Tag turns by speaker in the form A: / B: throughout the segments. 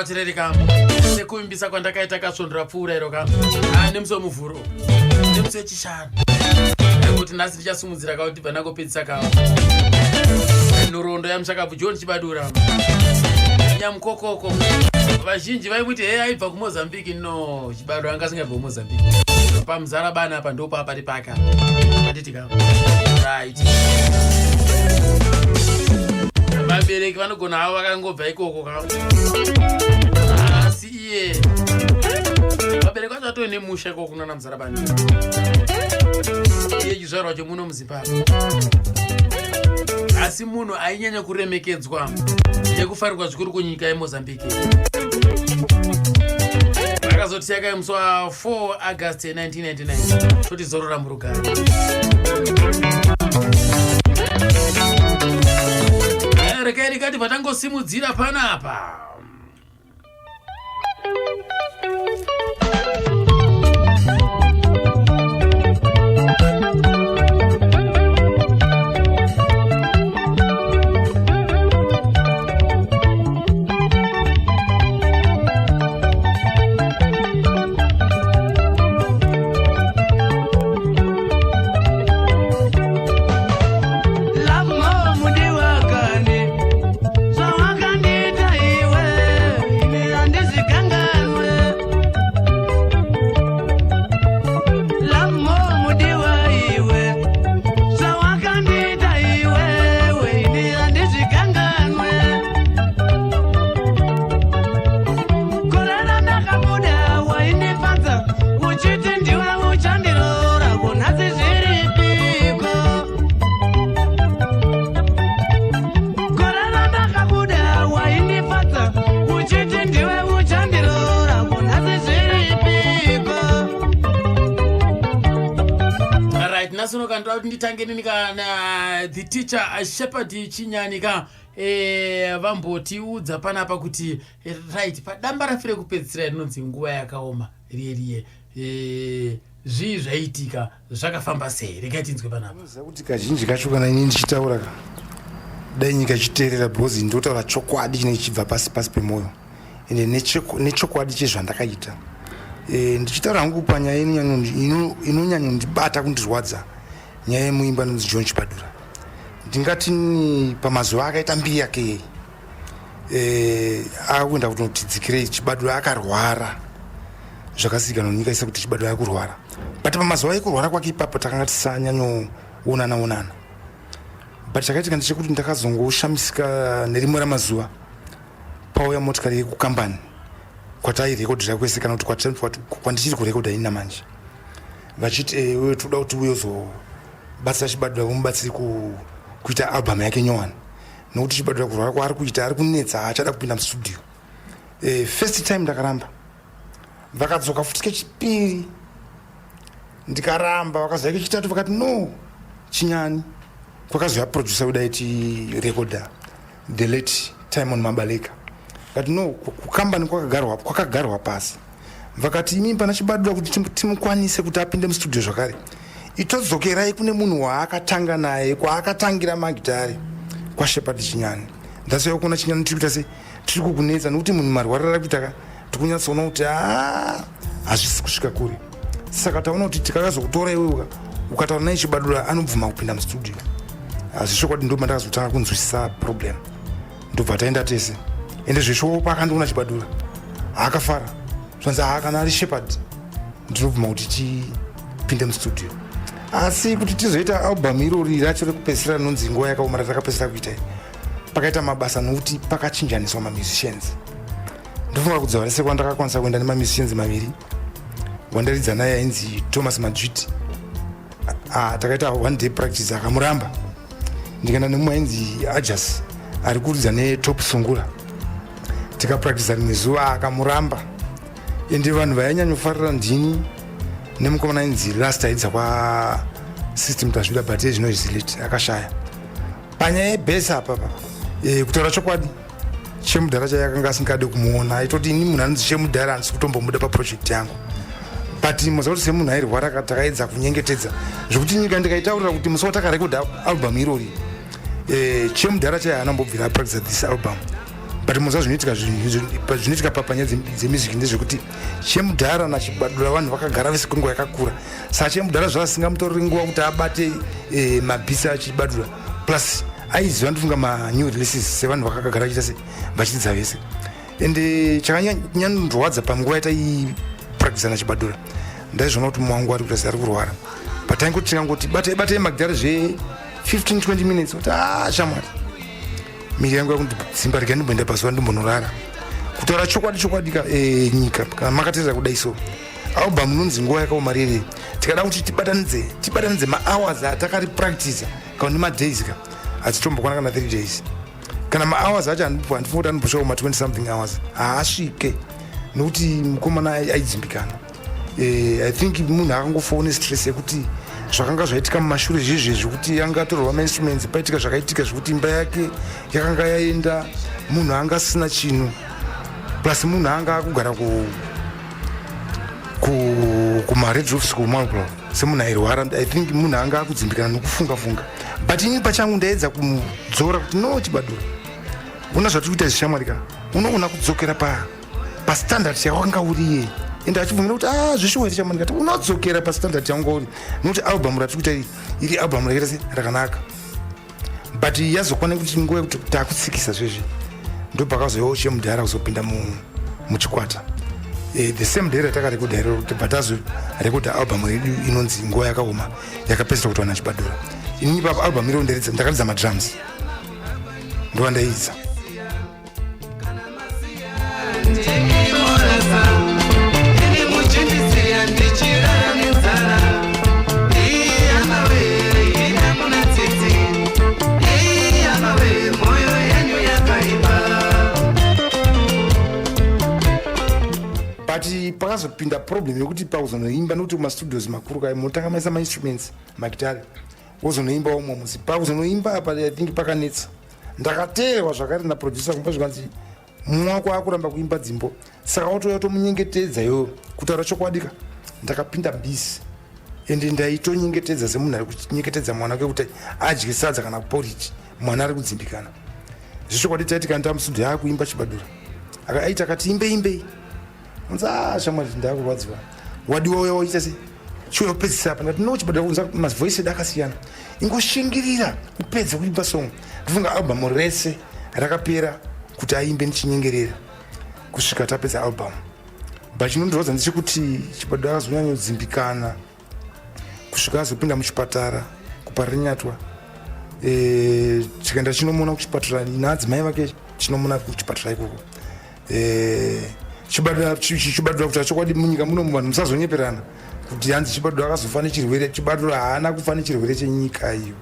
A: Vatireri ka sekuvimbisa kwandakaita kasvondo rapfuura iro ka ah, nemusi wemuvhuro nemusi wechishanu nekuti nhasi ndichasimudzira ka kuti bva ndangopedzisa ka nhoroondo yamushakabvu John Chibadura nyamukokoko vazhinji vaimuti hei aibva kumozambique no Chibadura anga asingabve kumozambique pamuzarabani apa ndopapari pake apa handiti ka right vabereki vanogona havo vakangobva ikoko ka asi iye vabereki vacho vatove nemusha ikoko kunana muzarabani iye chizvarwa chemuno muzimbabwe asi munhu ainyanya kuremekedzwa nekufarirwa zvikuru kunyika yemozambique akazotiya kai musi wa 4 august 1999 toti zorora murugare rekai rikati vatangosimudzira panapa nhasi uno kandoda kuti nditange nini kana the teacher shepherd chinyani ka e, vambotiudza panapa kuti eh, right padamba rafire kupedzisira rinonzi nguva yakaoma riye riye e, zvii zvaiitika zvakafamba sei regai tinzwe panapa
B: Unoziva kuti kazhinji kacho kana ini ndichitaura ka dai nyika ichiteerera because ndotaura chokwadi chinenge chichibva pasi pasi pemwoyo ende nechokwadi chezvandakaita e, ndichitaura hangu panyaya inonyanyondibata kundirwadza nyaya yemuimba anonzi John Chibadura ndingati pamazuva akaita mbiri yake yei e, akuenda kunotidzikirei Chibadura akarwara zvakazivikanwa nenyika yese kuti Chibadura akurwara but pamazuva ekurwara kwake ipapo takanga tisanyanyoonana onana but chakaitika ndechekuti ndakazongoshamisika nerimwe ramazuva pauya motikari yekukambani kwatairekodhera kwese kana kuti kwandichiri kurekodha ini namanje vachiti eh, uyo toda kuti uye uzobatsira Chibadura umubatsiri kuita album yake nyowani nokuti Chibadura kurwara kwaari kuita ari kunetsa haachada kupinda mustudio eh, first time ndakaramba vakadzoka futi kechipiri ndikaramba vakazouya kechitatu vakati no Chinyani kwakazouya producer wedu aitirekodha the late Timon Mabaleka vakati no kukambani kwakagarwa kwakagarwa pasi vakati imi pana Chibadura kuti timukwanise kuti apinde mustudio zvakare itodzokerai kune munhu waakatanga naye kwaakatangira magitare kwaShepherd Chinyani ndasauya kuona Chinyani tiri kuita sei tiri kukunetsa nokuti munhu marwarira ari kuita ka tikunyatsoona kuti haa hazvisi kusvika kure saka taona kuti tikakazokutora iwewe ukataura naye Chibadura anobvuma kupinda mustudio asi chokwadi ndo mandakazotanga kunzwisisa problem ndobva taenda tese ende zveshowo paakandiona Chibadura haakafara zvanzi haa kana ari Shepherd ndinobvuma kuti tipinde mustudio asi kuti tizoita album irori racho rekupedzisira rinonzi nguva yakaoma ratakapedzisira kuita pakaita mabasa nokuti pakachinjaniswa mamusicians ndofunga kudzava rese kwandakakwanisa kuenda nemamusicians maviri wandaridza naye ainzi Thomas Madzviti ah, takaita one day practice akamuramba ndikaenda nemumwe ainzi Ajas ari kuridza netop sungura tikapractisa rimwe zuva akamuramba ende vanhu vainyanyofarira ndini nemukomana ainzi last aidza kwa system tazvida but ezvino izilate akashaya panyaya yebhesi apapa e, kutaura chokwadi chemudhara chaiye akanga asingade kumuona aitoti ini munhu anonzi chemudhara handisi kutombomuda paproject yangu but muziva kuti semunhu airwara takaedza kunyengetedza zvekuti nyika ndikaitaurira kuti musi watakarekodha album irori e, chemudhara chaiye haana mbobvira apractisa this album But muza zvinoitika zvinoitika papanyaya dzemusic ndezvekuti Chemudhara naChibadura vanhu vakagara vese kwenguva yakakura, saka Chemudhara zvasingamutoreri nguva kuti abate mabhisi aChibadura, plus aiziva ndifunga manew releases sevanhu vakakagara vachiita se vachidzidza vese. Ende chakanyanyandorwadza panguva yataipractisa naChibadura, ndaizviona kuti mwangu ari kuita seari kurwara, but taingoti tikangoti batei batei magitare zve 15 20 minutes kuti ah shamwari, miri yangu yakundidzimba, rega ndimboenda pazuva ndimbonorara. Kutaura chokwadi chokwadi ka nyika, kana makateerera kudai, so album inonzi Nguva Yakaoma riri, tikada kuti tibatanidze mahours atakari practice kana nemadays ka, hatitombokwana kana 3 days, kana mahours acho handifungi kuti anombosvika kuma 20 something hours, haasvike, nokuti mukomana aidzimbikana. I think munhu akangofawo nestress yekuti zvakanga zvaitika mumashure zvezve zvekuti anga atorwa mainstruments, paitika zvakaitika zvekuti imba yake yakanga yaenda, munhu anga asina chinhu, plus munhu anga akugara kumaRed Roofs kuMarlborough semunhu airwara. I think munhu anga akudzimbikana nokufunga funga, but ini pachangu ndaedza kumudzora kuti no, Chibadura, una zvatiri kuita zvishamwari ka, unoona kudzokera pastandard yawanga uriye. Ende achibvumira kuti a zvishuwa here shamwari, kati unodzokera pastandard yawanga uri, nokuti album ratiri kuita iri album rakaita se rakanaka. But yazokwana kuti nguva yekuti takutsikisa zvezvi, ndopakazoyawo Chemudhara kuzopinda muchikwata. The same day ratakarekodha iroro, tibva tazorekodha album redu inonzi Nguva Yakaoma, yakapedzisira kuti vana Chibadura. Inini papo album iro ndakaridza madrums, ndovandaidza.
C: Ini muchindisiya ndichirara nenzara. Iyamawe, inamuna tsitsi. Iyamawe, moyo yenyu yakaipa.
B: But pakazopinda problem yekuti pakuzonoimba, nokuti kumastudios makuru kai munotanga maisa mainstruments, magitare, wozonoimba umwe musi. Pakuzonoimba apa, I think pakanetsa. Ndakateerwa zvakare naproducer kumba, zvikanzi mwako akuramba kuimba dzimbo, saka watouya tomunyengetedza iyoyo. Kutaura chokwadi ka, ndakapinda busy, ende ndaitonyengetedza semunhu ari kunyengetedza mwana wake kuti adye sadza kana porridge, mwana ari kudzimbikana. Zvechokwadi taiti kana tamustudio aakuimba Chibadura, aiti akati imbe imbei, unzi a shamwari, ndakurwadziwa, wadiwa uya waita se chiuya kupedzisira apa. Ndati no, Chibadura, kunza mavoice edu akasiyana, ingoshingirira upedze kuimba song. Ndifunga album rese rakapera kuti aimbe ndichinyengerera kusvika tapedza album. But chinondirwadza ndechekuti Chibadura akazonyanyodzimbikana kusvika azopinda muchipatara kuParirenyatwa. Tikaenda chinomona kuchipatara naadzimai vake, chinomona kuchipatara ikoko. Chibadura, kuti achokwadi munyika muno vanhu musazonyeperana kuti hanzi Chibadura akazofa nechirwere. Chibadura haana kufa nechirwere chenyika iyo.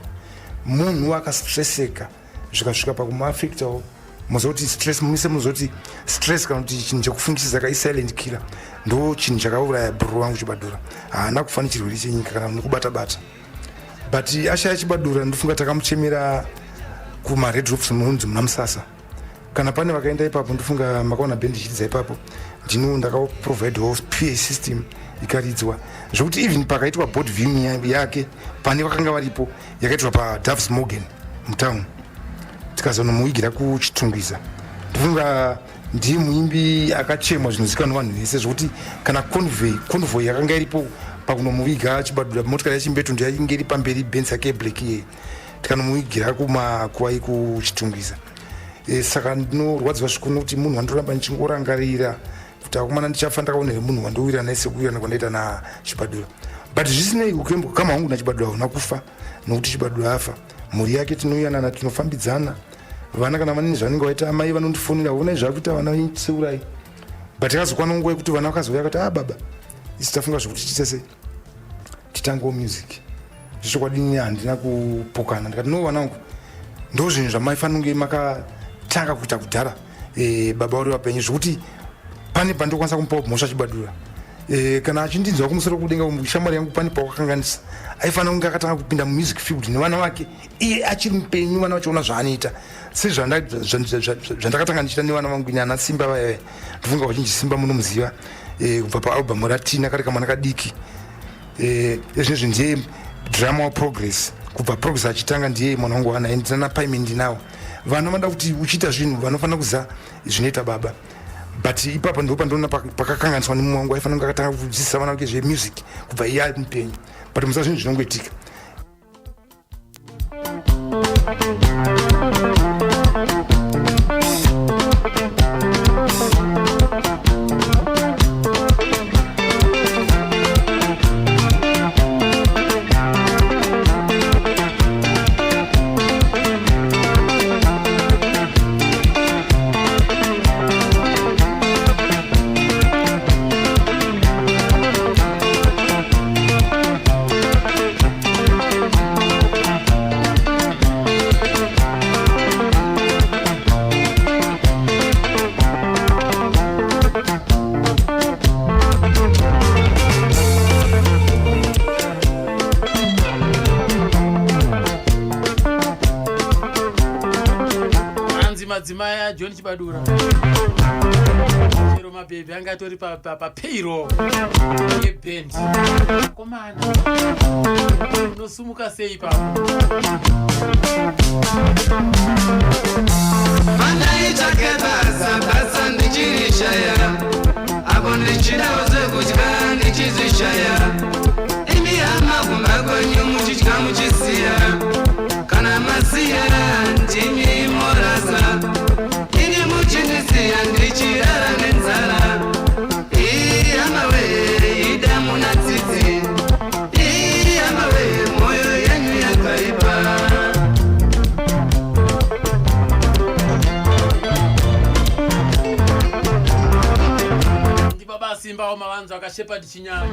B: Munhu akastresseka zvikasvika pakumuafectawo. Muzoti stress, mumise muzoti stress kana kuti chinhu chekufungisisa ka, isilent killer, ndo chinhu chakauraya bhuru wangu Chibadura. Haana kufa nechirwere chenyika kana nekubata bata. But ashaya Chibadura, ndofunga takamuchemera kumaRed Roofs munonzi muna Musasa. Kana pane vakaenda ipapo, ndofunga makaona bhendi ichiridza ipapo, ndino ndakaprovidewo PA system ikaridzwa, zvokuti even pakaitwa board viewing yake, pane vakanga varipo, yakaitwa paDaves Morgan mutown, tikazonomuigira kuChitungwiza. Ndofunga ndiye muimbi akachemwa zvinozikanwa vanhu vese, zvokuti kana convoy yakanga iripo pakunomuviga Chibadura, motikari yaChimbetu ndiyainge iri pamberi, Benz yake yeblack iye, tikanomuvigira kumakuwai kuChitungwiza. Saka ndinorwadziwa zvikuru nokuti munhu wandoramba ndichingorangarira kuti akomana, ndichafa ndakaonere munhu wandowira naye sekuwirana kwandaita naChibadura. But zvisinei, ukama hwangu naChibadura hauna kufa, nokuti Chibadura afa, mhuri yake tinoyanana, tinofambidzana. Vana kana vanini zvanenge vaita, amai vanondifonera, onai zvakuita vana, seurai. But yakazokwana nguva yekuti vana vakazouya vakati, ah baba, isi tafunga zvekuti tiite sei, titangewo music. Zvechokwadi ini handina kupokana, ndikati no, vanangu, ndo zvinhu zvamaifanira kunge makatanga kuita kudhara baba vari vapenyu, zvokuti pane pandokwanisa kumupawo mhosva Chibadura. Kana achindinzwa kumusoro kudenga, shamwari yangu, pane pawakakanganisa. Aifanira kunge akatanga kupinda mumusic field nevana vake iye achiri mupenyu, vana vachiona zvaanoita, sezvandakatanga ndichiita nevana vangu ini ana Simba vaya. Ndofunga vazhinji Simba munomuziva kubva paalbum raTina, kari kamwana kadiki. Ezvinezvi ndiye drama waProgress. Kubva Progress achitanga ndiye mwana wangu wana and nana Paime ndinawo. Vana vanoda kuti uchiita zvinhu vanofanira kuziva zvinoita baba. But ipapa ndipo pandiona pakakanganiswa nemumwe wangu aifanira kunge akatanga kudzidzisa vana vake zvemusic kubva iye ari mupenyu. But musa zvinhu zvinongoitika.
A: Anzi madzimai aJohn Chibadura chero mabhebhi anga atori papayroll yeband. Komana, unosumuka sei ipapo?
C: Pandaitsvake basa, basa ndichirishaya, apo ndichidawo zvekudya ndichizvishaya. Imi hama kumba kwenyu muchidya muchisiya, kana masiya ndimi morasa, ini muchindisiya ndichirara nenzara. Ii hama we, ida muna tsitsi. Ii hama we, moyo yenyu yakaipa.
A: Ndibaba Simba wamavanzo akaShepherd Chinyani.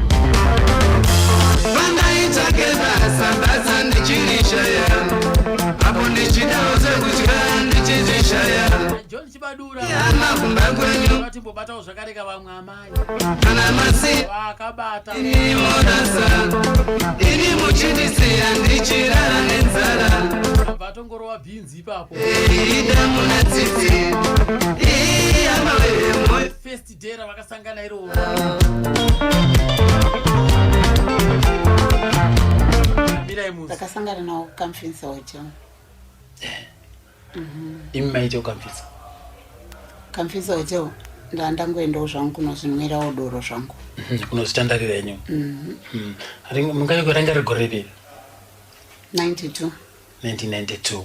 C: Pandaitsvake basa, basa ndichirishaya, apo ndichidawo zvekudya ndichizvishaya.
A: John Chibadura
C: Hama kumba kwenyu
A: vatimbobatawo zvakareka vamwe amai
C: kana masiya
A: vakabata
C: ini morasa, ini muchindisiya ndichirara nenzara.
A: Abva atongorova bhinzi ipapo.
C: Ida muna tsitsi. Ii hama we, moyo
A: First day ravakasangana iroro, mirai muzi.
D: Ndakasangana nawo kuKamfinsa Hotel.
A: Imi maite kuKamfinsa?
D: Kamfinsa Hotel, ndandangoendawo zvangu kunozvinwirawo doro zvangu.
A: Kunozvitandarira henyu. Mungaiko ranga rigore ripi?
D: 92.
A: 1992.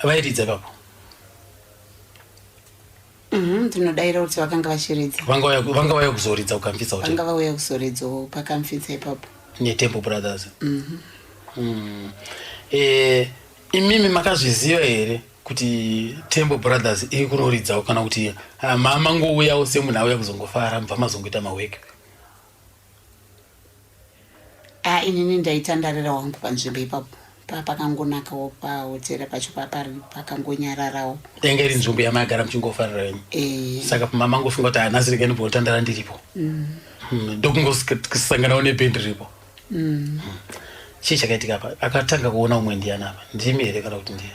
A: Vairidza ipapo?
D: Ndinodaira kuti vakanga vachiridza.
A: Vanga vauya kuzoridza kuKamfinsa Hotel?
D: Vanga vauya kuzoridzawo paKamfinsa ipapo.
A: NeTemple Brothers. Imimi makazviziva here kuti Temple Brothers iri kunoridzawo, kana kuti mangouyawo semunhu auya kuzongofara, mubva mazongoita maweki?
D: A, inini ndaitandarira wangu panzvimbo ipapo, pakangonakawo pahotera pacho, papari pakangonyararawo.
A: Yanga iri nzvimbo yamagara muchingofarira henyu?
D: Eh.
A: Saka mamangofunga kuti hanhasi regai ndimbotandara ndiripo, ndokungosanganawo nebhendi riripo. Chii chakaitika apa? Akatanga kuona umwe ndiani apa? Ndimi here kana kuti ndiye?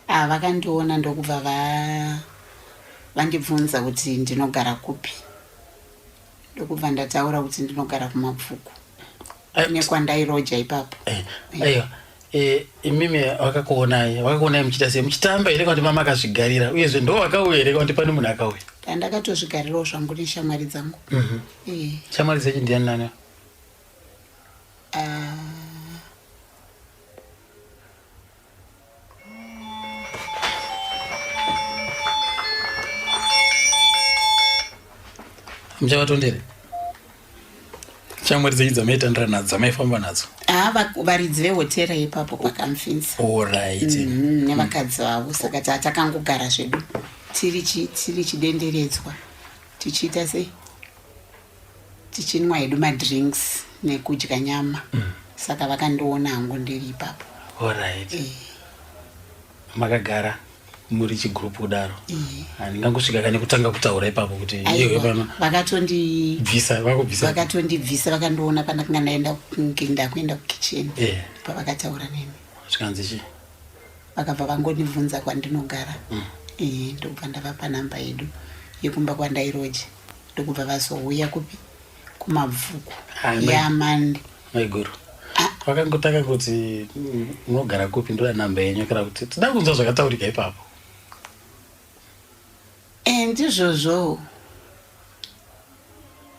D: A, vakandiona ndokubva vandibvunza kuti ndinogara kupi, ndokubva ndataura kuti ndinogara kuMabvuku nekwandairoja ipapo.
A: Aiwa, imimi vakakuonai muchiita sei? Muchitamba here kana kuti mamakazvigarira? Uyezve ndo vakauya here kana kuti pane munhu akauya?
D: Ndandakatozvigarirawo zvangu neshamwari dzangu.
A: Shamwari dzenyu ndiani nani?
D: Ah,
A: Muchavatondere shamwari dzenyu dzamaitandira nadzo, dzamaifamba nadzo?
D: Ah, varidzi vehotera ipapo paKamfinsa.
A: Alright.
D: Nevakadzi vavo. Saka takangogara zvedu tiri chidenderedzwa, tichiita sei, tichinwa hedu madrinks nekudya nyama. Saka vakandiona hangu ndiri ipapo.
A: Alright.
D: Eh.
A: Makagara muri chigurupu kudaro?
D: Eh.
A: Handingangosvika kane kutanga kutaura ipapo kuti iwe
D: Aiwa,
A: pano
D: vakatondi
A: bvisa, vakubvisa?
D: Vakatondibvisa, vakandiona pandakanga ndaenda ndakuenda kukicheni. Pavakataura neni.
A: Zvikanzi chii?
D: Vakabva vangondibvunza kwandinogara. Ndokubva ndavapa namba yedu yekumba kwandairoja, ndokubva vazouya kupi, kuMabvuku.
A: Ah,
D: Yamande.
A: Maiguru vakangotanga kuti munogara kupi, ndoda namba yenyu, kana kuti toda kunzwa zvakataurika ipapo.
D: Eh, ndizvozvo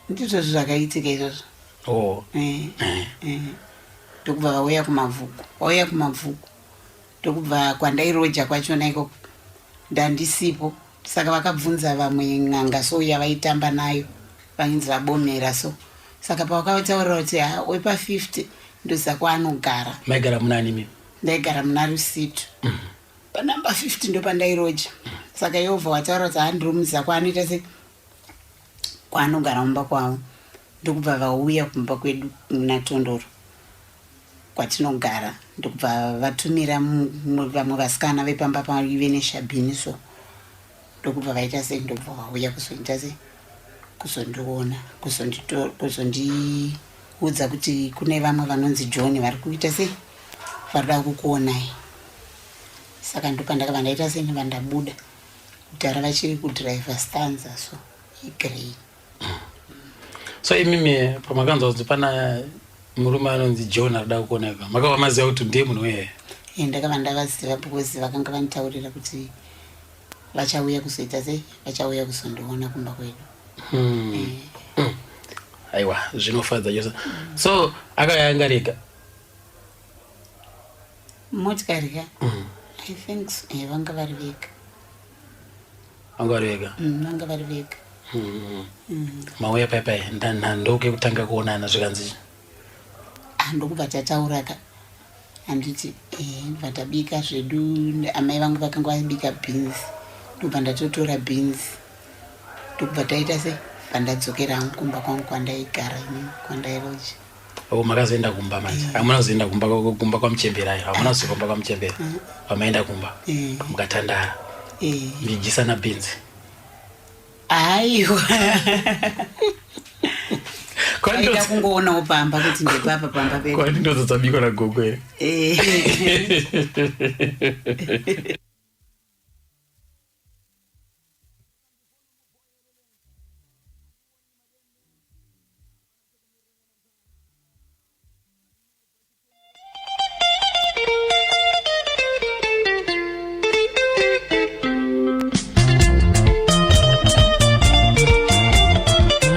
D: ndizvozvo zvakaitika izvozvo.
A: Oh.
D: Eh, eh. Ndokubva vauya kumabvuku, vauya kumabvuku, ndokubva kwandairoja kwachona ikoko ndandisipo. Saka vakabvunza vamwe n'anga so yavaitamba nayo, vainzi vabomera so. Saka pavakataurira kuti ha, wepa 50 ndoziva kwaanogara.
A: Maigara munani imi?
D: Ndaigara muna Rusitu. Panumber 50 ndopandairoja. Saka yobva wataura kuti handiromuziva kwaanoita se kwaanogara mumba kwavo. Ndokubva vauya kumba kwedu muna Tondoro kwatinogara, ndokubva vatumira vamwe vasikana vepamba paive neshabhini so, ndokubva vaita sei, ndokubva vauya kuzoita sei, kuzondiona, kuzondiudza kuti kune vamwe vanonzi John vari kuita sei, vari kuda kukuonai. Saka ndopandakabva ndaita sei, ndobva ndabuda kudhara vachiri kudhiraivha stanza so igrey.
A: So imimi pamakanzwa kuti pana murume anonzi John arikuda kukuoneka, makabva maziva kuti ndiye munhu weye?
D: Ndakabva ndavaziva because vakanga vanditaurira kuti vachauya kuzoita sei, vachauya kuzondiona kumba kwedu.
A: Aiwa, zvinofadza chose. So akauya anga rega?
D: Motikari ka? I think so. Vanga vari vega.
A: Vanga vari vega?
D: Vanga vari vega.
A: Mauya pai pai ndokekutanga kuonana zvikanzi?
D: Ndokubva tataura ka, handiti, ndobva tabika zvedu. Amai vangu vakanga vabika beans, ndobva ndatotora beans, ndokubva taita sei, pandadzokera hangu kumba kwangu kwandaigara inini, kwandairoja.
A: Oh, makazoenda kumba manje? Hamuna kuzoenda kumba kumba kwamuchembera? Hamuna kuzoenda kumba kwamuchembera? Pamaenda kumba mukatandara, mbijisana beans?
D: Aiwa, aida kungoonawo pamba kuti ndepapa pamba pedu.
A: Kwani ndodzo dzabikwa nagogo here?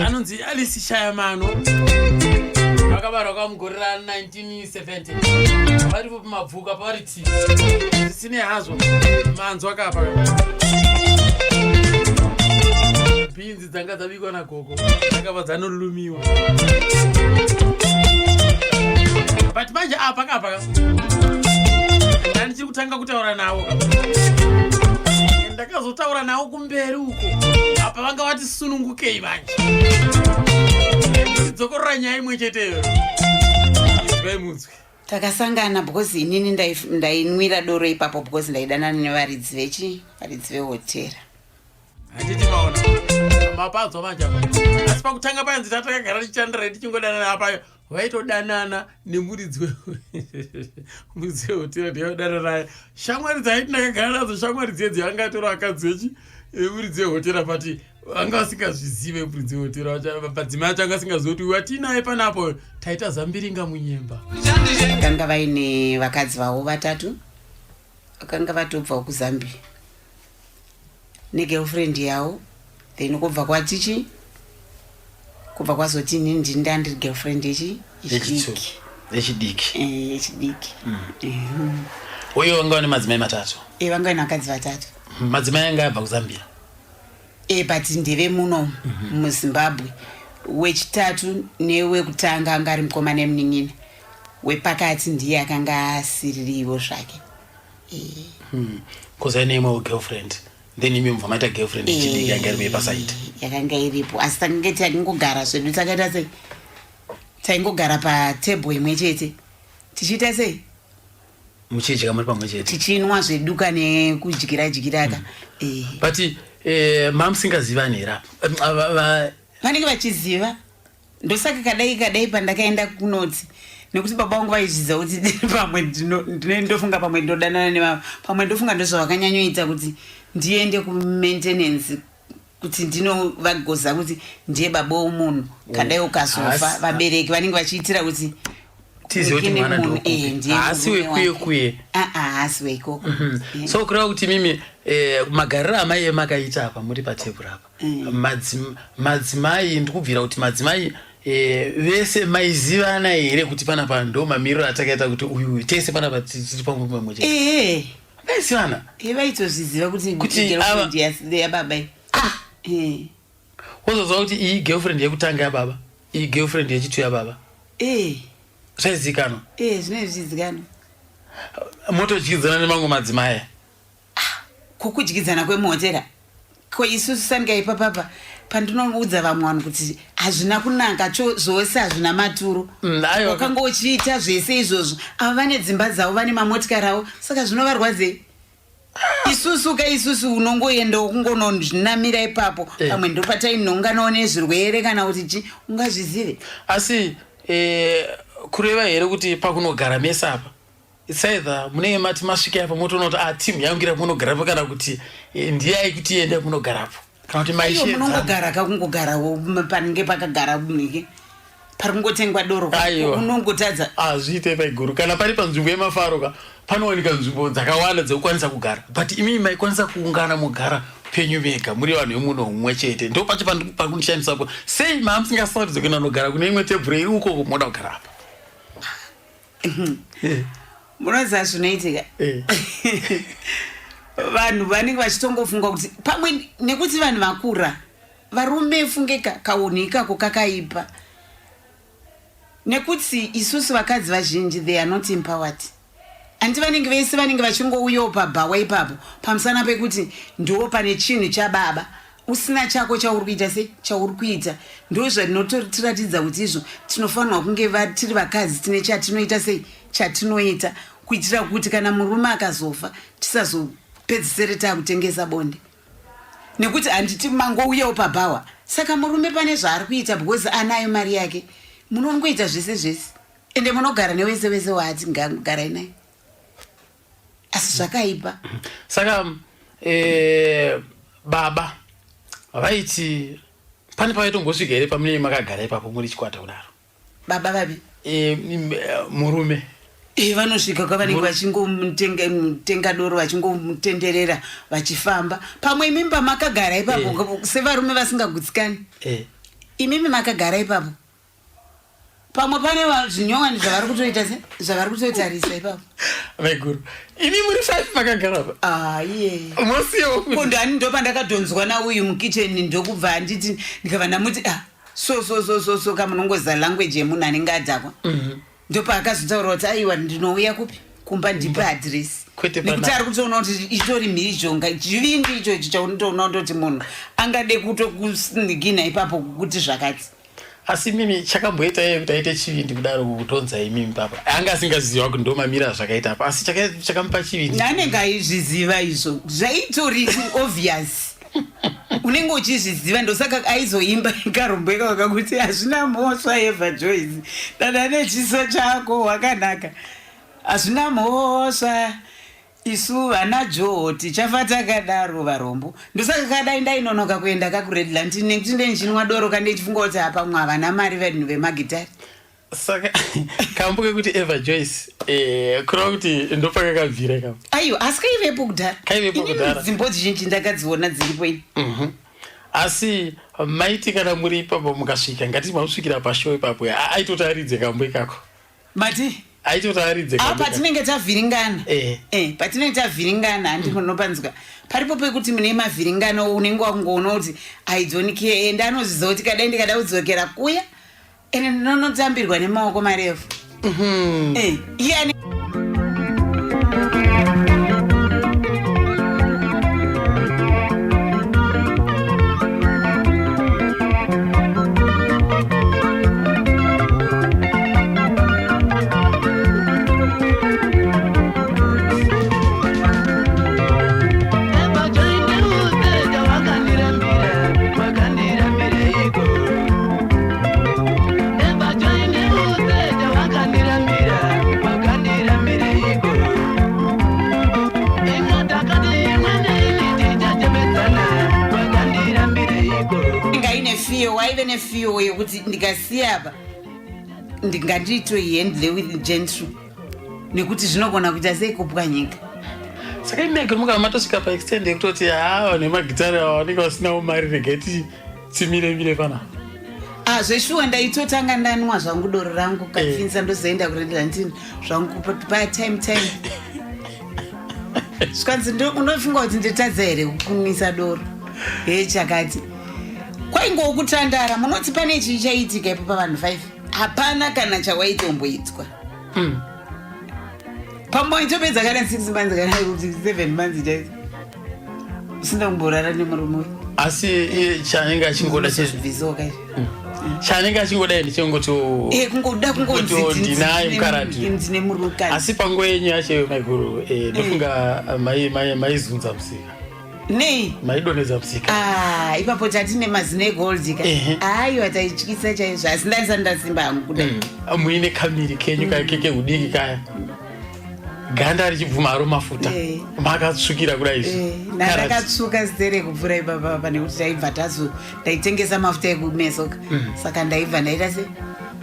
A: Anonzi Alice Shayamano, vakabarwa kwamugore ra1970, varipo pamabvuka pavari ti zvisine hazvo. Manzwa kapa bhinzi dzanga dzabikwa nagogo dzakabva dzanolumiwa, but manje apa kapa ndandichiri kutanga kutaura navo ka. Ndakazotaura navo kumberi uko, apa vanga vati sunungukei. Manje ndidzokorora nyaya imwe cheteyo, izwai munzwi.
D: Takasangana because inini ndainwira doro ipapo because ndaidanana nevaridzi vechi varidzi vehotera.
A: Handiti maona mapadzwa manje apa? Asi pakutanga payanzi tatakagara tichandira tichingodanana, apayo vaitodanana nemuridzi muridzi wehotera, ndiyaidanana naye. Shamwari dzaiti ndakagara nadzo, shamwari dzedzi angatora akadzi vechi muridzi wehotera, but vanga vasingazvizive muridzi wehotera. Madzimai acho anga asingazivi kuti watinaye panapo taita zambiringa munyemba.
D: Vakanga vaine vakadzi vavo vatatu, vakanga vatobvawo kuZambia negirlfriend yavo. Then kubva kwatichi kubva kwazoti inini ndini ndandiri girlfriend yechi yechidiki.
A: Yechidiki.
D: Yechidiki.
A: Uye vanga vane madzimai matatu?
D: Vanga vaine vakadzi vatatu.
A: Madzimai anga abva kuZambia?
D: But ndeve muno muZimbabwe. Wechitatu newekutanga anga ari mukoma nemunin'ina, wepakati ndiye akanga asiririwo zvake.
A: Koza ine imwewo girlfriend, then imi mubva maita girlfriend yechidiki yanga iri yepasaidi?
D: Yakanga iripo, asi takange taingogara zvedu, takaita sei, taingogara patebho imwe chete tichiita sei,
A: muchidya muri pamwe chete,
D: tichinwa zveduka nekudyira dyiraka.
A: But mamusingazivani here apa?
D: Vanenge vachiziva, ndosaka kadai kadai pandakaenda kunoti nekuti baba vangu vaizviziva kuti pamwe ndofunga pamwe ndodanana nevamwe, pamwe ndofunga ndozvavakanyanyoita kuti ndiende kumaintenance, kuti ndinovagoza kuti ndiye baba womunhu. Kadai ukazofa, vabereki vanenge vachiitira kuti
A: Tizive kuti
D: Nekene
A: mwana
D: munhu,
A: ndokupi.
D: eh, ndiye
A: Haasi
D: murume
A: wekuye
D: wake.
A: kuye.
D: Ah, ah, haasi weikoko Eh.
A: So kureva kuti mimi magariro amai emakaita apa muri patebhuru apa, madzimai, ndikubvira kuti madzimai vese maizivana here kuti panapa ndo mamiriro atakaita kuti uyu tese panapa tiri pamwe pamwe chete?
D: Ehe.
A: Maizivana?
D: Eh, vaitozviziva kuti
A: Kuti
D: girlfriend yababa iyi. Eh.
A: Wozoziva kuti iyi girlfriend yekutanga yababa, iyi girlfriend yechitu yababa?
D: Eh.
A: Zvaizikanwa?
D: Eh, zvinenge zvichizikanwa.
A: Motodyidzana nemamwe madzimai?
D: Kokudyidzana kwemuhotera ko isusu sanika ipapapa pandinoudza vamwe vanhu kuti hazvina kunaka cho zvose hazvina maturo.
A: Aiwa.
D: Wakanga uchiita zvese izvozvo, ava vane dzimba dzavo, vane mamotikari avo, saka zvinovarwadzei? Isusu ka isusu unongoendawo kungonozvinamira ipapo. Pamwe ndopatainhonganawo nezvirwere kana kuti chi ungazvizive.
A: Asi kureva here kuti pakunogara mese apa, it's either munenge mati masvika apa motoona kuti ah, timu yangu ira munogarapo, kana kuti ndiyai kuti ende munogarapo, kana kuti
D: Iyo
A: maishedzana?
D: Munongogara kakungogarawo panenge pakagara munike pari kungotengwa doro.
A: Aiwa.
D: Unongotadza.
A: Hazviite paiguru. Kana pari panzvimbo yemafaro ka, panowanika nzvimbo dzakawanda dzekukwanisa kugara, but imimi maikwanisa kuungana mugara penyu mega muri vanhu vemuno mumwe chete. Ndo pacho pakundishamisa sei maamusingasarudze kuenda nogara kune imwe tebhuru iri ukoko, moda kugara apa?
D: Munoziva zvinoitika?
A: Eh.
D: Vanhu vanenge vachitongofunga kuti pamwe nekuti vanhu vakura, varume funge kaunhu ikako kakaipa, nekuti isusu vakadzi vazhinji, they are not empowered. Handi vanenge vese vanenge vachingouyawo pabhawa ipapo pamusana pekuti ndo pane chinhu chababa, usina chako chauri kuita se chauri kuita. Ndo zvinototiratidza kuti izvo tinofanirwa kunge tiri vakadzi tine chatinoita sei, chatinoita kuitira kuti kana murume akazofa tisazopedzisere taakutengesa bonde, nekuti handiti mangouyawo pabhawa, saka murume pane zvaari kuita because anayo mari yake. Munongoita zvese zvese, ende munogara newese wese waati garai naye, asi zvakaipa.
A: Saka baba vaiti pane pavaitombosvika here pamunenge makagara ipapo muri chikwata kudaro?
D: Baba vavi?
A: Murume.
D: E, vanosvika kwavanenge vachingotenga doro, vachingomutenderera, vachifamba. Pamwe imimi pamakagara ipapo sevarume vasingagutsikani, imimi makagara ipapo, pamwe pane zvinyowani zvavari kutoita se zvavari kutotarisa ipapo.
A: Vaiguru, imi muri five makagara pa?
D: Aiye.
A: Mosiyawo?
D: Ko ndani, ndopandakadhonzwa nauyu mukicheni, ndokubva handiti ndikabva ndamuti, ah, so so so so so kamunongoziva language yemunhu anenge adhakwa. Ndopaakazotaura kuti aiwa, ndinouya kupi, kumba, ndipe adhiresi.
A: Kwete
D: Nekuti
A: panapa.
D: ari kutoona kuti itori mhirizhonga, chivindi ichochi chaunotoona kutoti munhu angade kutokusnigina ipapo kuti zvakati.
A: Asi mimi chakamboita iye kuti aite chivindi kudaro kudhonza imimi papa, anga asingaziva kuti ndomamira zvakaita apa, asi chakamupa chivindi?
D: Anenge aizviziva izvo, zvaitori obvious, unenge uchizviziva. Ndosaka aizoimba karumbo ikako kuti hazvina mhosva, Eva Joyce, dada nechiso chako wakanaka, hazvina mhosva, isu vana Joho tichafa takadaro varombo. Ndosaka kadai ndainonoka kuenda kakuRedland nekuti ndendichinwa doro kandichifunga kuti apamwe havana mari vanhu vemagitari.
A: Saka kambo kekuti Eva Joyce, kureva kuti ndopakakabvira kambo?
D: Aiwa, asi kaivepo kudhara.
A: Kaivepo
D: Inini
A: kudhara.
D: Dzimbo dzizhinji ndakadziona dziripo ini.
A: Asi maiti kana muri ipapo mukasvika, ngati mamusvikira pashow ipapo, aitoti aridze kambo ikako?
D: Mati?
A: Aitoti aridze
D: A
A: kambo ikako?
D: Patinenge tavhiringana. Patinenge tavhiringana, handi munopanzwa paripo pekuti mune mavhiringano, unenge wakungoona kuti I don't care, ende anozviziva kuti kadai ndikada kudzokera kuya ende ndinonotambirwa nemaoko marefu. Iye ane
C: Eva Joy, ndiudze wakandirambira, wakandirambireiko? Eva Joy, ndiudze wakandirambira, wakandirambireiko? Inga takati imwe neini tichachemedzana, wakandirambireiko?
D: Inga ine fiyo, waive nefiyo yekuti ndikasiya apa. Ndingandiitwe handle with gentle nekuti zvinogona kuita sei kupwanyika.
A: Saka imeke mukava matosvika paextend yekutoti haa vanhu vemagitare ava vanenge vasinawo mari regai timire mire pana.
D: Ah, zveshuwa ndaitotanga ndanwa zvangu doro rangu kafinsa eh. ndozoenda kuredlantini zvangu patime time zvikanzi unofunga kuti nditadza here kukunwisa doro he chakati kwaingowo kutandara munoti pane chii chaiitika ipo pavanhu 5 hapana kana chawaitomboitwa mm. pamwe waitopedza kana 6 months kana 7 months chaizo usina kumborara nemurume uyu
A: asi iye chaanenge achingoda
D: chezvibvisoka izvi mm.
A: chaanenge achingoda ende chengoti
D: eh, kungoda
A: kungondinaye mukarati
D: ndine murume
A: asi panguva yenyu yacho maiguru eh, ndofunga maizunza musika
D: nei
A: maidonhedza musika
D: ah, ipapo tatine mazino egold ka aiwa taityisa chaizvo asi ndandisati ndasimba hangu kudai
A: mm. muine kamiri kenyu mm. kekehudiki kaya ganda richibvuma haro mafuta eh. makatsvukira kudai izvi
D: eh, ndakatsvuka zere kupfuura ipapa pa nekuti taibva tazo ndaitengesa mafuta ekumeso mm. saka ndaibva ndaita se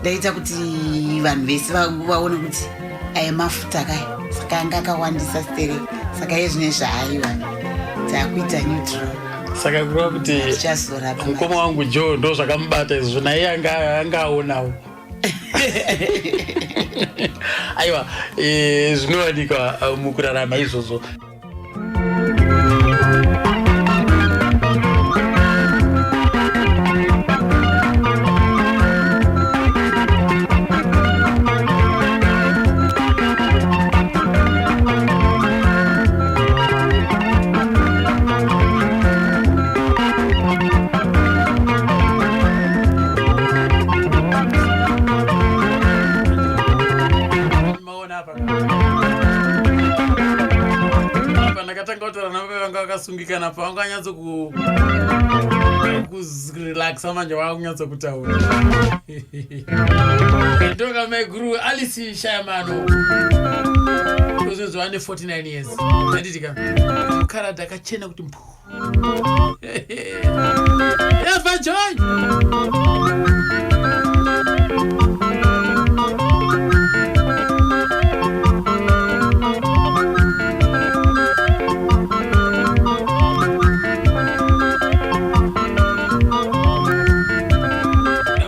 D: ndaita kuti vanhu vese vaone kuti aya mafuta kaya saka anga akawandisa sterek saka iye zvine zvaaiwa takuita neutral
A: saka kureva kuti mukoma wangu joe ndo zvakamubata izvozvo naiye anga aonawo aiwa eh, zvinowanikwa eh, mukurarama izvozvo ndakatanga kutaura navo vanga vakasungikana pa vanga vanyatso kurelaxa manje vava kunyatso kutaura ndoka maiguru alice shayamano ozvinzi vane 49 years anditika mukaradhi akachena kuti mpu Eva Joy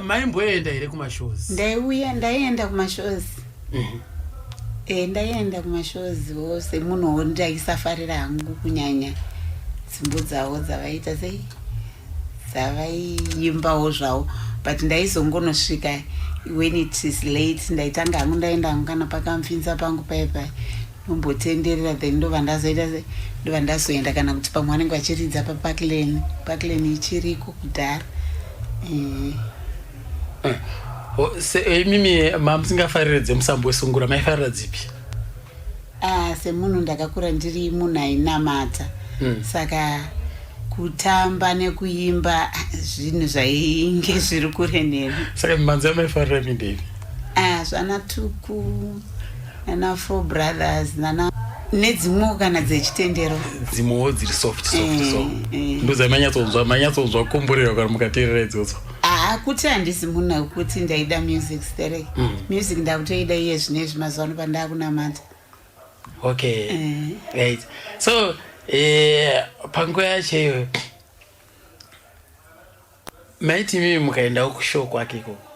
A: maimboenda here kumashows
D: ndaiuya ndaienda kumashows mm -hmm. E, ndaienda kumashows wo semunhuwo ndaisafarira hangu kunyanya dzimbo dzavo dzavaiita sei dzavaiimbawo zvavo but ndaizongonosvika when it is late ndaitanga hangu ndaenda hangu kana pakamfinza pangu paye paye ndombotenderera then ndobva ndazoita sei ndobva ndazoenda kana kuti pamwe vanenge vachiridza paparklen parklen ichiriko kudhara eh.
A: Eh, eh, imimi mamusingafarire dzemusambo wesungura maifarira dzipi
D: ah, semunhu ndakakura ndiri munhu ainamata mm. saka kutamba nekuimba zvinhu zvainge zviri kure neni
A: saka mimhanzi yamaifarira mindei
D: ah, zvana tuku nana four brothers nana nedzimwewo kana dzechitendero
A: dzimwewo dziri soft soft eh, so eh. ndodzamainyatsoonzwa mainyatsonzwa komborero kana mukateerera idzodzo
D: haa kuti handisi munhu wekuti ndaida music sterek mm. music ndakutoida iye zvinezvi mazuva ano pandakunamata
A: okay eh. right so eh, panguva yacho iyoyo Maiti imimi mukaendawo kushow kwake ikoko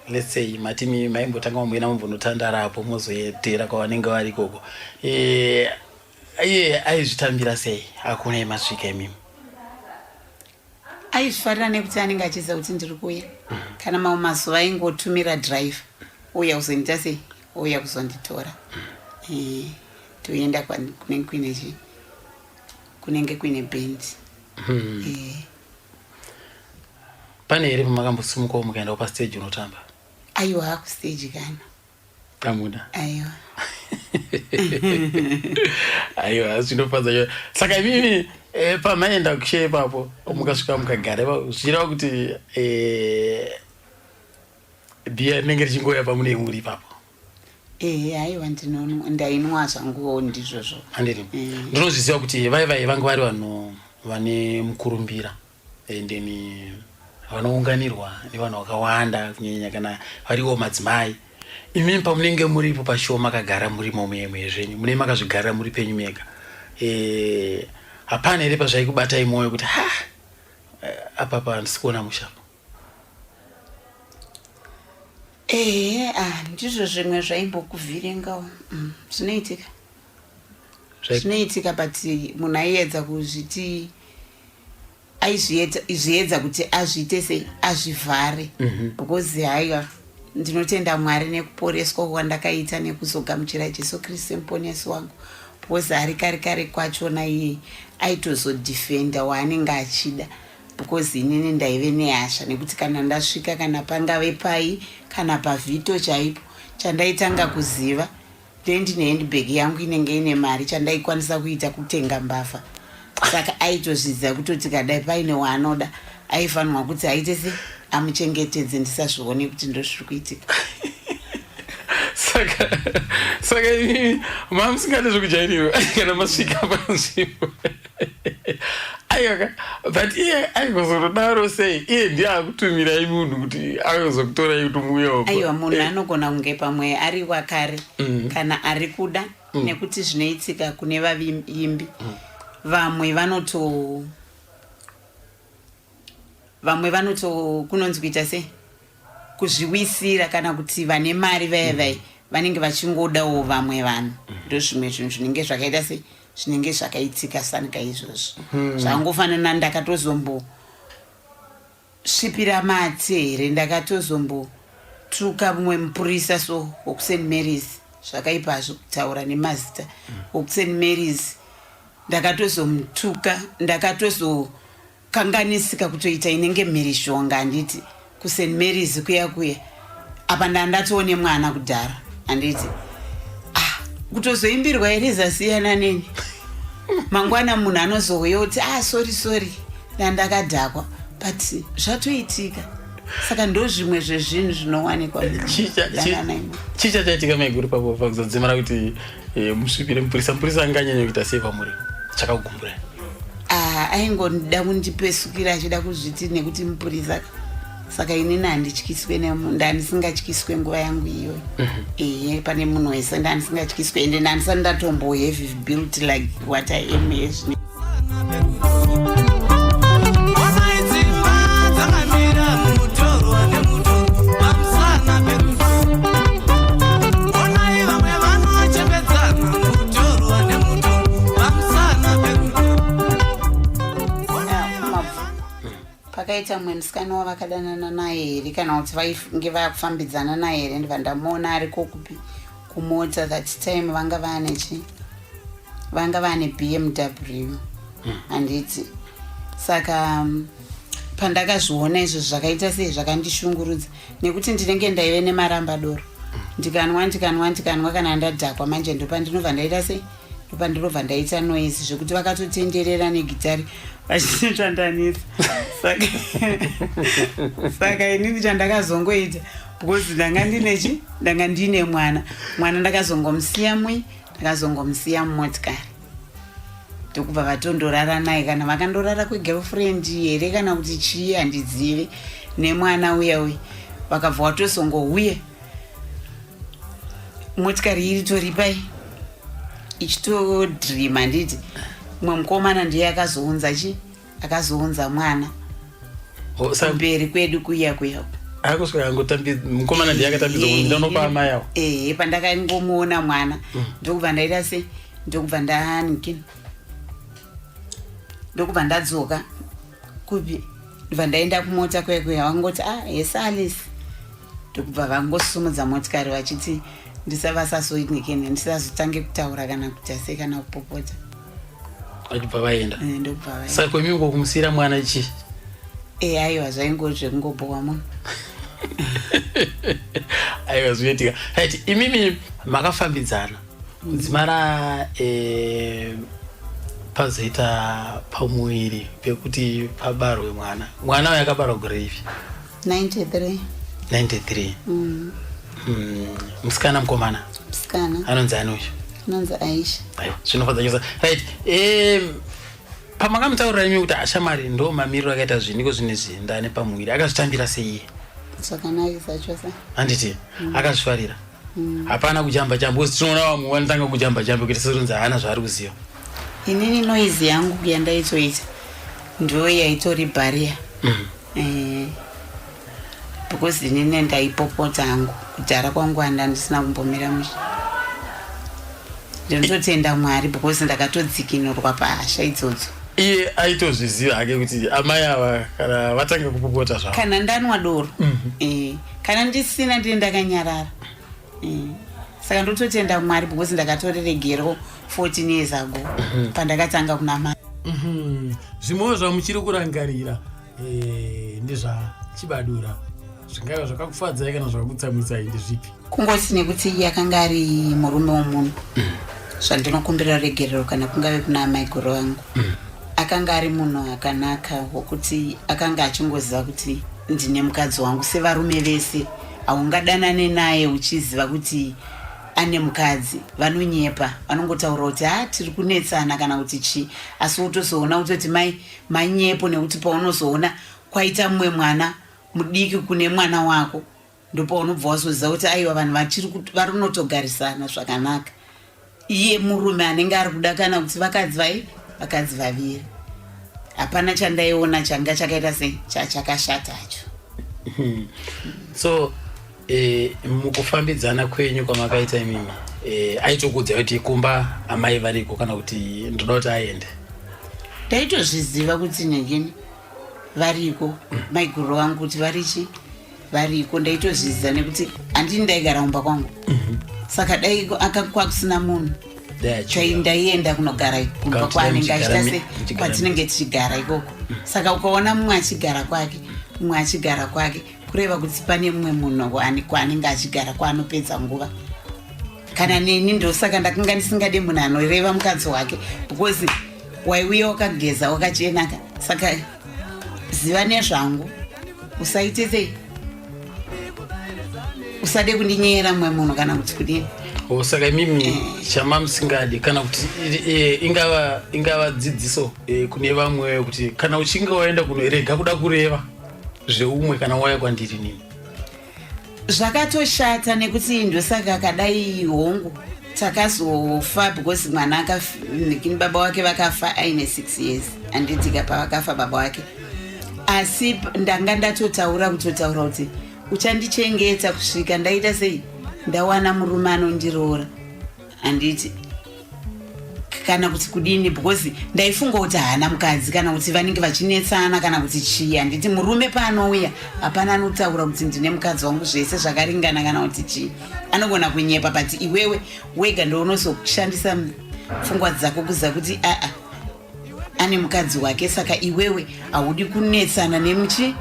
A: let's say mati imimi maimbotanga mamboenda mombonotandarapo mozoedera kwavanenge vari ikoko eh, iye aizvitambira sei hakuna imasvika imimi
D: aizvifarira nekuti anenge achiziva kuti ndiri kuuya mm. kana mamwe mazuva aingotumira drive ouya kuzondiita sei ouya kuzonditora mm. eh, toenda kunenge kuine chii kunenge kuine bhendi mm. eh.
A: Pane here pamakambosimukawo mukaendawo pastage unotamba?
D: Aiwa kustage kana.
A: Amuda.
D: Aiwa.
A: Aiwa zvinofadza chose. Saka imimi eh, pamaenda kushe ipapo mukasvika mukagara ipapo zvichireva kuti eh, bhiya rinenge richingouya pamunenge muri ipapo.
D: Ehe aiwa ndainwa zvanguwo ndizvozvo.
A: Handiti. Mm. Ndinozviziva kuti vai vai vanga vari vanhu vane mukurumbira. And vanounganirwa nevanhu vakawanda kunyanya kana variwo madzimai. Imimi pamunenge muripo pashow makagara murimo muye muye zvenyu mune makazvigarira muri penyu mega, hapana here pazvaikubatai mwoyo kuti ha, apa handisi kuona musha?
D: Ehe, ah, ndizvo zvimwe zvaimbokuvhiringawo. Zvinoitika. Zvinoitika, but munhu aiedza kuzviti, aizviedza kuti azviite sei, azvivhare, because haiwa, ndinotenda Mwari nekuporeswa kwandakaita nekuzogamuchira Jesu Kristu semuponesi wangu, because ari kare kare kwachona iye aitozodefenda waanenge achida, because inini ndaive nehasha nekuti kana ndasvika, kana pangave pai, kana pavhito chaipo, chandaitanga kuziva, ndine handbag yangu inenge ine mari, chandaikwanisa kuita kutenga mbavha. Saka aitozvidza kutoti kadai paine waanoda, aifanirwa kuti aite se amuchengetedze, ndisazvione kuti ndo zviri kuitika.
A: Saka imimi mamusingade zvekujairiwa kana masvika panzvimbo? Aiwaka, but iye aigozotodaro sei? Iye ndiye akutumirai munhu kuti azokutorai kuti muuye?
D: Aiwa, munhu anogona kunge pamwe ari wakare kana ari kuda, nekuti zvinoitika kune vaimbi vamwe, vanoto kunonzi kuita sei, kuzviwisira, kana kuti vane mari vaya vai vanenge vachingodawo vamwe vanhu. Ndo zvimwe zvinhu zvinenge zvakaita sei, zvinenge zvakaitika sanika izvozvo. Zvangofanana ndakatozombo svipira mate here, ndakatozombotuka mumwe mupurisa so wekuSt Marys. Zvakaipazvo kutaura nemazita. WekuSt Marys ndakatozomutuka, ndakatozokanganisika kutoita inenge mhirizhonga, handiti, kuSt Marys kuya kuya. Apa ndandatoone mwana kudhara, handiti? Ah, kutozoimbirwa Eriza siyana neni. Mangwana munhu anozouya kuti, "Ah, sorry, sorry, ndandakadhakwa," but zvatoitika. Saka ndo zvimwe zvezvinhu zvinowanikwa.
A: Chii chachaitika maiguru papo pakuzodzimara kuti musvipire mupurisa? Mupurisa anga anyanya kuita sei pamuri chakakugumburai?
D: Ah, aingoda kundipesukira achida kuzviti nekuti mupurisa, saka inini handityiswe, ndandisingatyiswe nguva yangu iyoyo. Ehe, pane munhu wese ndandisingatyiswe, ende ndandisati ndatombo heavy built like what I am yezvino.
C: Onai dzimba dzakamira mutorwa nemutorwa pamusana perudo. Onai vamwe vanochembedzana mutorwa nemutorwa pamusana perudo.
D: Ah, kumabvuku pakaita mumwe musikana wavakadanana naye here, kana kuti vainge vakufambidzana naye here, ndibva ndamuona ariko kupi, kumota. That time vanga vane chi, vanga vane BMW, handiti? Saka pandakazviona izvo zvakaita sei, zvakandishungurudza nekuti ndinenge ndaive nemaramba doro, ndikanwa, ndikanwa, ndikanwa, kana ndadhakwa manje, ndopandinobva ndaita sei, ndopandinobva ndaita noise zvekuti vakatotenderera negitari vachitsandanisa. Saka inini chandakazongoita, because ndanga ndine chi, ndanga ndine mwana, mwana ndakazongomusiya mui, ndakazongomusiya mumotikari, ndokubva vatondorara naye, kana vakandorara kwegirlfriend here kana kuti chii, handizivi, nemwana uya uya. Vakabva watozongouya motikari iri toripai ichitodream, handiti? Mumwe mukomana ndiye akazounza chi, akazounza mwana
A: Oh, saka
D: kumberi kwedu kuya kuya.
A: Akusvika mukomana ndiye akatambidza kuti ndanopa amai avo?
D: Ehe, pandakangomuona mwana, ndokubva ndaita sei, ndokubva ndanikini, ndokubva ndadzoka kupi, ndobva ndaenda kumota kuya kuya. Vangoti, "Ah, yes, Alice," ndokubva vangosumudza motikari vachiti ndisavasazoinikini, ndisazotange kutaura kana kuita sei kana kupopota.
A: Vachibva vaenda?
D: Eh, ndokubva vaenda.
A: Saka kwemimi kumusiyira mwana chii?
D: E, aiwa, zvaingori zvekungobhowa munhu.
A: Aiwa, zvinoitika. Right, imimi makafambidzana kudzimara pazoita pamuviri pekuti pabarwe mwana. Mwana uyo akabarwa gore ripi?
D: 93.
A: 93. Musikana, mukomana?
D: Musikana.
A: Anonzi ani uyu?
D: Anonzi Aisha.
A: Aiwa, zvinofadza chose. Right, pamakamutaurira imi kuti ashamari, ndo mamiriro akaita zvinhu iko zvinezvi, ndane pamuviri, akazvitambira sei iye?
D: Zvakanakisa chose.
A: Handiti akazvifarira? mm. Hapana kujamba jamba, because tinoona vamwe vanotanga kujamba jamba kuita sekunzi haana zvaari kuziva.
D: Inini noise yangu yandaitoita ndo yaitori barrier. Because inini ndaipopota hangu kudhara kwangu, handa ndisina kumbomira mushe. Ndinototenda Mwari because ndakatodzikinurwa pahasha idzodzo.
A: Iye aitozviziva hake kuti amai ava kana vatanga kupopota zvavo.
D: Kana ndanwa doro, kana ndisina ndine ndakanyarara. Saka ndototenda Mwari because ndakatoreregerwo 14 years ago pandakatanga kunamata.
A: Zvimwewo zvamuchiri kurangarira ndezvaChibadura, zvingava zvakakufadzai kana zvakakutsamwisai, ndezvipi?
D: Kungoti nekuti iye akanga ari murume womunhu, zvandinokumbira regerero kana kungave kuna amaiguru vangu. Akanga ari munhu akanaka wokuti akanga achingoziva kuti ndine mukadzi wangu. Sevarume vese, haungadanane naye uchiziva kuti ane mukadzi. Vanonyepa, vanongotaura kuti ha, tiri kunetsana kana kuti chii, asi wotozoona kutoti mai manyepo, nekuti paunozoona kwaita mumwe mwana mudiki kune mwana wako, ndopaunobva wazoziva kuti aiwa, vanhu vachiri vari kunotogarisana zvakanaka. Iye murume anenge ari kuda kana kuti vakadzi vai vakadzi vaviri. Hapana chandaiona changa chakaita sei chakashatacho.
A: So mukufambidzana kwenyu kwamakaita imimi, aitokuudza kuti kumba amai variko, kana kuti ndoda kuti aende?
D: Ndaitozviziva kuti nengeni variko, maiguru vangu, kuti varichi variko. Ndaitozviziva nekuti handini ndaigara kumba kwangu, saka dai kwakusina munhu, ndaienda kunogara kumba kwaanenge achita se kwatinenge tichigara ikoko. Saka ukaona mumwe achigara kwake, mumwe achigara kwake, kureva kuti pane mumwe munhu kwaanenge achigara, kwaanopedza nguva. Kana neni ndosaka ndakanga ndisingade munhu anoreva mukadzi wake, because waiuya wakageza, wakachenaka. Saka ziva nezvangu, usaite sei, usade kundinyeyera mumwe munhu kana kuti kudini.
A: Oh, saka imimi chama musingadi kana kuti ingava dzidziso kune vamwe kuti kana uchinge waenda kunorega kuda kureva zveumwe kana wauya kwandiri nini.
D: Zvakatoshata nekuti ndosaka kadai hongu takazofa, because mwana akaf- baba wake vakafa aine 6 years, handitika? Pavakafa baba wake, asi ndanga ndatotaura, kutotaura kuti uchandichengeta kusvika ndaita sei, ndawana murume anondiroora, handiti? Kana kuti kudini, because ndaifunga kuti haana mukadzi, kana kuti vanenge vachinetsana, kana kuti chii, handiti? Murume paanouya hapana anotaura kuti ndine mukadzi wangu, zvese zvakaringana, kana kuti chii. Anogona kunyepa, but iwewe wega ndounozoshandisa pfungwa dzako kuziva kuti aa, ane mukadzi wake. Saka iwewe haudi kunetsana nemuchi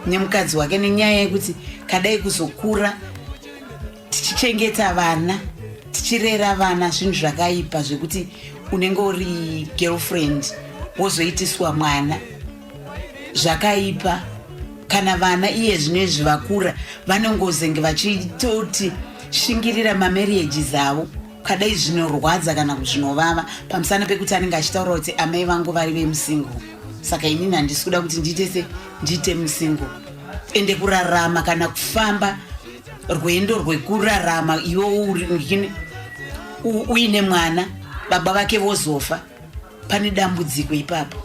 D: nemukadzi wake, nenyaya yekuti kadai kuzokura tichichengeta vana, tichirera vana, zvinhu zvakaipa zvekuti unenge uri girlfriend wozoitiswa mwana, zvakaipa. Kana vana iye zvino izvi vakura, vanongozenge vachitoti shingirira mamarriages avo, kadai zvinorwadza kana zvinovava, pamusana pekuti anenge achitaura kuti amai vangu vari vemusingle, saka inini handisi kuda kuti ndiite se ndiite musingle. Ende kurarama kana kufamba rwendo rwekurarama iwe uine mwana, baba vake vozofa, pane dambudziko ipapo.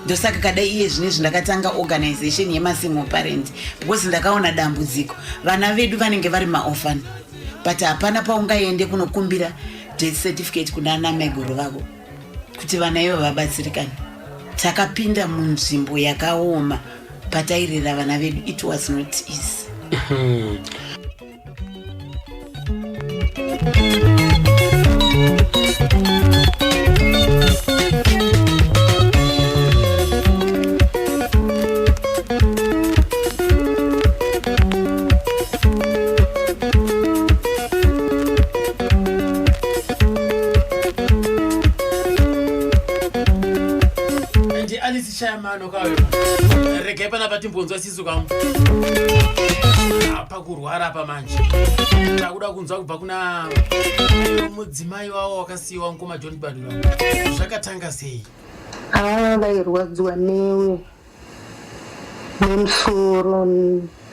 D: Ndosaka kadai iye zvinezvi ndakatanga organization yemasingle parent, because ndakaona dambudziko, vana vedu vanenge vari maorphan, but hapana paungaende kunokumbira death certificate kuna ana maiguru vako kuti vana ivo vabatsirikane. Takapinda munzvimbo yakaoma patairera vana vedu. It was not easy.
A: Ndi Alice Shayamano kayo. Regai panapa timbonzwa sisu kamu pakurwara apa. Manje takuda kunzwa kubva kuna mudzimai wavo wakasiyiwa, mukoma John Badura, zvakatanga sei?
E: Haa, vairwadziwa newe nemusoro.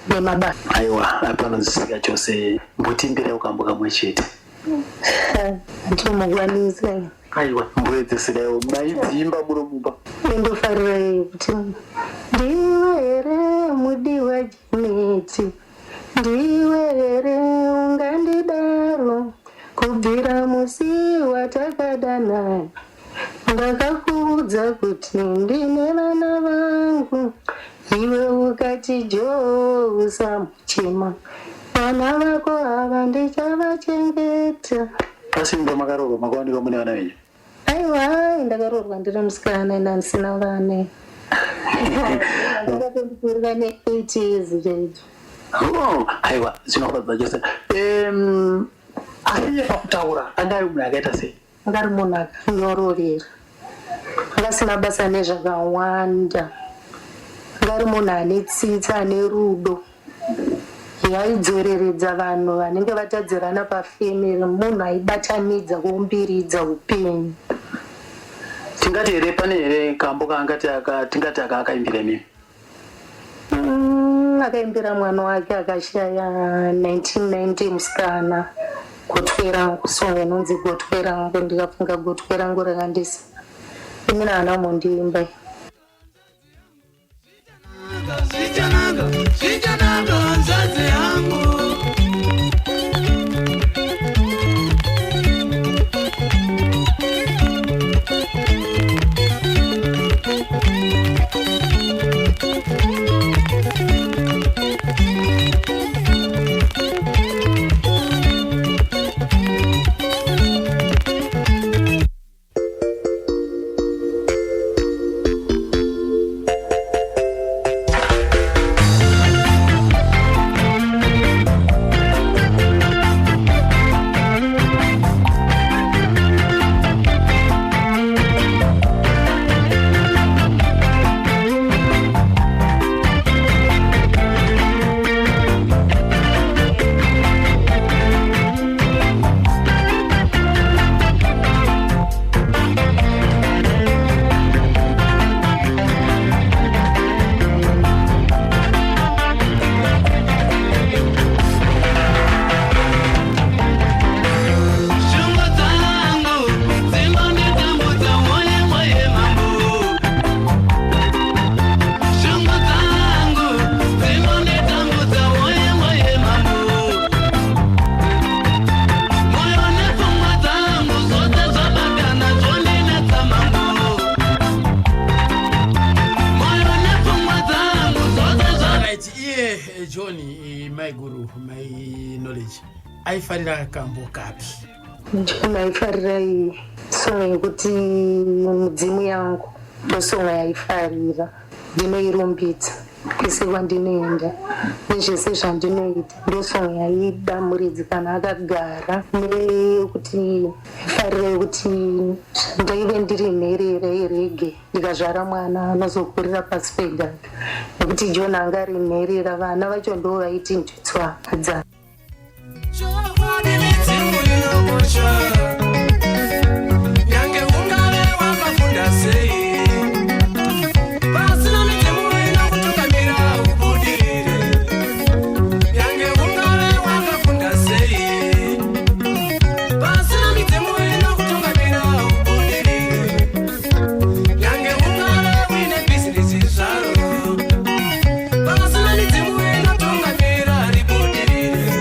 E: Nemabasa.
F: Aiwa, panonzwisisika chose. Mbotimbirawo kambo kamwe chete.
E: Handimukwanisa.
F: Aiwa, mboedzeserawo, maidzimba muno mumba.
E: Indofarira kuti ndiwe here mudiwa Jeneti, ndiwe here ungandidaro? Kubvira musi watakadanana ndakakuudza kuti ndine vana vangu, iwe ukati joo, usamuchema, vana vako ava ndichavachengeta.
F: Asi mumba makaroorwa makawanikwa mune vana venyu?
E: Aiwa, ndakaroorwa ndiri musikana, ina ndisina vana. Ndakatondipfuurira ne8 years chaidzo.
F: Oh, aiwa, zvinofadza chose. Asi iye pakutaura anga ari munhu akaita sei?
E: Anga ari munhu akanyorovera, anga asina basa nezvakawanda, anga ari munhu ane tsitsi, ane rudo, yaidzoreredza vanhu vanenge vatadzirana pafamily, munhu aibatanidza, kuumbiridza upenyu.
F: Tingati here pane here kambo kaangati aka tingati aka akaimbira imimi?
E: Akaimbira mwana wake akashaya 1990, musikana, Gotwe Rangu, song inonzi Gotwe Rangu. Ndikafunga gotwe rangu rakandisa imina hana mondiimba.
C: Zvichanaka, zvichanaka, hanzvadzi yangu. Shungu dzangu dzinonditambudza, mwoyo mwoyo mambo. Shungu dzangu dzinonditambudza, mwoyo mwoyo mambo. Moyo nepfungwa dzangu zvose zvabatana, zvondinetsa mambo. Moyo nepfungwa dzangu zvose zva
A: Right, iye John, maiguru, my Knowledge, aifarira kambo kapi?
E: John aifarira iyi song yekuti Mudzimu Yangu. Ndosong yaifarira, ndinoirumbidza kwese kwandinoenda nezvese zvandinoita. Ndosong yaida muridzi kana akagara, neyekuti aifarira yekuti ndaive ndiri nherera yerege, ndikazvara mwana anozokurira pasi pedaka, nekuti John anga ari nherera, vana vacho ndo vaiti nditswadza.
C: Chokwadi midzimu inokosha, nyange ungave wakafunda sei, pasina midzimu inokutungamira ubudirire. Nyange ungave wakafunda sei, pasina midzimu inokutungamira ubudirire. Nyange ungave uine bhizinesi zvaro, pasina midzimu inotungamira ribudirire.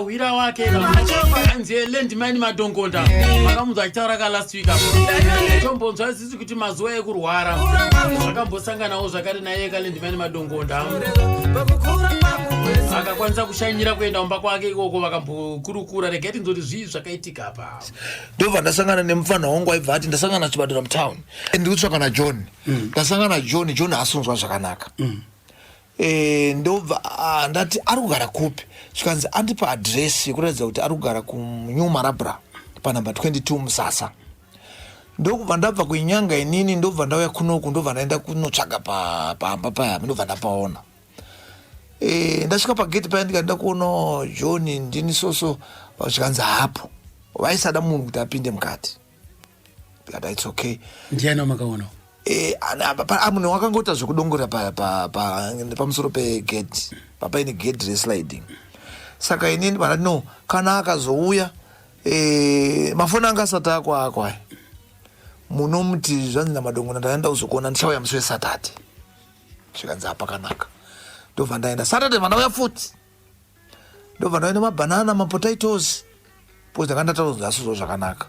A: sahwira wake anzi Landmine Madongonda. Makamunzwa achitaura ka last week apo. Tombonzwa isisi kuti mazuva ekurwara zvakambosanganawo zvakare naye kaLandmine Madongonda, akakwanisa kushanyira kuenda kumba kwake ikoko, vakambokurukura. Regai tinzoti zvii zvakaitika pa.
G: Ndobva ndasangana nemufana wangu, aibva ati ndasangana Chibadura mutown, ndiri kutsvaka naJohn. Ndasangana naJohn, John haasonzwa zvakanaka. Ndobva ndati ari kugara kupi? Zvikanzi andipa adresi yekuratidza kuti ari kugara kuNew Marabra panumber 22 Musasa. Ndokubva ndabva kuinyanga inini, ndobva ndauya kunoku, ndobva ndaenda kunotsvaga pamba paya, ndobva ndapaona. Ndasvika pageti paya, ndikati ndakuona John, ndini soso. Zvikanzi hapo, vaisada munhu kuti apinde mukati. Ndikati it's okay.
A: Ndiani wamakaona?
G: Munhu wakangoita zvekudongora pamusoro pegate, papaine gate resliding. Saka inini vanati no, kana akazouya, mafoni anga asati akwa aya, munomuti zvanzi naMadongo, ndaenda kuzokuona, ndichauya musi weSaturday. Zvikanzi hapakanaka. Ndobva ndaenda Saturday, vandauya futi, ndobva ndauya nemabhanana, mapotatoes, because ndanga ndataura asizvo zvakanaka.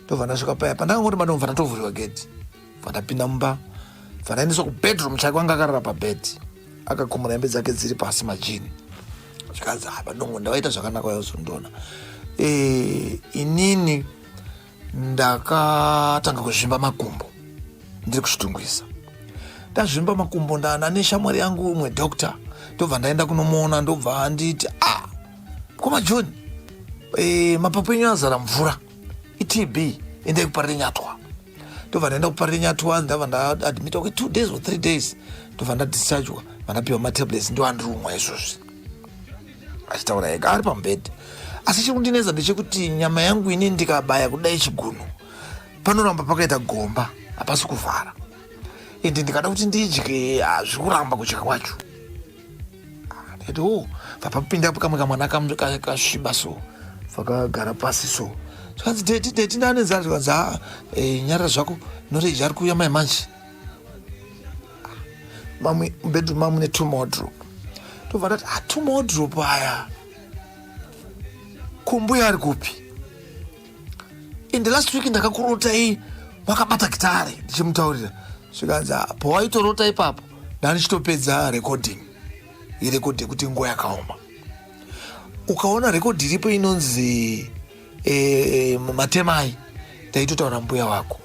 G: Ndobva ndasvika paya pandakangoti madobva ndatovhuriwa gate, bva ndapinda mumba, bva ndaendeswa kubedroom chake. Anga akarara pabed, akakumura hembe dzake dziri pasi, majini. Zvikanzi ah, Madongo, ndavaita zvakanaka wayozondiona. Inini ndakatanga kuzvimba makumbo ndiri kuchitungwisa. Ndazvimba makumbo, ndana neshamwari yangu umwe doctor, ndobva ndaenda kunomuona. Ndobva anditi, "Ah, koma John, mapapu enyu azara mvura, iTB, endai kuParirenyatwa." Ndobva ndaenda kuParirenyatwa, ndabva ndaadmitwa kwe 2 days or 3 days, ndobva ndadischargwa, vandapiwa matablets, ndo andiri izvozvi. Achitaura ega ari pamubhedha. Asi chiri kundinetsa ndechekuti nyama yangu ini ndikabaya kudai chigunhu panoramba pakaita gomba, hapasi kuvhara. Ende ndikada kuti ndidye, hazviri kuramba kudya kwacho. Ah, ndikati o vapapinda kamwe kamwana kasviba so, vakagara pasi so. Zvikanzi, "Daddy, daddy, ndane nzara." Zvikanzi, "Ha, nyarara zvako, Noreji ari kuuya mai manje." Mamwe mubedroom mamune two wardrobe. Ndobva ndati, "Ah, two wardrobe aya, kumbuya ari kupi? In the last week ndakakurotai makabata gitare." Ndichimutaurira, zvikanzi, "Ah, pawaitorota ipapo ndandichitopedza recording yerekodhi yekuti Nguva Yakaoma." Ukaona rekodhi iripo inonzi Matemai, ndaitotaura mbuya wako.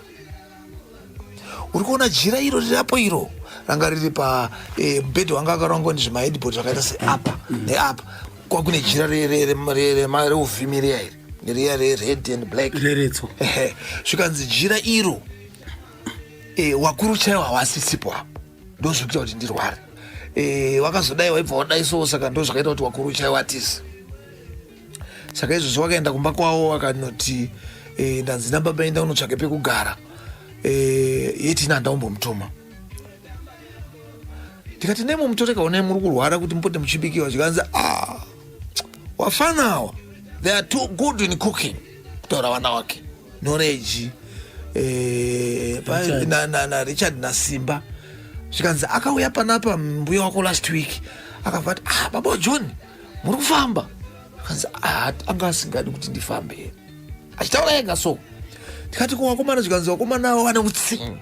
G: Uri kuona jira iro rirapo iro ranga riri pa mubhedhi wanga akarongwa nezvimaheadboard zvakaita seapa neapa, kwakune jira reuvhimi riya iri, riya rered and black.
A: Reretso.
G: Ehe. Zvikanzi jira iro, wakuru chaiwo hawasisipo apo, ndo zvikuita kuti ndirware. Wakazodai waibva wadai so, saka ndo zvakaita kuti wakuru chaiwo atisi. Saka izvozvo wakaenda kumba kwavo, wakanoti, "Ndanzi nababa enda unotsvake pekugara." Yetina handaumbomutuma. Ndikati nemo mutoreka onai muri kurwara kuti mupote muchibikiwa. Zvikanzi, "Ah, wafanawa, they are too good in cooking," kutaura vana wake Noreji,
A: Richard.
G: na Richard naSimba. Zvikanzi akauya panapa mbuya wako last week, akabva ati, "Ah, baba John, muri kufamba." Akanzi, "Ah, anga asingadi kuti ndifambe," achitaura ega so. Ndikati kuvakomana, zvikanzi vakomana avo vane utsinye,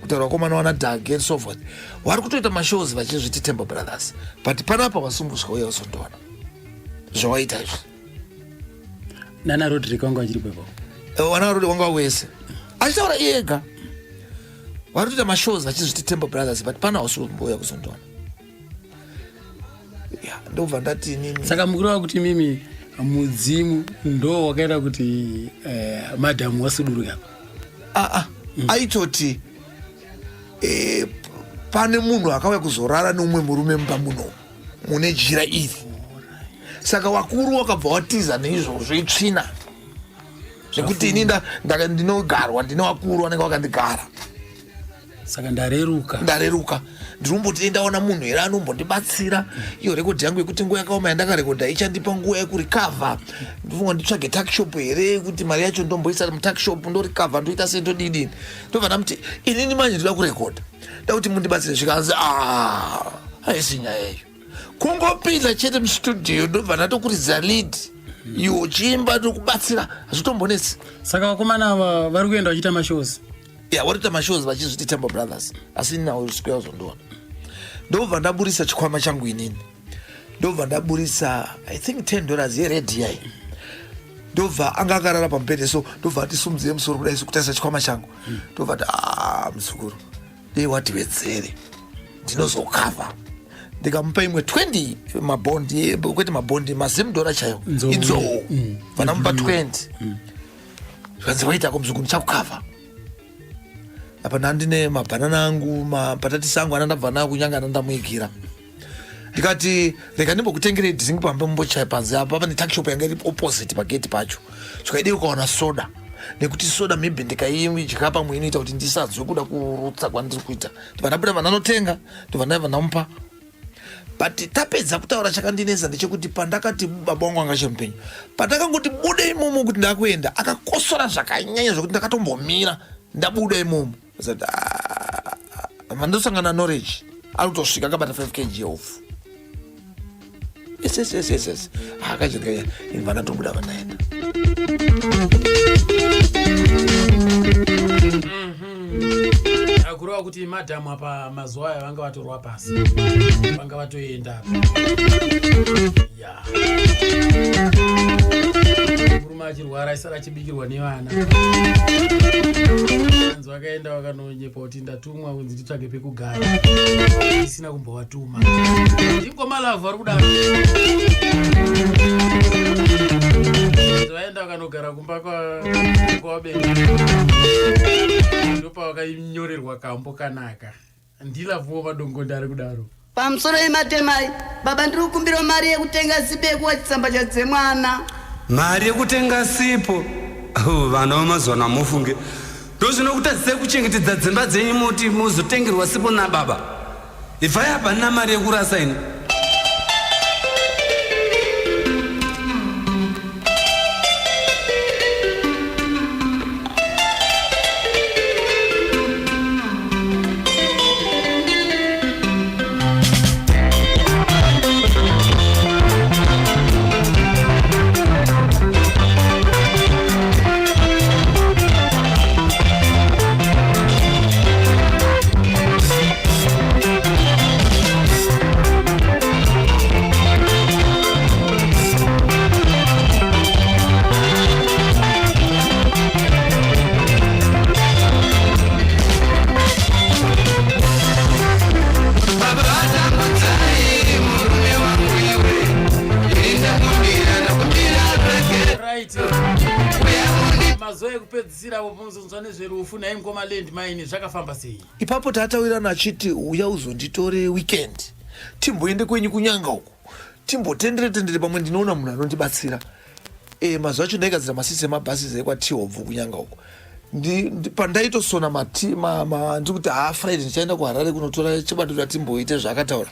G: kutaura vakomana vana Dhagi and so forth, vari kutoita mashows vachizviti Temple Brothers, but panapa vasumbuswa uye vazondiona zvawaita izvi.
A: Nana Rodrick vanga vachiripo ipapo?
G: Vana Rodrick vanga wese, achitaura iye ega, vari kutoita mashows vachizviti Temple Brothers, but pana hausi kumbouya kuzondiona. Ya, ndobva ndati inini
A: Saka mukureva kuti mimi mudzimu ndo wakaita kuti madhamu wasuduruka apa?
G: Aa, aitoti pane munhu akauya kuzorara neumwe murume mumba muno mune jira iri, saka wakuru wakabva watiza neizvozvo, itsvina zvekuti ini ndinogarwa, ndine wakuru vanenge vakandigara.
A: Saka ndareruka.
G: Ndareruka. Ndinomboti ndaona munhu here anombondibatsira. Iyo rekodhi yangu yekuti Nguva Yakaoma yandakarekodha ichandipa nguva yekurecover. Ndofunga nditsvage tuckshop here, kuti mari yacho ndomboisa mutuckshop, ndorecover, ndoita sei, ndodidini. Ndobva ndamuti inini manje ndoda kurekodha, nda kuti mundibatsire. Zvikanzi, "Ah, haisi nyaya iyo." Kungopinda chete mustudio ndobva ndatokuridza lead, iwe uchiimba, ndikubatsira, hazvitombonetsi.
A: Saka vakomana ava vari kuenda vachiita mashows?
G: Ya, varikuita mashows vachizviti Temple Brothers, asi ini nawo square uzondiona. Ndobva ndaburisa chikwama changu inini, ndobva ndaburisa I think $10 yeredhi yai. Ndobva anga akarara pamubhedhe so, ndobva atisumudzire musoro kudai so kutarisa chikwama changu, ndobva ati, "Ah, muzukuru, dei watiwedzere, ndinozokavha." Ndikamupa imwe 20 mabhondi, kwete mabhondi, mazimudhora chaiwo.
A: Nzou.
G: Inzou. Vanamupa 20, zvikanzi, "Waitako muzukuru, ndichakukavha." Apa ndandine mabhanana angu, mapatatisi angu anandabva nayo kunyanga, anandamuigira. Ndikati, "Rega ndimbokutengerei drink pamba, mumbochaya panze apa." Pane tuckshop yanga iri opposite pagate pacho. Zvikaidei ukawana soda, nekuti soda maybe ndikaidya pamwe inoita kuti ndisadzwe kuda kurutsa kwandiri kuita. Ndobva ndabuda, vandanotenga, ndobva ndabva ndamupa. But tapedza kutaura, chakandinetsa ndechekuti pandakati baba wangu anga achiri mupenyu, pandakangoti bude imomo kuti ndakuenda, akakosora zvakanyanya zvokuti ndakatombomira. Ndabuda imomo, asati mandosangana Knowledge ari kutosvika akabata 5 kg off. Yes, akachirya. Ini vanatobuda, vandaenda.
A: Kureva kuti madhamu apa mazuva aya vanga vatorwa pasi, vanga vatoenda apa. Ya, murume achirwara, aisara achibikirwa nevana. Anzi vakaenda vakanonyepa kuti ndatumwa kunzi nditsvage pekugara, isina kumbovatuma. Ndingomalavhu vari kudaro, vaenda vakanogara kumba kwavabereki, ndopavakanyorerwa kambo kanaka. Ndilavhuwo Madongonda ari kudaro.
C: Pamusoro yematemai baba, ndiri kukumbira mari yekutenga sipo yekuwachisa mbatya dzemwana.
H: Mari yekutenga sipo? Oh, vana vamazuva ano hamufunge. Ndozvinokutadzisai kuchengetedza dzimba dzenyu, moti muzotengerwa sipo nababa. Ibvai apa, ndina mari yekurasa ini. Baba vatambudzai murume wangu iwe, ini ndakumbira, ndakumbira rege.
A: Right, mazuva ekupedzisira apo pamunozonzwa nezverufu nhai mukoma Land Mine, zvakafamba sei?
G: Ipapo tatawirana achiti, "Uya uzonditore weekend, timboende kwenyu kunyanga uku, timbotendere tendere, pamwe ndinoona munhu anondibatsira." Mazuva acho ndaigadzira masisi emabhasis ekwatihobvu kunyanga uku. Pandaitosona mati ndiri kuti, "Ha, Friday ndichaenda kuHarare kunotora chibadura, timboite zvaakataura."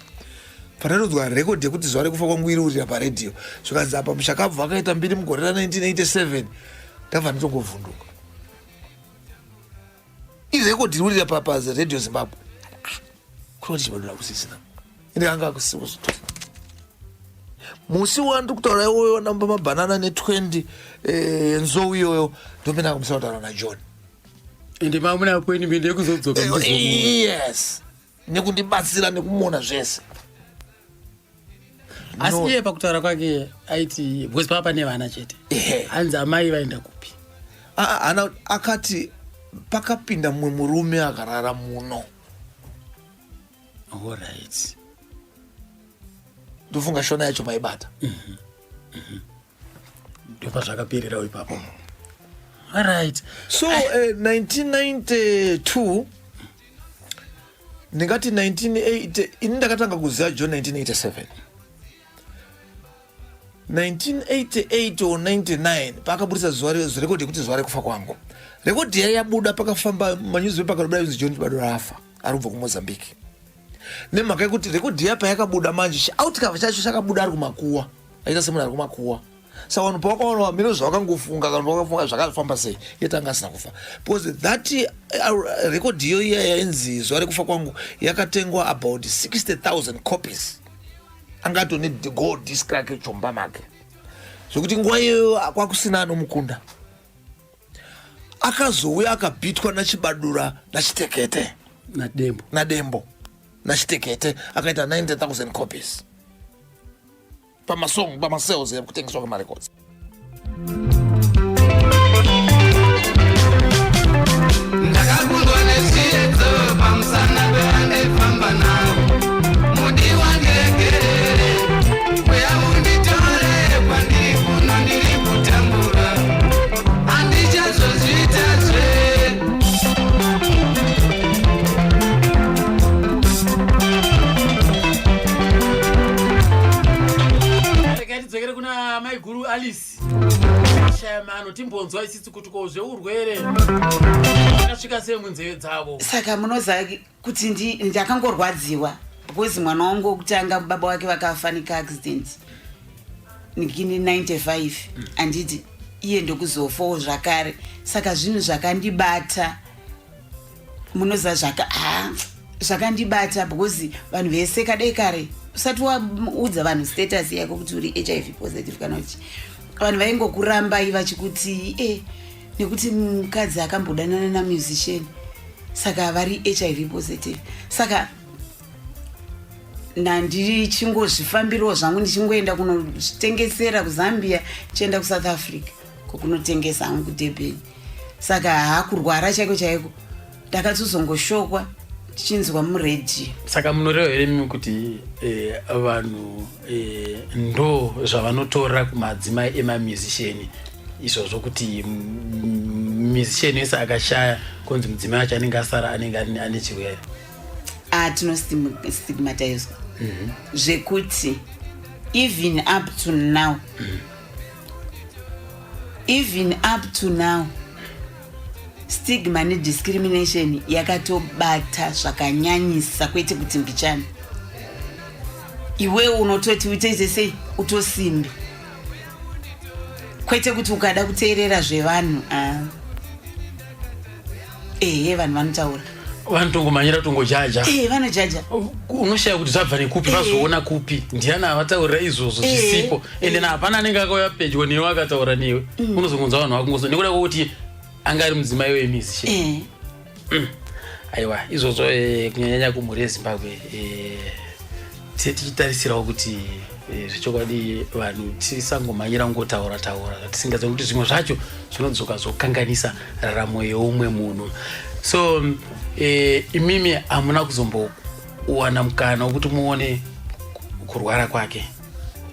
G: Pandainonzwa rekodhi yekuti zuva rekufa kwangu iriurira paredhiyo, zvikanzi apa mushakabvu akaita mbiri mugore ra1987, ndabva nditongovhunduka. Irekodhi iriurira paRadio Zimbabwe, kuroti chibadura kusisina, ende anga akusiwo. Musi wandiri kutaura iwoyo, namba mabhanana ne20 nzou iyoyo, ndopinda kumusa kutaura naJohn.
A: Ende mamuna appointment yekuzodzoka?
G: Yes, nekundibatsira nekumona zvese.
A: Asi
G: No.
A: iye pakutaura kwake aiti, because pava pane vana chete, hanzi amai vaenda kupi?
G: Ah, ah, ana akati pakapinda mumwe murume akarara muno.
A: Alright.
G: Ndofunga shona yacho maibata.
A: Ndopazvakapererawo ipapo, alright.
G: So 1992, ndingati 1980, ini ndakatanga kuziva John 1987. 1988 or 99 paakabudisa zuva rekodhi yekuti zuva rekufa kwangu. Rekodhi yai yabuda, pakafamba manewspaper, akatobuda inzi John Chibadura afa, ari kubva kuMozambique, nemhaka yekuti rekodhi iya payakabuda manje, chioutkava chacho chakabuda ari kumakuwa, aita semunhu ari kumakuwa. Saka vanhu pavakaona vamire zvavakangofunga, kana vakafunga zvakafamba sei, iye tanga asina kufa, because that rekodhi iyo iya yainzi zuva rekufa kwangu yakatengwa about 60,000 copies. Anga atone gold disc rake chomba make zvekuti nguva iyoyo kwakusina anomukunda. Akazouya akabhitwa naChibadura naChitekete
A: naDembo
G: naDembo naChitekete akaita 90000 copies pamasong pamasales ekutengeswa kwemarecords.
I: Ndakakundwa nezviedzo pamusana pevandaifamba navo. Mudiwa ndiregerere, uya unditore kwandiri kuno ndiri kutambura. Handichazozviitazve.
A: Regai tidzokere kuna maiguru Alice Shaya mano timbonzwa isisi kuti ko zveurwere akasvika sei munzeve dzavo.
D: Saka munoziva kuti ndakangorwadziwa because mwana wangu wekutanga baba wake vakafa nekaaccident nikini 95 handiti, iye ndokuzofawo zvakare. Saka zvinhu zvakandibata, munoziva zvakandibata because vanhu vese kadai kare usati waudza vanhu status yako kuti uri HIV positive kana kuti vanhu vaingokurambai vachikuti nekuti mukadzi akambodanana namusician saka vari HIV positive. Saka ndandichingozvifambirawo zvangu, ndichingoenda kunozvitengesera kuZambia, chienda kuSouth Africa kokunotengesa hangu kuDurban. Saka haakurwara chaiko chaiko ndakatozongoshokwa tichinzwa muredhiyo.
A: Saka munoreva here mimi kuti vanhu ndo zvavanotora kumadzimai emamusician izvozvo, kuti musician wese akashaya kunzi mudzimai wacho anenge asara anenge ane chirwere?
D: Ah, tinostigmatizwa zvekuti even up to now, even up to now stigma nediscrimination yakatobata zvakanyanyisa, kwete kuti mbichana. Iwewe unototi utoite sei, utosimbe, kwete kuti ukada kuteerera zvevanhu. Ah. Ehe, vanhu vanotaura.
A: Vanotongomhanyira kutongojaja.
D: Ehe, vanojaja.
A: Unoshaya kuti zvabva nekupi, vazoona kupi, ndiani avataurira izvozvo zvisipo. Ende na hapana anenge akauya pedyo newe akataura newe. Unozongonzwa vanhu vakungozo nekuda kwekuti anga ari mudzimai wemusician. Aiwa, izvozvo kunyanyanya kumhuri yeZimbabwe, tise tichitarisirawo kuti zvechokwadi vanhu tisangomhanyira kungotaura taura zvatisingazivi, kuti zvimwe zvacho zvinodzoka zvokanganisa raramo yeumwe munhu. So imimi hamuna kuzombowana mukana wekuti muone kurwara kwake,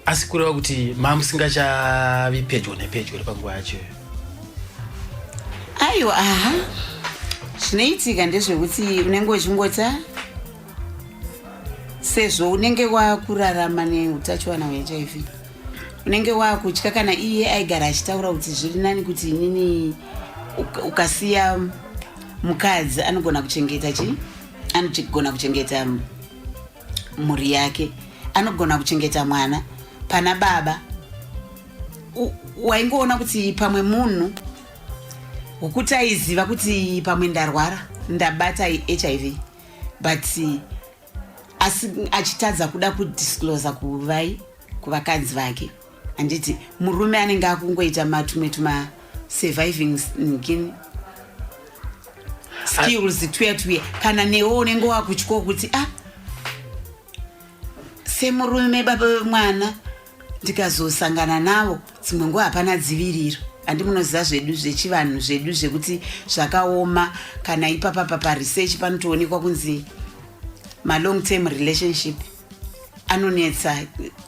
A: asi kureva kuti mamusingachavi pedyo nepedyo panguva yacho?
D: Aiwa, aha, zvinoitika ndezvekuti unenge uchingota sezvo unenge wakurarama neutachiwana hweHIV, unenge wakutya. Kana iye aigara achitaura kuti zviri nani kuti inini ukasiya mukadzi anogona kuchengeta chi anogona kuchengeta mhuri yake, anogona kuchengeta mwana pana baba. Waingoona kuti pamwe munhu wekuti aiziva kuti pamwe ndarwara, ndabata HIV, but asi achitadza kuda kudisclosa kuvai kuvakadzi vake, handiti? Murume anenge akungoita matumwe tuma surviving skills tuya tuya. Kana newo unenge wakutyawo kuti ah, semurume, baba vemwana, ndikazosangana navo dzimwe nguva hapana dziviriro, handi? Munoziva zvedu zvechivanhu zvedu zvekuti zvakaoma. Kana ipapapa paresearch panotoonekwa kunzi malong term relationship anonetsa,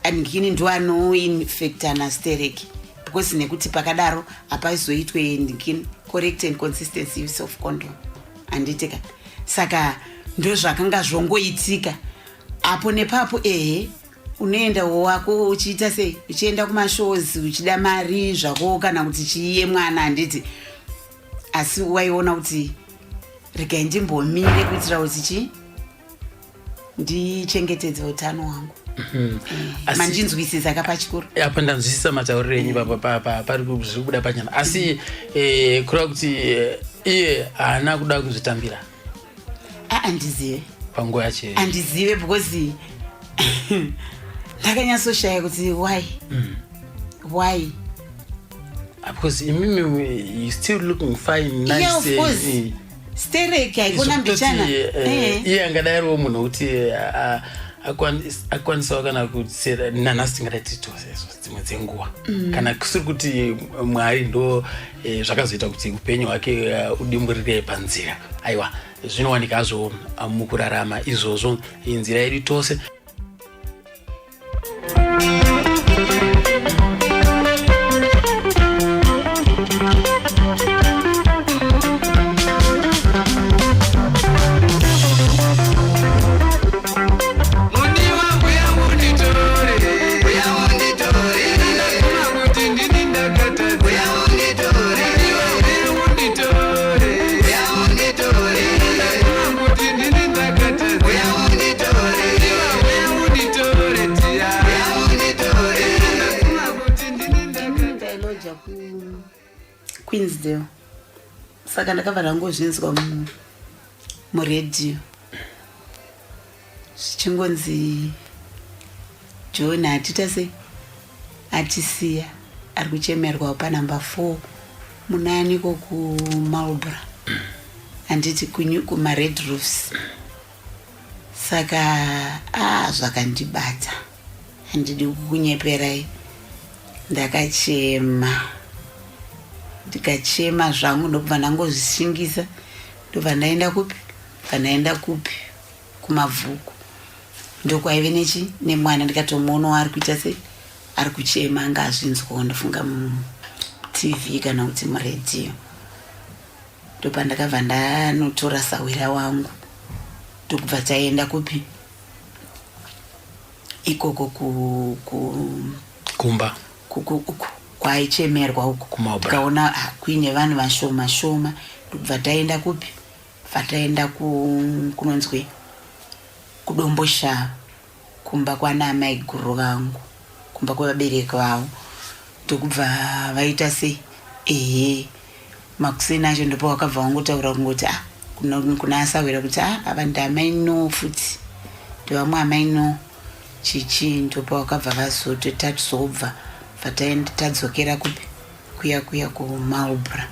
D: andikini ndo anoinfectana stereki, because nekuti pakadaro hapaizoitwe ndikini correct and consistent use of condom, handitika? Saka ndo zvakanga zvongoitika apo nepapo. Ehe, unoenda wako uchiita sei, uchienda kumashows uchida mari zvako kana kuti chiiye mwana, handiti? Asi waiona kuti regai ndimbomire kuitira kuti chi ndichengetedze utano hwangu. Mandinzwisisa kapachikuru?
A: Apa ndanzwisisa matauriro enyu pari zviri kubuda panyama, asi kureva kuti iye haana kuda kuzvitambira?
D: Andizive.
A: Panguva yacho?
D: Handizive, because Ndakanyatsoshaya kuti why. Why?
A: Ah, because imimi you still looking fine, nice.
D: Yeah, of course. Stereki haikona mbichana.
A: Iye angadai ariwo munhu wekuti akwanisawo kana kusera nanhasi tingadai tiri tose izvo dzimwe dzenguva. Kana kusiri kuti Mwari ndo zvakazoita kuti upenyu hwake udimburire panzira. Aiwa, zvinowanika hazvo mukurarama izvozvo, inzira yedu tose.
I: Mudiwa, uya unditore, uya unditore. Ndakuma kuti ndini ndakatadza, uya unditore. Mudiwa, uya unditore, uya unditore. Ndakuma kuti ndini ndakatadza, uya unditore. Mudiwa, uya unditore tiya, uya unditore. Ndakuma kuti ndini ndakatadza.
D: Ndailoja kuQueensdale, saka ndakabva ndangozvinzwa muredhiyo zvichingonzi John hatita sei, atisiya, ari kuchemerwa panumber 4 munaniko kuMarlborough, handiti, kumaRed Roofs. Saka a zvakandibata, handidi kukunyeperai, ndakachema, ndikachema zvangu, ndokubva ndangozvishingisa, ndobva ndaenda kupi, bva ndaenda kupi, kuMabvuku, ndokwaive nechi nemwana. Ndikatomuonawo ari kuita sei, ari kuchema, anga azvinzwawo, ndofunga muTV kana kuti muredhiyo. Ndopandakabva ndanotora sawira wangu, ndokubva taenda kupi ikoko ku
A: Kumba.
D: Uku kwaichemerwa uku.
A: KuMarlborough.
D: Tikaona kuine vanhu vashoma shoma, ndokubva taenda kupi, bva taenda kunonzwi kuDomboshava, kumba kwana amai guru vangu, kumba kwevabereki vavo. Ndokubva vaita sei, ehe, makuseni acho ndopa wakabva wangotaura kungoti ah, kuna asawira kuti ah, ava ndamai no, futi ndevamwe amai no chichi. Ndopa wakabva vazoti tazobva, bva taenda, tadzokera kupi, kuya kuya kuMarlborough.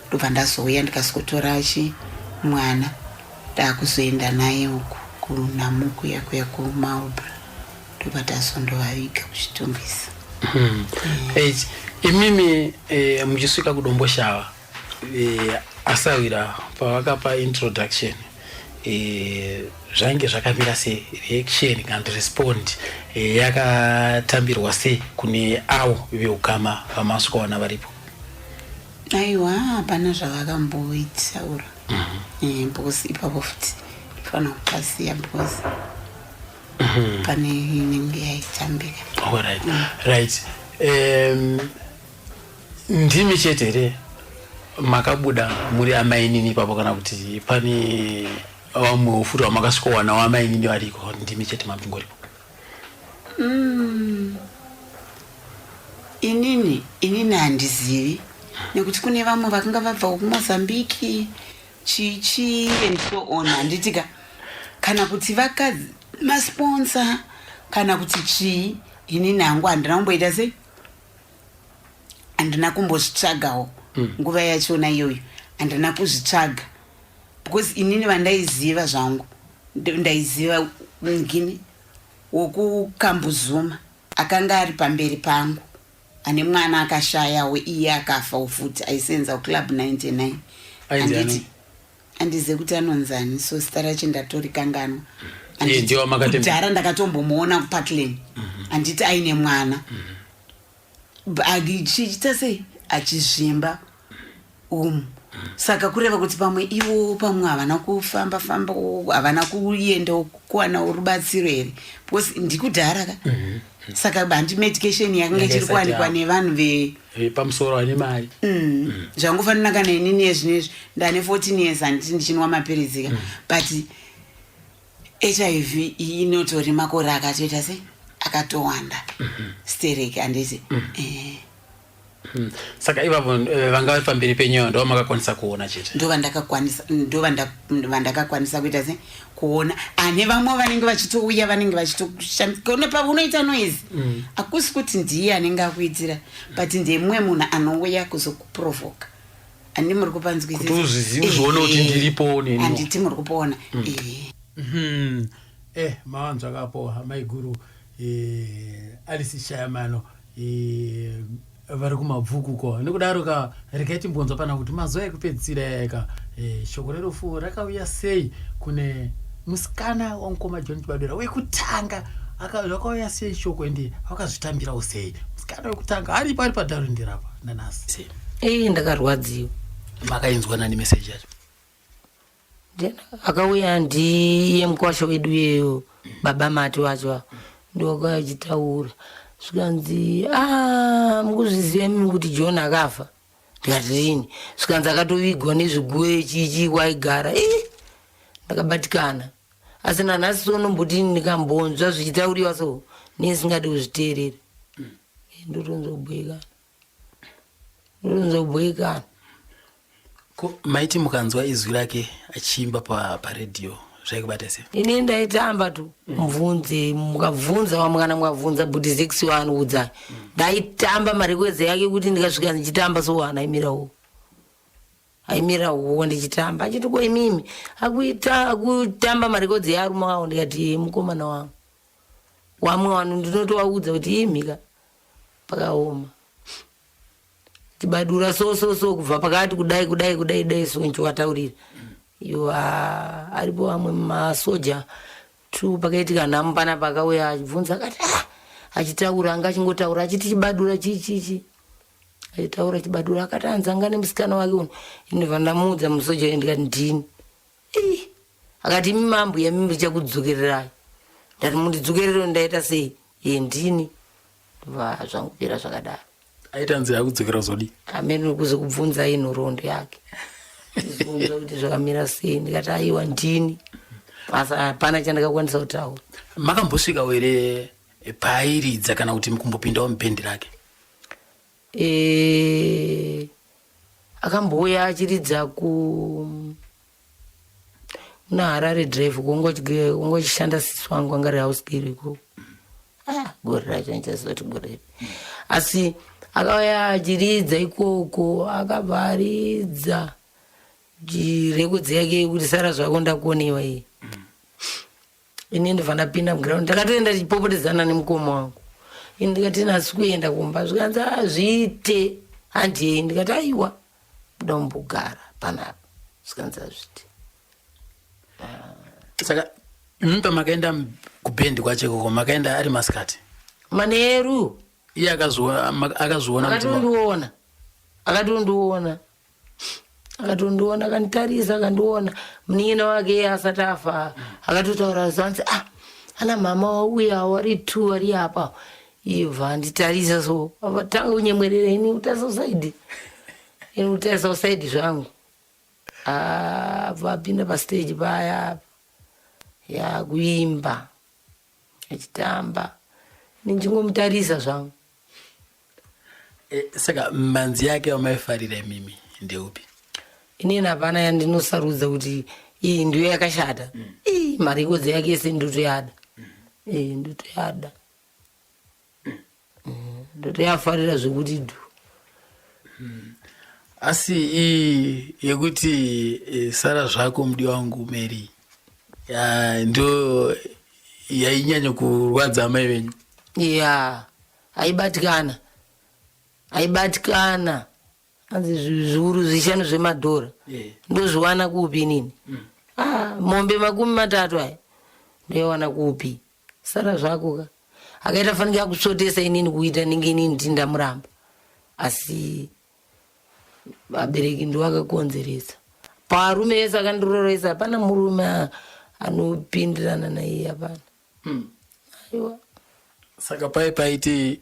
D: Ndobva ndazouya, ndikasikotora chi mwana, ndakuzoenda naye uku kunhamo kuya kuya kuMarlborough, ndobva tazondovaviga kuChitungwiza.
A: Eight. Imimi muchisvika kuDomboshava, asawira pavakapa introduction, zvainge zvakamira sei? Reaction kana kuti respond yakatambirwa sei kune avo veukama vamasvikawana varipo?
D: Aiwa, hapana zvavakamboitaura, because ipapo futi fanira kupasiya because pane inenge yaitambika.
A: Alright. Right. Ndimi chete here makabuda muri amainini ipapo, kana kuti pane vamwewo futi vamakasvikowanawo amainini variko? Ndimi chete mabvingoripo?
D: Inini handizivi, nekuti kune vamwe vakanga vabvawo kuMozambiki, chichi and so on, handitika, kana kuti vakadzi masponsor kana kuti chii. Inini hangu handina kumboita sei, handina kumbozvitsvagawo. Nguva yachona iyoyo handina kuzvitsvaga because inini vandaiziva zvangu, ndaiziva ngini wokuKambuzuma akanga ari pamberi pangu, ane mwana akashayawo, iye akafawo futi, aisenza kuClub 99.
A: Ainzi
D: Handiti
A: ani?
D: Handizivi kuti anonzani, so zita racho ndatorikanganwa.
A: Iye ndiye wamakatemba?
D: Kudhara ndakatombomuona kuParkland, handiti, aine mwana. Achiita sei, achizvimba umu. Saka kureva kuti pamwe ivo pamwe havana kufamba famba, havana kuendawo kuwanawo rubatsiro here, because ndikudhara ka. Saka handi medication yakanga
A: Yanga
D: ichiri
A: isati
D: kuwanikwa nevanhu ve
A: Pamusoro ane mari.
D: Zvangofanana kana inini yezvinezvi, ndane 14 years, handiti, ndichinwa mapiritsi ka, but HIV iyi inotori makore akatoita sei, akatowanda stereki, handiti.
A: Mhm. Saka ivavo eh, vanga vari pamberi penyu ndo vamakakwanisa kuona chete?
D: Ndo vandakakwanisa, ndo vandakakwanisa kuita se kuona. Ane vamwe vanenge vachitouya, vanenge vachitoshamona paunoita noise. Akusi kuti ndiye anenge akuitira, but ndemumwe munhu anouya kuzokuprovoka. Handi muri kupanzwisisa?
A: Kuti uzvione kuti ndiripo neniwo.
D: Handiti muri kupoona? Ehe.
A: Mawanzwa kapo maiguru Alice Shayamano vari kumabvuku ko. Nekudaro ka, regai timbonzwa pana kuti mazuva ekupedzisira eka shoko rerufu rakauya sei kune musikana wamukoma John Chibadura wekutanga. Rakauya sei shoko, ende vakazvitambirawo sei? Musikana wekutanga aripo, ari padharundirapa nanhasi.
J: Ei, ndakarwadziwa.
A: Makainzwa nani meseji yacho?
J: Then akauya, ndiye mukwasha wedu iyeyo, baba mati wacho ndowakauya achitaura, zvikanzi, "A, mukuzviziva mimi kuti John akafa?" Ndikati, "Rini?" Zvikanzi akatovigwa nezviguwe chichi kwaigara. I ndakabatikana, asi nanhasi so nomboti ndikambonzwa zvichitauriwa so nesingadi kuzviteerera. Ndotonzwa kubhoikana, ndotonzwa kubhoikana.
A: Ko maiti mukanzwa izwi rake achiimba paredhiyo zvaikubata sei?
J: Ini ndaitamba tu. Mubvunze, mukabvunza vamwe, kana mukabvunza Budhizex waanoudza, ndaitamba marekodzi yake kuti ndikasvika ndichitamba so anaimirawo, aimira uwo ndichitamba, achiti, "Ko imimi akuita akutamba marekodzi earume awo?" Ndikati, "Eh, mukomana wangu." Wamwe vanhu ndinotovaudza kuti imhika pakaoma, Chibadura so so so, kubva pakati kudai kudai kudai dai so nchiwataurira iyo. Aripo vamwe masoja tu, pakaitika nhamo panapa akauya achibvunza, akati, "Ah," achitaura, anga achingotaura achiti Chibadura chi chi chi, achitaura Chibadura, akati anzi anga nemusikana wake uno. Indobva ndamuudza musoja uyu, ndikati, "Ndini." Ii, akati, "Imi mambuya, mimi ndichakudzokererai." Ndati, "Mundidzokerere ndaita sei?" "Ye, ndini." Va zvangupera zvakadaro.
A: Aita nzira yekudzokera kuzodii?
J: Amene kuzokubvunzai nhoroondo yake, kuzobvunza kuti zvakamira sei. Ndikati, "Aiwa, ndini," asi hapana chandakakwanisa kutaura.
A: Makambosvikawo here paairidza kana kuti mukumbopindawo mubhendi rake?
J: Akambouya achiridza ku kuna Harare Drive, kungochishanda sisi wangu anga ri house girl ikoko. Ah, gore racho ndichaziva kuti gore ripi, asi akauya achiridza ikoko, akabva aridza rekodzi yake yekuti "Sara Zvako Ndakonewa" iyi. Ini ndobva ndapinda muground, ndakatoenda tichipopotedzana nemukoma wangu. Ini ndikati, "Nhasi kuenda kumba?" Zvikanzi, "Hazviite, handiyei." Ndikati, "Aiwa, kuda kumbogara panapa." Zvikanzi, "Hazviite."
A: Saka imi pamakaenda kubhendi kwacho ikoko, makaenda ari masikati?
J: Manheru.
A: Iye akazviona mudzimba?
J: Akatondiona, akatondiona, akatondiona, akanditarisa, akandiona. Munin'ina wake iye asati afa akatotaura zanzi, "Ah, ana mama wauya wari two wari apa." Ibva anditarisa so, avatanga kunyemwerera. Ini kutarisa usaidi, ini kutarisa usaidi zvangu. Abva apinda pastage paya yakuimba achitamba, ndichingomutarisa zvangu.
A: Saka manzi yake wamaifarira imimi ndeupi?
J: Inini hapana yandinosarudza kuti iyi ndiyo yakashata. Ii, marekodzi yake ese ndotoyada. Ndotoyada, ndotoyafarira zvekuti dhu.
A: Asi iyi yekuti "Sara Zvako Mudiwa Wangu Mary" ndo yainyanya kurwadza amai venyu?
J: Ya, aibatikana, aibatikana. Anzi zviuru 5 zvemadhora ndozviwana kupi inini? Ah, mombe 30 aya ndoiwana kupi? Sara zvako ka, akaita fanike akutsvotesa inini, kuita ninge inini ndindamuramba, asi vabereki ndo vakakonzeresa. Parume yese akandiroresa, hapana murume anopindirana naiye, hapana. Aiwa.
A: Saka pai paiti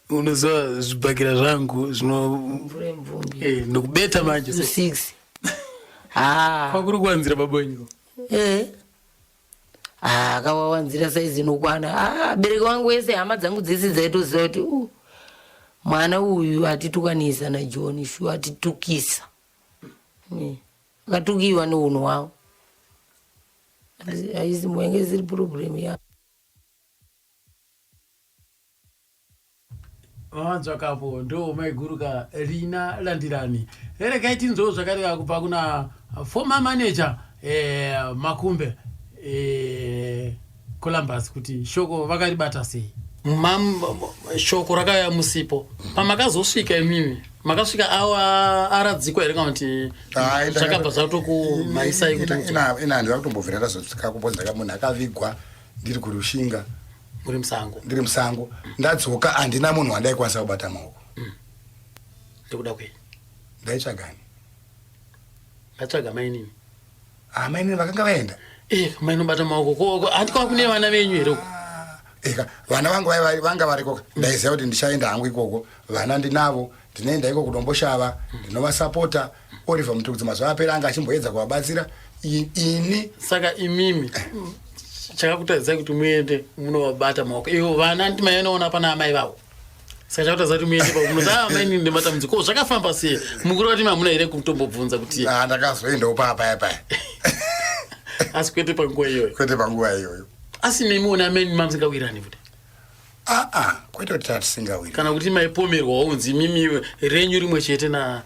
A: unoziva zvibhakira zvangu zvino
J: mvura yemvumbi.
A: Ndokubeta manje
J: six, ha.
A: Kwakuri kuwanzira baba wenyu?
J: Ah, akawawanzira saizi inokwana. Ah, bereki wangu wese, hama dzangu dzese dzaitoziva kuti Mwana uyu atitukanisa naJohn shuwa atitukisa. Akatukiwa neunhu hwavo. Haisi mwenge isiri problem yavo.
A: Mawanzwakapo ndo maiguruka rina landirani. Reregai tinzwewo zvakareva kubva kuna former manager eh, Makumbe eh, Columbus kuti shoko vakaribata sei. Mam, shoko rakauya musipo pamakazosvika imimi makasvika awa aradzikwa here kana kuti zvakabva zvatokumhaisai kuti
B: ina handina kutombobvira ndazosvika kuponza munhu akavigwa ndiri kurushinga
A: muri musango
B: ndiri musango ndadzoka handina munhu wandaikwanisa kubata maoko
A: ndikuda kwei
B: ndaitsvagani
A: ndatsvaga mainini
B: ah mainini vakanga vaenda
A: eh mainobata maoko handi kwa kune vana venyu here uko
B: ah, eka vana vangu vanga variko ndaiziva kuti ndichaenda hangu ikoko vana ndinavo ndinoenda iko kudomboshava ndinovasapota Oliver Mutukudzi mazuva apera anga achimboedza kuvabatsira ini
A: saka imimi chakakutadzai kuti muende munovabata maoko ivo vana ndi mainoona pana amai vavo saka chakutadzai kuti muende pamunozi ah, mainini nematambudziko ko zvakafamba sei mukuru vati mamuna here kutombobvunza kuti
B: ah, ndakazoendawo paa paya paya
A: asi kwete panguva iyoyo
B: kwete panguva iyoyo
A: asi nemiona ameni mamusingawirani futi
B: aa ah, ah, kwete kuti tatisingawiri
A: kana kuti maipomerwawo kunzi imimi renyu rimwe chete na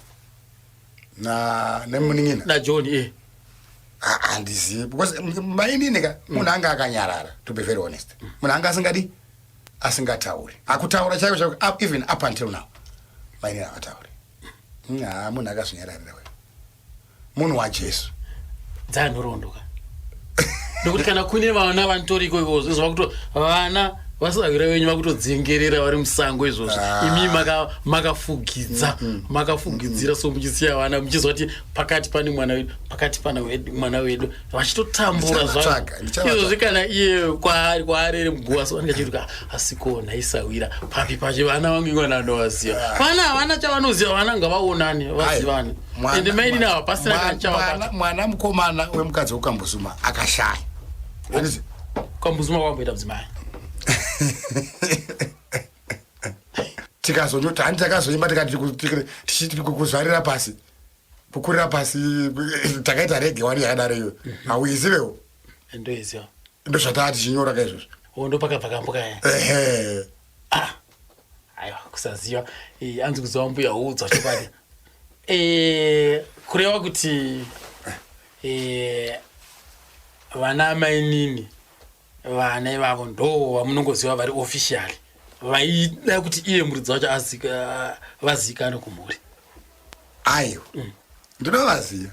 B: na nemunin'ina
A: najohn e
B: handizivi because mainini ka munhu anga akanyarara to be very honest munhu anga asingadi asingatauri akutaura chaiko chaiko up, even up until now mainini havatauri ha munhu akazvinyararira uyo munhu wajesu
A: dzanhoroondo ka nekuti kana kune vana vanotoriko izvozvo izvo vakuto vana vasahwira venyu vakutodzengerera vari musango izvozvo ah. imi makafugidza makafugidzira so muchisiya vana muchiziva kuti pakati pane mwana wedu pakati pana mwana wedu vachitotambura zvaizvozvi kana iye kwaari kwaarere muguva so anenge achiti asiko nhaisahwira papi pacho vana vangu ingwana anovaziva ah. vana havana chavanoziva vana ngavaonane vazivane ende mainini ava pasina kana chavabata
B: mwana mukomana wemukadzi wekukambuzuma akashaya
A: kambuzuma kwamboita mudzimai
B: tikazonyota handi takazoimba tikati kuzvarira pasi kukurira pasi takaita rege wani yakadaro iyo hauizivewo
A: ndoiziva
B: ndozvataa tichinyora ka izvozvo
A: o ndopakabva kambo kaya
B: ehe
A: ah aiwa kusaziva eh, anzi kuziva mbuya huudzwa chokwadi eh, kureva kuti eh, vana mainini vana ivavo ndo vamunongoziva vari officially vaida kuti iye muridzi wacho vazikanwe kumhuri
B: aiwa ndinovaziva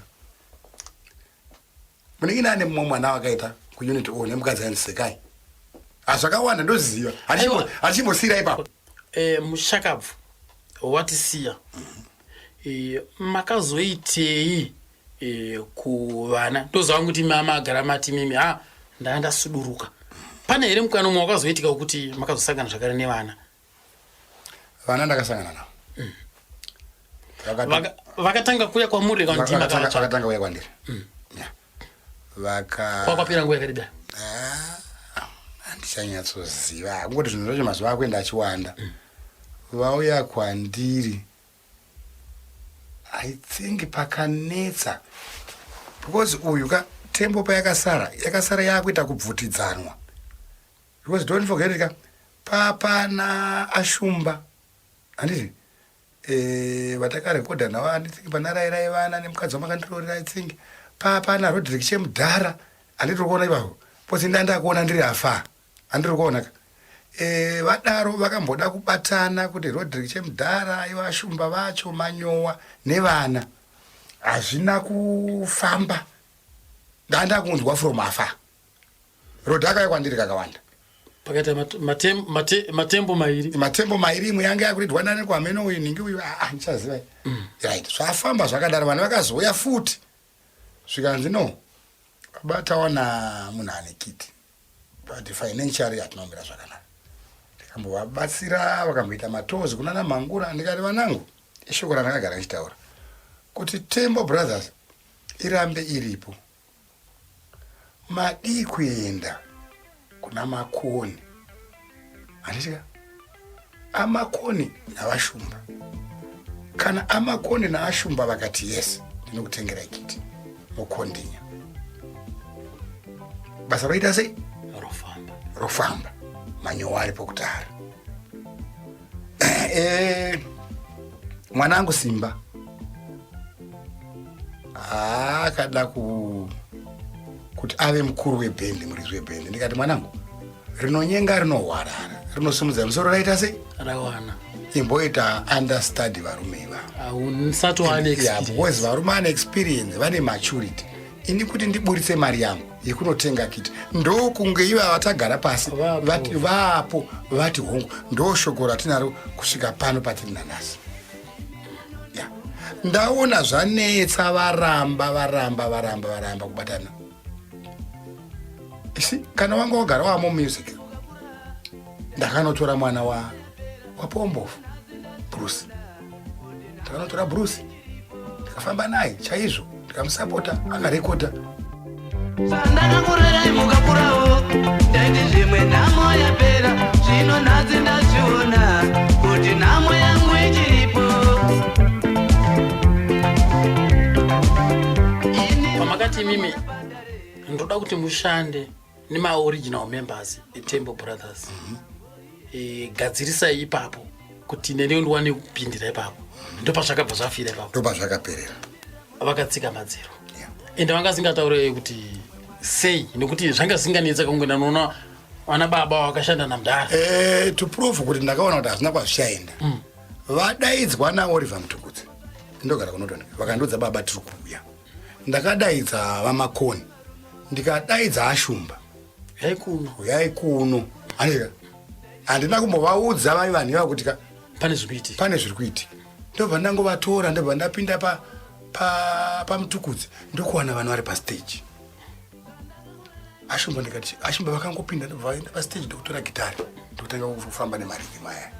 B: Munin'ina ane mumwe mwana wakaita kuunit o nemukadzi ainzi Sekai. Hazvakawanda ndoziva. Hatichimbosiira ipapo.
A: Eh, mushakabvu watisiya eh, makazoitei eh, kuvana ndoziva kuti mama agara mati mimi ha ndanga ndasuduruka pane here mukana umwe wakazoitika wekuti makazosangana zvakare nevana
B: Vana ndakasangana navo.
A: Vakatanga kuuya kwamuri kana kuti
B: makavatsvaka? Vakatanga kuuya kwandiri. Yeah. Vaka
A: Kwakapera nguva yakadii?
B: Ah, handichanyatsoziva. Kungoti zvinhu zvacho mazuva akuenda achiwanda. Vauya kwandiri I think pakanetsa because uyu ka tembo payakasara yakasara yakuita kubvutidzanwa because don't forget ka papana ashumba handiti eh, vatakarekodha navo handiti pana rairai vana nemukadzi wamakandiroorera i think papana rodrick chemudhara handiti uri kuona ipapo pose ndandakuona ndiri afa handiri kuona ka e, vadaro vakamboda kubatana kuti rodrick chemudhara ivo ashumba vacho manyowa nevana hazvina kufamba ndandakunzwa from afa Rodhi akauya kwandiri kakawanda.
A: Pakaita matembo mairi.
B: Matembo mairi imwe yanga yakuridwa nani kwameno uyu ningi uyu ah, ah ndichaziva. Right. Zvafamba zvakadaro vana vakazouya futi. Zvikanzi no. Baba tawana munhu ane kiti. But financially hatina kumira zvakanaka. Ndikambovabatsira vakamboita matozi kunana mangura ndikati vanangu ishoko randakagara ndichitaura kuti Tembo Brothers irambe iripo. Madii kuenda kuna Makoni handiti ka? Amakoni naVaShumba. Kana Amakoni naAshumba vakati yes, ndinokutengerai kiti mokondinya. Basa roita sei?
A: Rofamba.
B: Rofamba. Manyowa ari pokutara. Eh, mwanangu Simba akada ku kuti ave mukuru webhendi muridzi webhendi ndikati mwanangu rinonyenga rinohwarara rinosimudza musoro raita sei
A: rawana
B: imboita understudy varume
A: ivavo
B: because varume ane experience vane maturity ini kuti ndiburitse mari yangu yekunotenga kiti ndokunge ivava tagara pasi vati vapo vati hongu ndoshoko ratinaro kusvika pano patiri nanhasi ya ndaona zvanetsa varamba varamba varamba varamba kubatana isi kana wanga wagara wamo music ndakanotora mwana wa wapombofu bruce ndakanotora bruce ndikafamba naye chaizvo ndikamusapota akarekodha
I: Zvandakakurerai mukakurawo ndaiti zvimwe nhamo yapera zvino nhasi ndazviona kuti nhamo yangu ichiripo
A: Pamakati imimi ndoda kuti mushande nemaoriginal members eTemple Brothers. Mm -hmm. E, gadzirisai ipapo kuti neni ndiwane kupindira ipapo ndopazvakabva zvafira ipapo
B: ndopazvakaperera
A: vakatsika madziro ende vanga singataure kuti sei nekuti zvanga zvisinganetsa kunge ndanoona vana baba vakashanda namudhara
B: eh, to prove kuti ndakaona kuti hazvina kwazvichaenda mm. vadaidzwa naoliver mutukudzi ndogara kunoton vakandiudza baba tiri kuuya ndakadaidza vamakoni ndikadaidza ashumba
A: uyai kuno
B: uyai kuno handika handina kumbovaudza vai vanhu ivava kuti ka
A: pane zviri kuitika
B: pane zviri kuitika ndobva ndangovatora ndobva ndapinda pa pamutukudzi pa ndokuwana vanhu vari pastage ashumba ndikati ashumba vakangopinda ndobva vaenda pastage ndokutora gitari ndokutanga kufamba nemaridhimu aya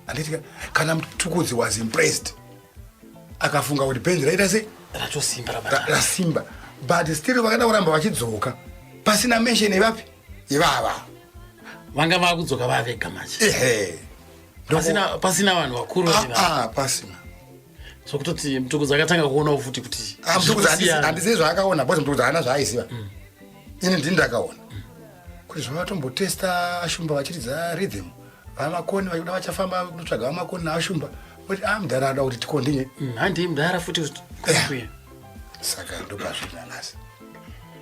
B: handiti kana mutukudzi was impressed akafunga kuti bhenzi raita sei
A: ratosimba
B: rasimba but still vakada kuramba vachidzoka pasina mention yevapi yevava
A: vanga vakudzoka vavega manje
B: ehe
A: pasina pasina vanhu vakuru
B: ah, ah, pasina
A: zvokutoti mutukudzi akatanga kuonawo futi kuti
B: ah, mutukudzi handizivi zvaakaona because mutukudzi haana zvaaiziva mm. ini ndini ndakaona mm. kuti zvavatombotesta shumba vachiridza rhythm vamakoni vakuda vachafamba kunotsvaga vamakoni naashumba kuti a ah, mudhara anoda kuti tikondinye
A: mm, handii mudhara futi
B: eh. saka ndopazviri nanhasi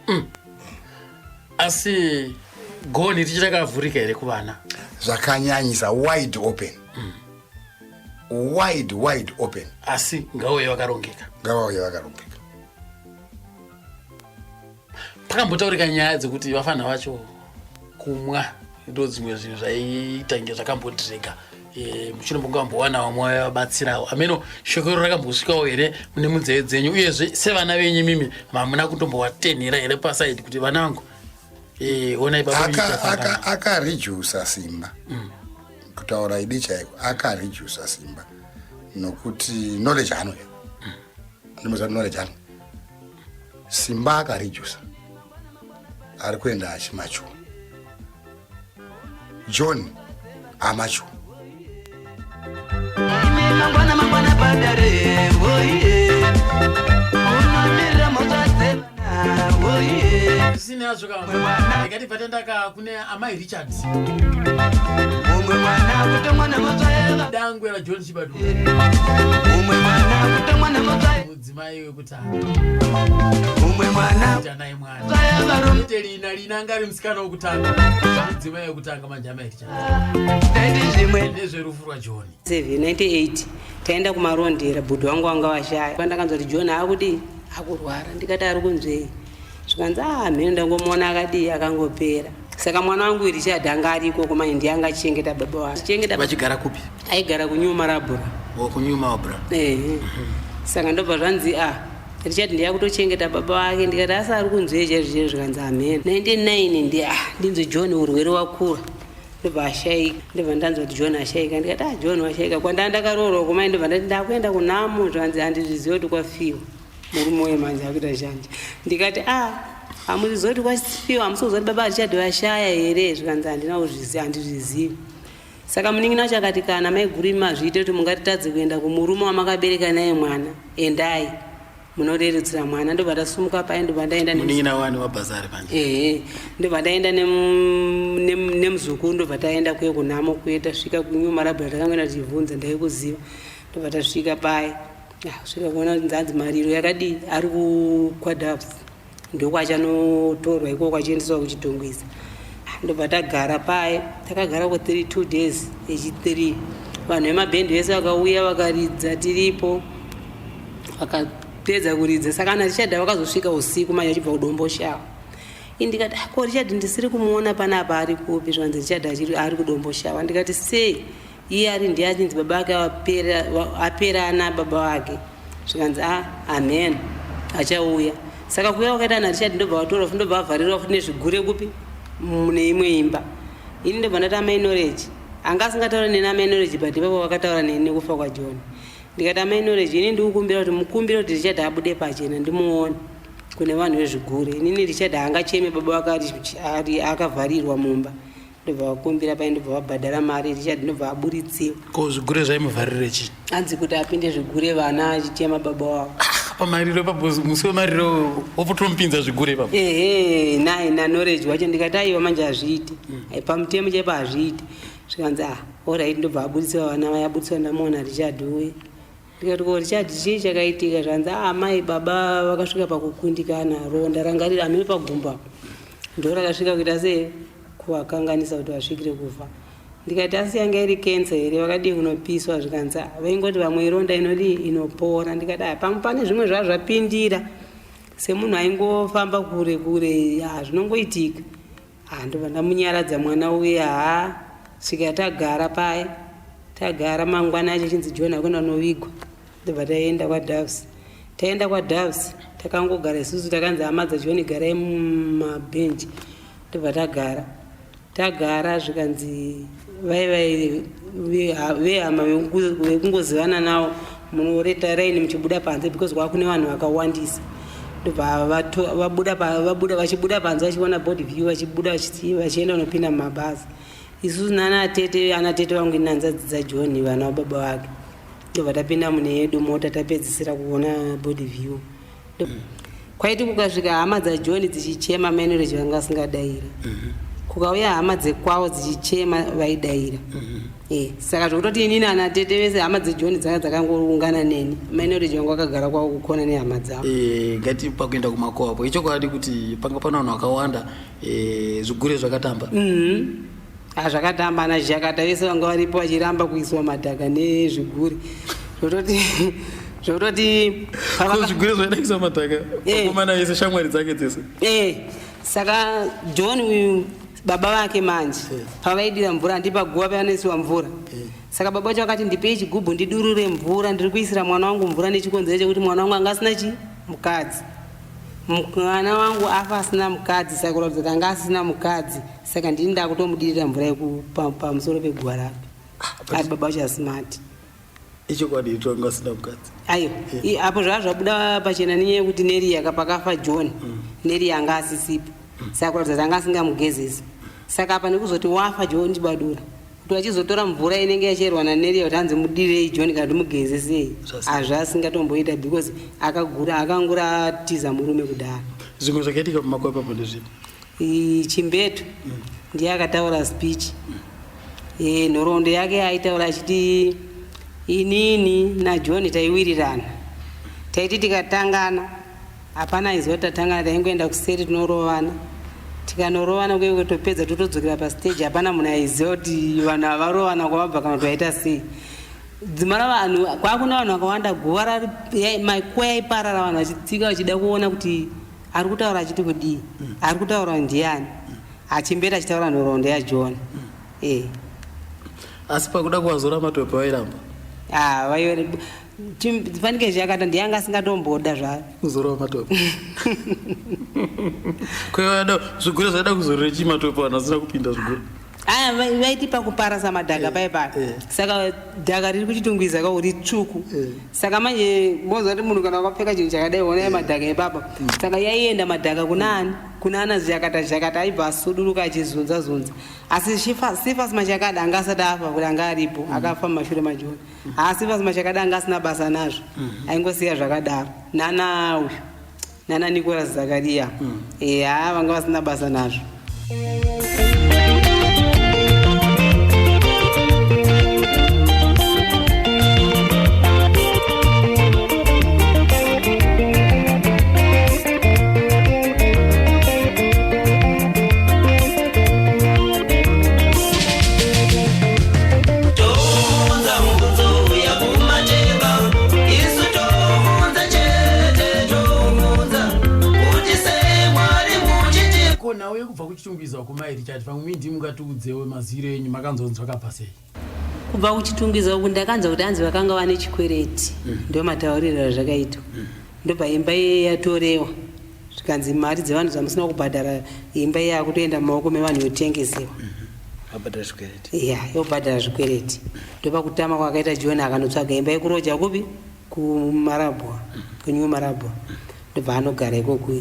A: mm. asi goni richi rakavhurika here kuvana
B: zvakanyanyisa wide open mm. wide wide open
A: asi ngauye vakarongeka
B: ngavauye vakarongeka
A: pakambotaurika nyaya dzekuti vafana vacho kumwa ndo dzimwe zvinhu zvaiita nge zvakambotirega e, mushure mekunge vambowana vamwe vaivabatsirawo ameno shoko iro rakambosvikawo here mune munzeve dzenyu uyezve sevana venyu imimi mamuna kutombovatenhera here pasaidi kuti vana vangu e, onai baba
B: akarejusa simba mm. kutaura idi chaiko akarejusa simba nokuti knowledge anoya mm. ndimoziva knowledge ano simba akarijusa ari kuenda achimachuwa john amachuwa
I: mangwana mangwana padare oiye unomirira mhosva dzevana oiye
A: zvisina hazvo ka ndikati patendaka kune amai richard
I: mumwe mwana kutongwa nemhosva yeva
A: dangwe rajohn chibadu
I: mumwe mwana kutongwa nemhosva
A: mudzimai wekutanga
I: mumwe mwana
A: kuita naye mwana ite lina lina anga ari musikana wekutanga mudzimai wekutanga manje amai richard
I: zvimwe
A: nezverufu rwajohn
K: 798 taenda kumarondera bhudhi wangu wanga washaya pandakanzwa kuti john akudii akurwara ndikati ari kunzwei zvikanzi ah mheno ndangomuona akadii akangopera saka mwana wangu richard anga ari ikoko manje ndiye anga achichengeta baba wake chengeta
A: vachigara kupi
K: aigara kunew marabura
A: o kunew marabura
K: ehe saka ndobva zvanzi ah richard ndiye akutochengeta baba vake ndikati asi ari kunzwei chaizvo chaizvo zvikanzi hameno 99 ndi ah ndinzwe john urwere wakura ndobva ashaika ndobva ndanzwa kuti john ashaika ndikati ah john washaika kwandaa ndakaroorwa kumai ndobva ndati ndakuenda kunhamo zvanzi handizvizive kuti kwafiwa murume uye manje akuita shanje ndikati a ah, hamuzvizivi kuti kwafiwa hamusi kuziva kuti baba richard vashaya here zvikanzi handina kuzviziva handizvizivi Saka munin'ina wacho akati kana maiguru imi mazviite kuti mungatitadze kuenda kumurume wamakabereka naye mwana, endai munorerutsira mwana. Ndobva ndasumuka paye ndobva ndaenda
A: munin'ina wani wabhazari manje.
K: Ehe, ndobva ndaenda nemuzukuru ndobva taenda kuye kunhamo kuye tasvika kuNew Marabhura takangoenda tichibvunza ndaikuziva ndobva tasvika paye. Ah, svika kuona kuti nzanzi mariro yakadii ari kukwadavs ndokwachanotorwa ikoko achiendeswa kuchitungwiza ndobva tagara paye takagara ko 32 days echi3 vanhu vemabhendi vese vakauya vakaridza tiripo vakapedza kuridza saka ana richard vakazosvika usiku manje achibva kudomboshawa ini ndikati ah, ko richard ndisiri kumuona panapa ari kupi zvanzi richard ari kudomboshawa ndikati sei iye ari ndiye achinzi baba vake aperana baba vake zvikanzi a ah, amen achauya saka kuuya kwakaita ana richard ndobva vatorwa futi ndobva vavharirwa futi nezvigure kupi mune imwe imba ini ndobva ndati amai knowledge anga asingataura neni amai knowledge but ipapo vakataura neni nekufa kwajohn ndikati amai knowledge ini ndikukumbira kuti mukumbire kuti richard abude pachena ndimuone kune vanhu vezvigure inini richard haangacheme baba vake ari akavharirwa mumba ndobva vakumbira paye ndobva vabhadhara mari richard ndobva aburitsiwa
A: ko zvigure zvaimuvharire chii
K: hanzi kuti apinde zvigure vana achichema baba wavo
A: ah, pamariro ipapo musi wemariro wopotomupinza zvigure ipapo
K: ehe naye nanoreji wacho ndikati aiwa manje hazviite mm. pamutemo chaipo hazviite zvikanzi ah orit ndobva aburitsiwa vana vaye aburitswa ndamuona richard uye Ndikati ko Richard chii chakaitika zvanzi ah mai baba vakasvika pakukundikana ronda ranga riri amene pagumbo apo ndo rakasvika kuita sei kuvakanganisa kuti vasvikire kufa ndikati asi yanga iri cancer here vakadii kunopiswa zvikanzi ah, vaingoti vamwe ironda inodii inopora ndikati ah pamwe pane zvimwe zvaa zvapindira semunhu aingofamba kure kure ah zvinongoitika Ah, ndobva ndamunyaradza mwana uye haa svika tagara paya tagara mangwana acho chinzi john akuenda kunovigwa ndobva taenda kwadoves taenda kwadoves takangogara isusu takanzi hama dzajohn garai mumabhenji ndobva tagara tagara zvikanzi vai vehama vekungozivana nawo munoreta raini muchibuda panze because kwakune vanhu vakawandisa ndobva vabuda vabuda vachibuda panze vachiona body view vachibuda vachienda kunopinda mumabhazi isusu nana tete ana tete vangu inanzadzi dzajohn vana vababa vake ndobva tapinda mune yedu mota tapedzisira kuona body view Kwaiti kukasvika hama dzaJohn dzichichema Manorage vanga vasingadairi. Mhm. Kukauya hama dzekwavo dzichichema vaidaira. Mm -hmm. Eh, saka zvekutoti inini ana tete vese hama dzeJohn dzanga dzakangoungana neni. Manorage vanga vakagara kwavo kukona nehama dzavo.
A: Eh, ngati pakuenda kumakowa apo. Ichokwadi kuti panga pana vanhu vakawanda eh, zvigure zvakatamba.
K: Mhm. Mm Hazvakatamba ana Zhakata vese vanga varipo vachiramba kuiswa madhaka nezvigure zvototi zvototi
A: zvigure zvaida kuiswa madhaka eh. vakomana vese shamwari dzake dzese
K: eh saka John uyu baba vake manje eh. pavaidira mvura handipa guva pavanoisiwa mvura eh. saka baba vacho vakati ndipei chigubhu ndidurure mvura ndiri kuisira mwana wangu mvura nechikonzero chekuti mwana wangu anga asina chi mukadzi mwana wangu afa asina mukadzi saka kuratidza kuti anga asina mukadzi saka ndini ndakutomudirira mvura pamusoro peguva rake ah, ari baba vacho asimati
A: ichokwadi icho anga asina mukadzi
K: ayo yeah. apo zvaa zvabuda pachena nenyaya yekuti neriya pakafa john mm. neriya anga asisipo mm. saka kuratidza kuti anga asingamugezesi saka apa nekuzoti wafa john chibadura kuti vachizotora mvura inenge yacherwa naneria kuti hanzi mudirei john kana kuti mugeze sei hazvaasingatomboita because akagura akangura atiza murume kudhara
A: zvimwe zvakaitika pamakwa ipapo ndezvipi
K: chimbetu mm. ndiye akataura speech mm. e, nhoroondo yake aitaura achiti inini najohn taiwirirana taiti tikatangana Hapana aiziva kuti tatangana taingoenda kuseri tinorovana tikanorovana kuye kutopedza totodzokera pastage hapana munhu aiziva kuti vanhu havarovana kwavabva kana kuti vaita sei dzimara vanhu kwakuna vanhu vakawanda guva makuwa yaiparara vanhu vachitsika vachida kuona kuti ari kutaura achiti kudii mm. ari kutaura ndiani achimberi achitaura nhoroondo yajohn mm.
A: e asi pakuda kuvazora matope vairamba
K: ah, fanike zvakata ndiye anga asingatomboda zvayo
A: kuzorova matope kwevada zvigure zvaida kuzorera chii matope vanhu vasina kupinda zvigure
K: Aya vaiti pakuparasa madhaka paye paya. Saka dhaka riri kuchitungwiza ka uri tsvuku. Saka manje moziva kuti munhu kana wakapfeka chinhu chakadai onai madhaka ipapa. Saka yaienda madhaka kuna ani? Kuna ana zhakata zhakata aibva asuduruka achizunza zunza. Asi Cephas Machakada anga asati afa kuti anga aripo akafa mumashure maJohn. Haa Cephas Machakada anga asina basa nazvo. Aingosiya zvakadaro. Nana uyu. Nana Nicholas Zakaria. Haa vanga vasina basa nazvo.
A: Ko nhau yekubva kuchitungwiza uko mai Richard pamwe mii ndimi mungatiudzewo maziviro enyu makanzonzwa kabva sei?
K: Kubva kuchitungwiza uku ndakanzwa kuti hanzi vakanga vane chikwereti ndo matauriro azvakaitwa ndobva imba iye yatorewa zvikanzi mari dzevanhu dzamusina kubhadhara imba iye yakutoenda mumaoko mevanhu yotengesewa
L: Vabhadhara zvikwereti.
K: Ya yobhadhara zvikwereti ndopakutama kwakaita John akanotsvaga imba yekuroja kupi kumarabwa kunew marabwa ndobva anogara ikoko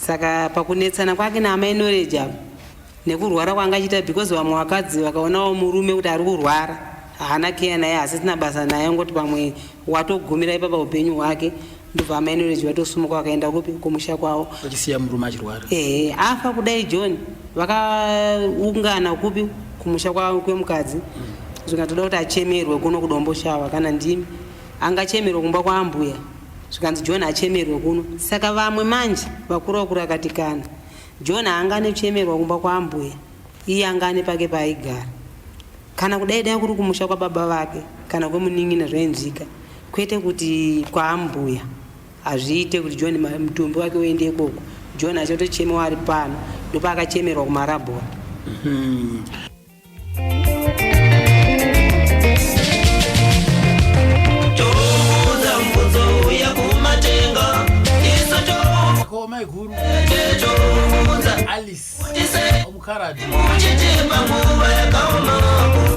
K: saka pakunetsana kwake naamai Knowledge apa nekurwara kwanga achiita because vamwe vakadzi vakaonawo murume kuti ari kurwara haana keya naye asisina basa naye ongoti pamwe watogumira ipapa upenyu hwake ndobva amai Knowledge vatosumuka vakaenda kupi kumusha kwavo
L: vachisiya murume achirwara.
K: Ehe afa kudai John vakaungana kupi kumusha kwemukadzi zvikatoda kuti achemerwe kuno kudomboshawa kana ndimi angachemerwe kumba kwaambuya zvikanzi John achemerwe kuno saka vamwe manje vakuru vakuru akati kana John haangane kuchemerwa kumba kwaambuya iye anga ane pake paaigara kana kudai dai kuri kumusha kwababa vake kana kwemunin'ina zvainzwika kwete kuti kwaambuya hazviite kuti John mutumbi wake uende ikoko John achatochemewa ari pano ndopaakachemerwa kumarabhora.
A: Ko maiguru Alice omukaradi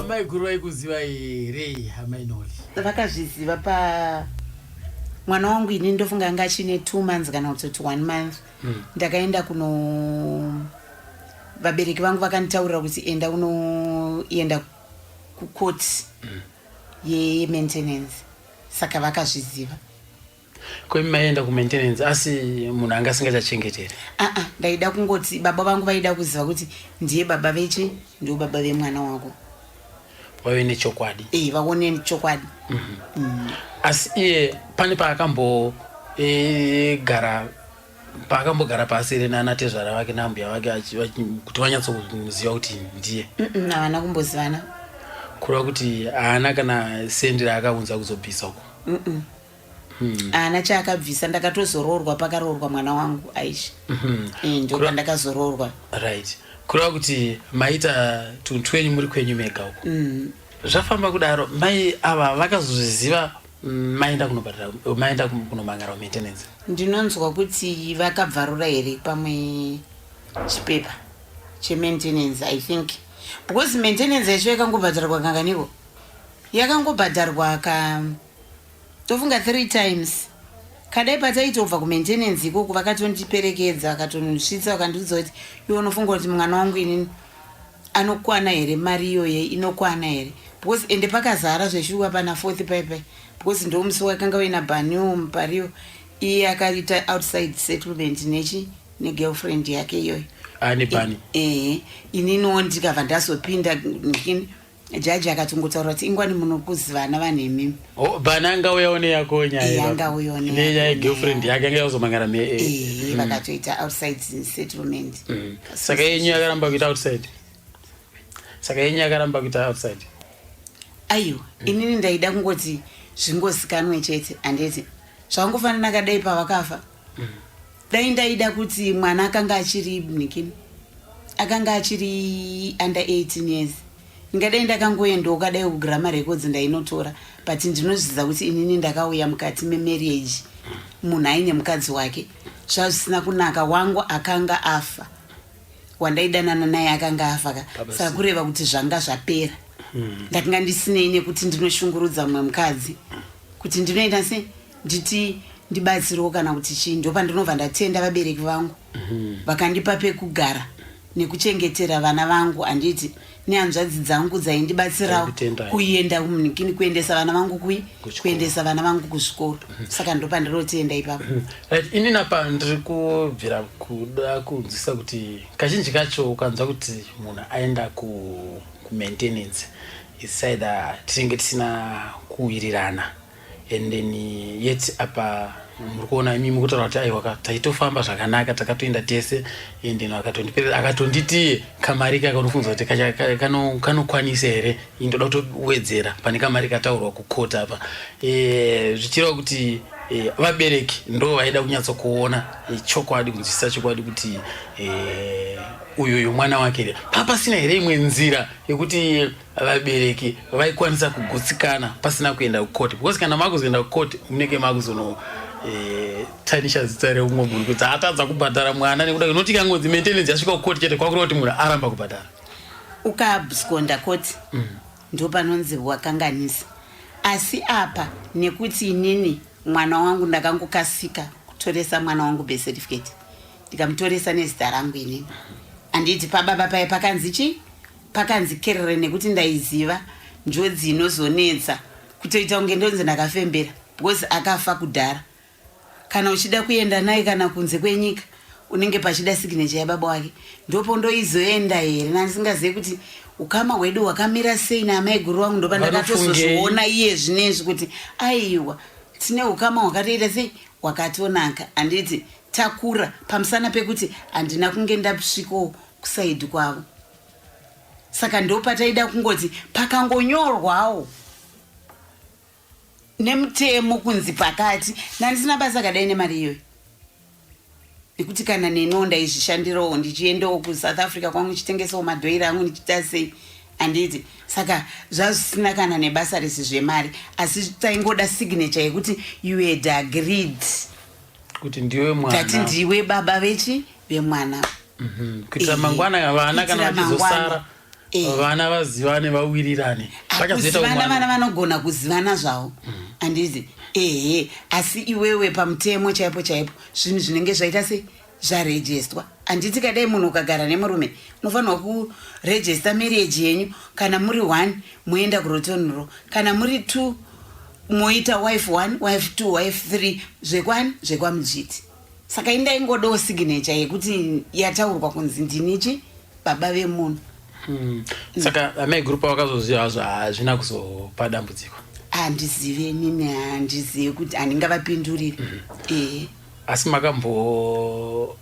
A: maiguru vaikuziva here amainoli?
D: Vakazviziva pa mwana wangu ini ndofunga anga achine 2 months kana kutoti 1 month. Ndakaenda kuno vabereki vangu vakanditaurira kuti enda unoenda kucourt yemaintenance saka vakazviziva.
A: Ko imi maienda kumaintenance asi munhu anga asingachachengeteri?
D: Aa ndaida kungoti baba vangu vaida kuziva kuti ndiye baba vechi ndiwo baba vemwana wako.
A: Vave nechokwadi.
D: Eh vaone chokwadi.
A: Asi iye pane paakambo gara paakambogara pasi here nana tezvara vake naambuya vake kuti vanyatsomuziva kuti ndiye?
D: Havana kumbozivana.
A: Kureva kuti haana kana sendi raakaunza kuzobvisa uko?
D: Haana chaakabvisa ndakatozoroorwa pakaroorwa mwana wangu Aisha. Ndopandakazoroorwa.
A: Right. Kureva kuti maita tunhu twenyu muri kwenyu mega uko. Zvafamba kudaro mai ava vakazozviziva maenda kunobhadhara maenda kunomangara maintenance.
D: Ndinonzwa kuti vakabvarura here pamwe chipepa chemaintenance I think because maintenance yacho yakangobhadharwa kanganiko yakangobhadharwa ka tofunga 3 times kadai pataitobva kumaintenance ikoko vakatondiperekedza vakatondisvitsa vakandiudza kuti iwe unofunga kuti mwana wangu inini anokwana here mari iyoye inokwana here because ende pakazara zveshuwa pana fourth paipai because ndomusi wakanga uina baniwo mupariwo iye akaita outside settlement nechi negirlfriend yake iyoyo.
A: Ani bani?
D: Ehe ininiwo ndikabva ndazopinda ndini jaji akatongotaura kuti ingwani munokuzivana vanhu imimi.
A: Oh, bani angauyawo neyako nyaya.
D: Iye angauyawo
A: neyako Nenyaya yegirlfriend yake anga yazomangara me.
D: Ehe vakatoita outside settlement.
A: Saka yenyu yakaramba kuita outside. Saka yenyu yakaramba kuita outside.
D: Aiwa inini ndaida kungoti zvingozikanwe chete handiti zvangofanana kadai pavakafa. Dai ndaida kuti mwana akanga achiri mnikini akanga achiri under 18 years ndingadai ndakangoendawo kadai kugrammar records ndainotora but ndinozviziva kuti inini ndakauya mukati memarriage munhu aine mukadzi wake zvazvisina kunaka wangu akanga afa. Wandaidanana naye akanga afa ka.
L: Baba
D: Saka
L: C.
D: kureva kuti zvanga zvapera. Ndakanga ndisinei nekuti ndinoshungurudza mumwe mukadzi. Kuti ndinoita sei? Nditi ndibatsirewo kana kuti chii. Ndopandinobva ndatenda vabereki vangu. Vakandipa pekugara nekuchengetera vana vangu handiti nehanzvadzi dzangu dzaindibatsirawo
A: Taikutendai.
D: kuenda kumnikini kuendesa vana vangu kui
A: Kuchikoro.
D: kuendesa vana vangu kuzvikoro saka ndopandirotenda ipapo.
A: Right, inini apa ndiri kubvira kuda kunzwisa kuti kazhinji kacho ukanzwa kuti munhu aenda ku kumaintenance it's either tinenge tisina kuwirirana and then yet apa muri kuona imi mukutaura kuti aiwa ka taitofamba zvakanaka takatoenda tese and then akatondipedza akatonditi kamari kaka unofunza kuti kanokwanisa here ini ndoda kutowedzera pane kamari kataurwa kukota apa zvichireva kuti vabereki ndo vaida kunyatsokuona chokwadi kunzwisisa chokwadi kuti uyuyu mwana wake here papasina here imwe nzira yekuti vabereki vaikwanisa kugutsikana pasina kuenda kukoti because kana makuzoenda kukoti munenge makuzono tanisha zita reumwe munhu kuti atadza kubhadhara mwana nekuda noti kangonzi maintenance yasvika kukoti chete kwakureva kuti munhu aramba kubhadhara.
D: Ukaabsconda koti ndopanonzi wakanganisa asi apa nekuti inini mwana wangu ndakangokasika kutoresa mwana wangu birth certificate ndikamutoresa nezita rangu inini handiti pababa paya pakanzi chii pakanzi kerere nekuti ndaiziva njodzi inozonetsa kutoita kunge ndonzi ndakafembera because akafa kudhara kana uchida kuenda naye kana kunze kwenyika unenge pachida signature yababa wake ndopo ndoizoenda here nandisingazivi kuti ukama hwedu hwakamira sei naamaiguru vangu ndopa ndakatozozviona iye zvinezvi kuti aiwa tine ukama hwakatoita sei hwakatonaka handiti takura pamusana pekuti handina kunge ndasvikawo kusaidi kwavo saka ndopataida kungoti pakangonyorwawo nemutemo kunzi pakati nandisina basa kadai nemari iyoyo nekuti kana neniwo ndaizvishandirawo ndichiendawo kuSouth Africa kwangu ndichitengesawo madhoiri angu ndichiita sei handiti saka zvazvisina kana nebasa rese zvemari asi taingoda signature yekuti you had agreed
A: kuti ndiwe mwana
D: tati ndiwe baba vechi vemwana.
A: Kuitira mangwana vana kana
D: Kuitira
A: vachizosara
D: mangwana.
A: Vana vazivane vawirirane pakazoita
D: kuzivana
A: mwana
D: vana vanogona kuzivana zvavo handiti ehe asi iwewe pamutemo chaipo chaipo zvinhu zvinenge zvaita sei zvarejestwa handiti kadai munhu ukagara nemurume unofanirwa kurejesta marriage yenyu kana muri one moenda kuRotten Row kana muri two moita wife one wife two wife three zvekwani zvekwamudzviti saka indaingodawo signature yekuti yataurwa kunzi ndinichi baba vemunhu.
A: Saka amai group vakazoziva hazvo hazvina kuzopa dambudziko?
D: Handizive nini handizive kuti handingavapindurire ehe.
A: Asi makambowana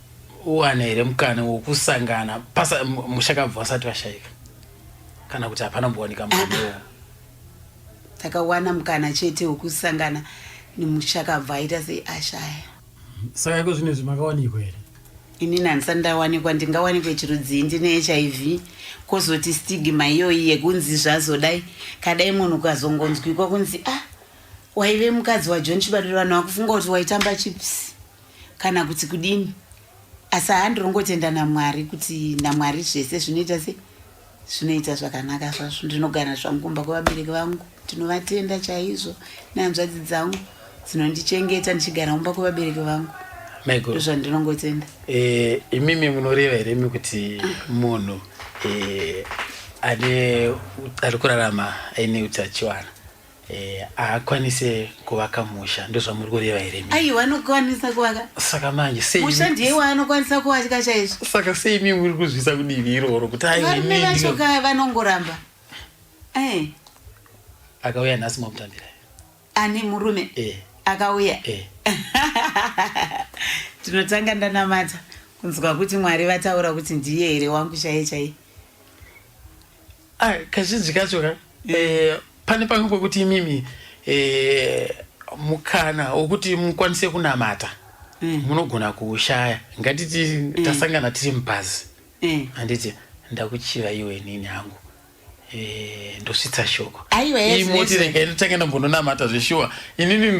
A: here mukana wokusangana pasa mushakabvu vasati vashayika kana kuti hapana mbowanika mukana iwowo?
D: Takawana mukana chete wekusangana nemushakabvu aita sei ashaya.
A: Saka iko zvino izvi makawanikwa here?
D: Inini handisati ndawanikwa ndingawanikwe chirudzii ndine HIV kwozoti stigma iyoyi yekunzi zvazodai kadai munhu ukazongonzwikwa kunzi ah waive mukadzi waJohn Chibadura vanhu vakufunga kuti waitamba chips kana kuti kudini asi handirongotenda namwari kuti namwari zvese zvinoita sei zvinoita zvakanaka zvazvo ndinogara zvangu kumba kwevabereki vangu ndinovatenda chaizvo nehanzvadzi dzangu dzinondichengeta ndichigara kumba kwevabereki vangu.
A: Maiguru.
D: Ndozvandinongotenda.
A: Imimi munoreva here imi kuti munhu ane ari kurarama aine utachiwana haakwanise kuvaka musha ndozvamuri kureva here imi?
D: Aiwa anokwanisa kuvaka.
A: Saka manje sei
D: musha ndiye waanokwanisa kuvaka chaizvo.
A: Saka sei imi muri kuzvisa kudivi iroro kuti aiwa
D: varume
A: inini
D: vacho ka vanongoramba.
A: Akauya nhasi mamutambira?
D: Ane murume akauya tinotanga ndanamata kunzwa kuti mwari vataura kuti ndiye here wangu chaiye chaiye.
A: Ah, kazhinji kacho ka pane pamwe pekuti imimi mukana wokuti mukwanise kunamata munogona kuushaya ngatiti tasangana tiri mubhazi handiti ndakuchiva iwe nini hangu. Eh, ndosvitsa shoko
D: Aiwa, yes,
A: imoti
D: yes.
A: regai nditange ndambononamata zveshuwa inini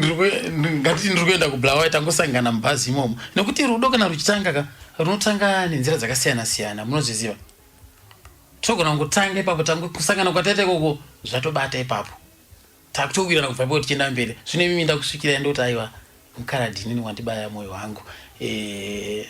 A: ngatiti ndiri kuenda kubulawayo tangosangana mubhazi imomo nekuti rudo kana ruchitanga ka runotanga nenzira dzakasiyana siyana munozviziva togona kungotanga ipapo tangokusangana kwataita ikoko zvatobata ipapo Takutowirirana kubva ipapo tichienda mberi. Zvino imimi ndakusvikirai ndoti aiwa mukaradhi inini wandibaya moyo wangu eh,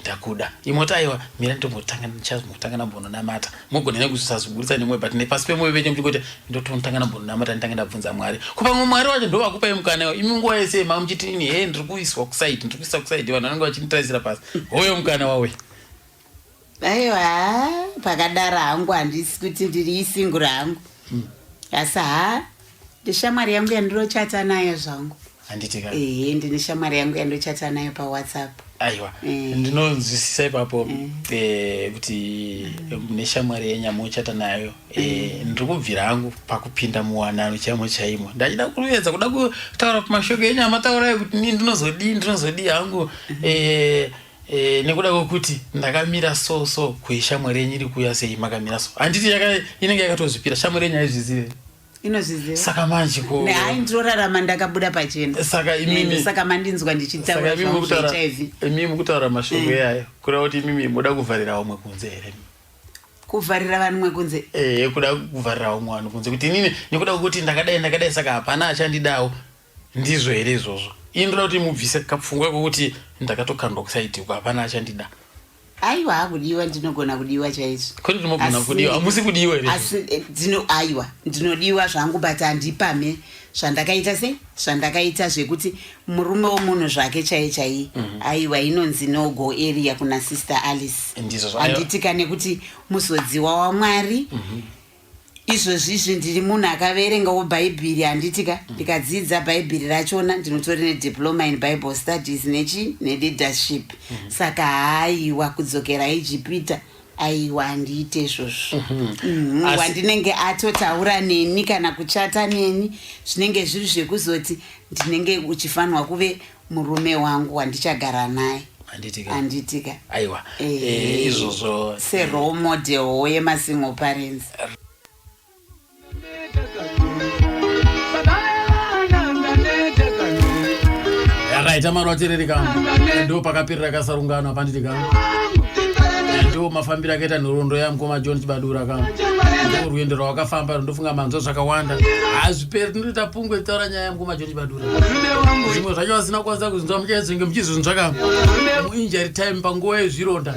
A: ndakuda. Imwe oti aiwa mira nditombotanga ndichazotanga ndambononamata. Mogona nekuzvisazoburitsa nemwoyo but nepasi pemwoyo venyu muchingoti ndotonotanga ndambononamata nditange ndabvunza Mwari. Ko pamwe Mwari wacho ndovakupai mukana iwo. Imi nguva yese manga muchiti ini he ndiri kuiswa kusaidi ndiri kuiswa kusaidi vanhu vanenge vachinditarisira pasi. Hoyo mukana wauya.
D: Aiwa pakadaro hangu handisi kuti ndiri isinguru hangu asi ha ndishamwari yangu yandirochata nayo zvangu
A: Handiti ka?
D: Ehe ndine shamwari yangu yandochata nayo pawhatsapp
A: Aiwa ndinonzwisisa ipapo eh, kuti mune shamwari yenyu yamuchata nayo eh, ndiri kubvira hangu pakupinda muwanano chaimo chaimo ndachida kuedza kuda kutaura pamashoko enyu amataura ekuti ni ndinozodii ndinozodii hangu eh, Eh, nekuda kwekuti ndakamira so so kuishamwari yenyu iri kuuya sei makamira so handiti inenge yakatozvipira shamwari yenyu haizvizive
D: inozviziva
A: saka manje ko
D: hai ndinorarama ndakabuda pachena
A: saka imimi
D: saka mandinzwa ndichitaura zvehiv
A: imimi mukutaura mashoko eh. eyayo kureva kuti imimi moda kuvharira vamwe kunze here
D: kuvharira vanhu kunze
A: eh kuda kuvharira vamwe vanhu kunze kuti inini nekuda kwekuti ndakadai ndakadai saka hapana achandidawo Ndizvo here izvozvo? Ini ndoda kuti mubvise kapfungwa kokuti ndakatokandwa kusaidi uko hapana achandida.
D: Aiwa hakudiwa ndinogona kudiwa chaizvo.
A: Kwete tinogona kudiwa, hamusi kudiwa here?
D: Asi eh, ndino aiwa ndinodiwa zvangu but handipamhe zvandakaita sei zvandakaita zvekuti murume womunhu zvake chaiye chaiye mm -hmm. aiwa inonzi no go area kuna sister Alice.
A: Ndizvo
D: handiti kane kuti muzodziwa waMwari mm -hmm. Izvozvi izvi ndiri munhu akaverengawo bhaibhiri handiti ka ndikadzidza bhaibhiri rachona ndinotori nediploma in bible studies nechi neleadership mm. saka haiwa kudzokera ijipita aiwa handiite izvozvo mm -hmm. wandinenge atotaura neni kana kuchata neni zvinenge zviri zvekuzoti ndinenge uchifanirwa kuve murume wangu wandichagara naye
A: handitika
D: handitika
A: aiwa eh, eh, izvozvo
D: serole model yemasingle parents
A: right amaro aterereka ndo pakaperera kasarungano apanditika ndo mafambiro akaita nhoroondo yamukoma john chibadura ka ndo rwendo rwakafamba ndofunga manzwa zvakawanda hazviperi tinoita pungwe taura nyaya yamukoma john chibadura zvimwe zvacho vasina kukwanisa kuzvinzwa muchaizenge muchizvinzwa ka muinjury time panguva yezvironda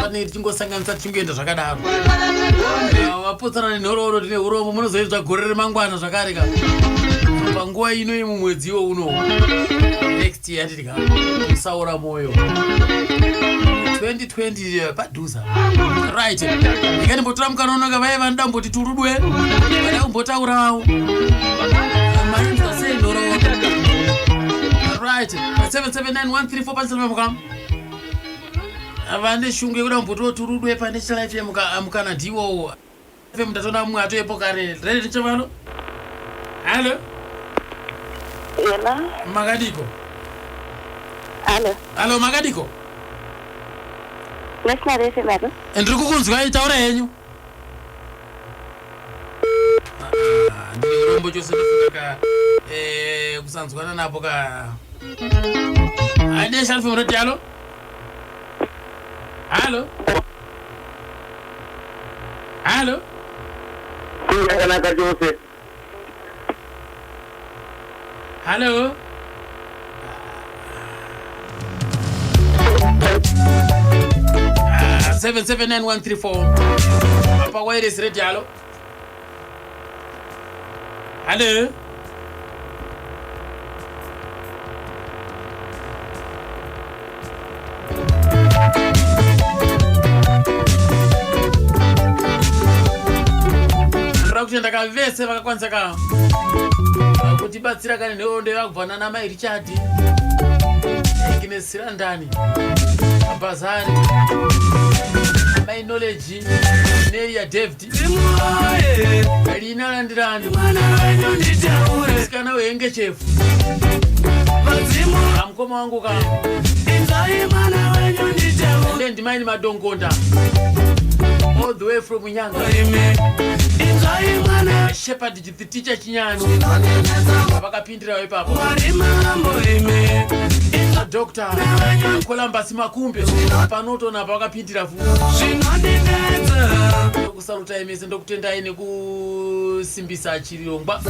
A: panenge tichingosanganisa tichingoenda zvakadaro vapotsana nenhoroondo tine urombo munozoinzwa gore remangwana zvakare ka panguva ino yemumwedzi iwo uno next year handiti ka musaora mwoyo 2020 eh, padhuze right ikanimbotora mukana unoka vaye vanoda kumboti turudwe vada kumbotaurawo mainzwa sei nhoroondo right 779134 pansana muka vane shungu yekuda kumbotiwo turudwe pane chalife mukana ndiwowo fm ndatoona mumwe atoyepo kare redi tichavano hallo
E: Yena.
A: Makadiko?
E: Hallo.
A: Hallo makadiko?
E: National FM alo.
A: Ndiri kukunzwai taura henyu. Ah, ndine urombo chose ndofunga ka eh, kusanzwana napo ka National FM radio hallo. Hallo. Hallo.
M: Yakanaka chose.
A: Hallo. Ah, 779134 apa wireless radio hallo hallo Ndinoda kutenda ka vese vakakwanisa ka kutibatsira kane nhoroondo yevakubva nana mai Richard Agnes Sirandani Bhazari mai Knowledge Neria David Lina Landirani musikana wehengechefu amukoma wangu ka ende ndimaini madongonda all the way from nyanga Shepherd Chiticha Chinyani vakapindirawo ipapo. Dr. Columbus Makumbe panotona pavakapindira futi. Ndokusalutai mese, ndokutendai nekusimbisa chirongwa.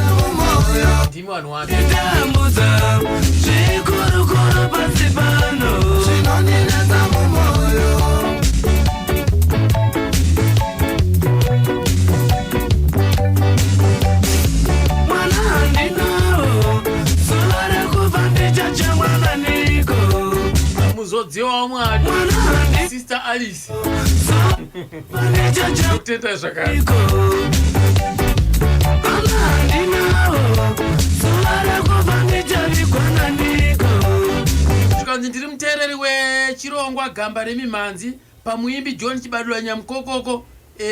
A: Ndimi vanhu wapi?
I: Tambudza zvikurukuru pasi pano zvinondinetsa mumoyo. Mwana handinawo, zuva rekufa ndichachemwa naniko?
A: Muzodziwa waMwari, Sister Alice, ndokutendai zvakare.
I: Mwana handinawo, zuva rekufa ndichavigwa naniko?
A: Zvikanzi ndiri muteereri wechirongwa Gamba Remimhanzi. Pamuimbi John Chibadura Nyamukokoko,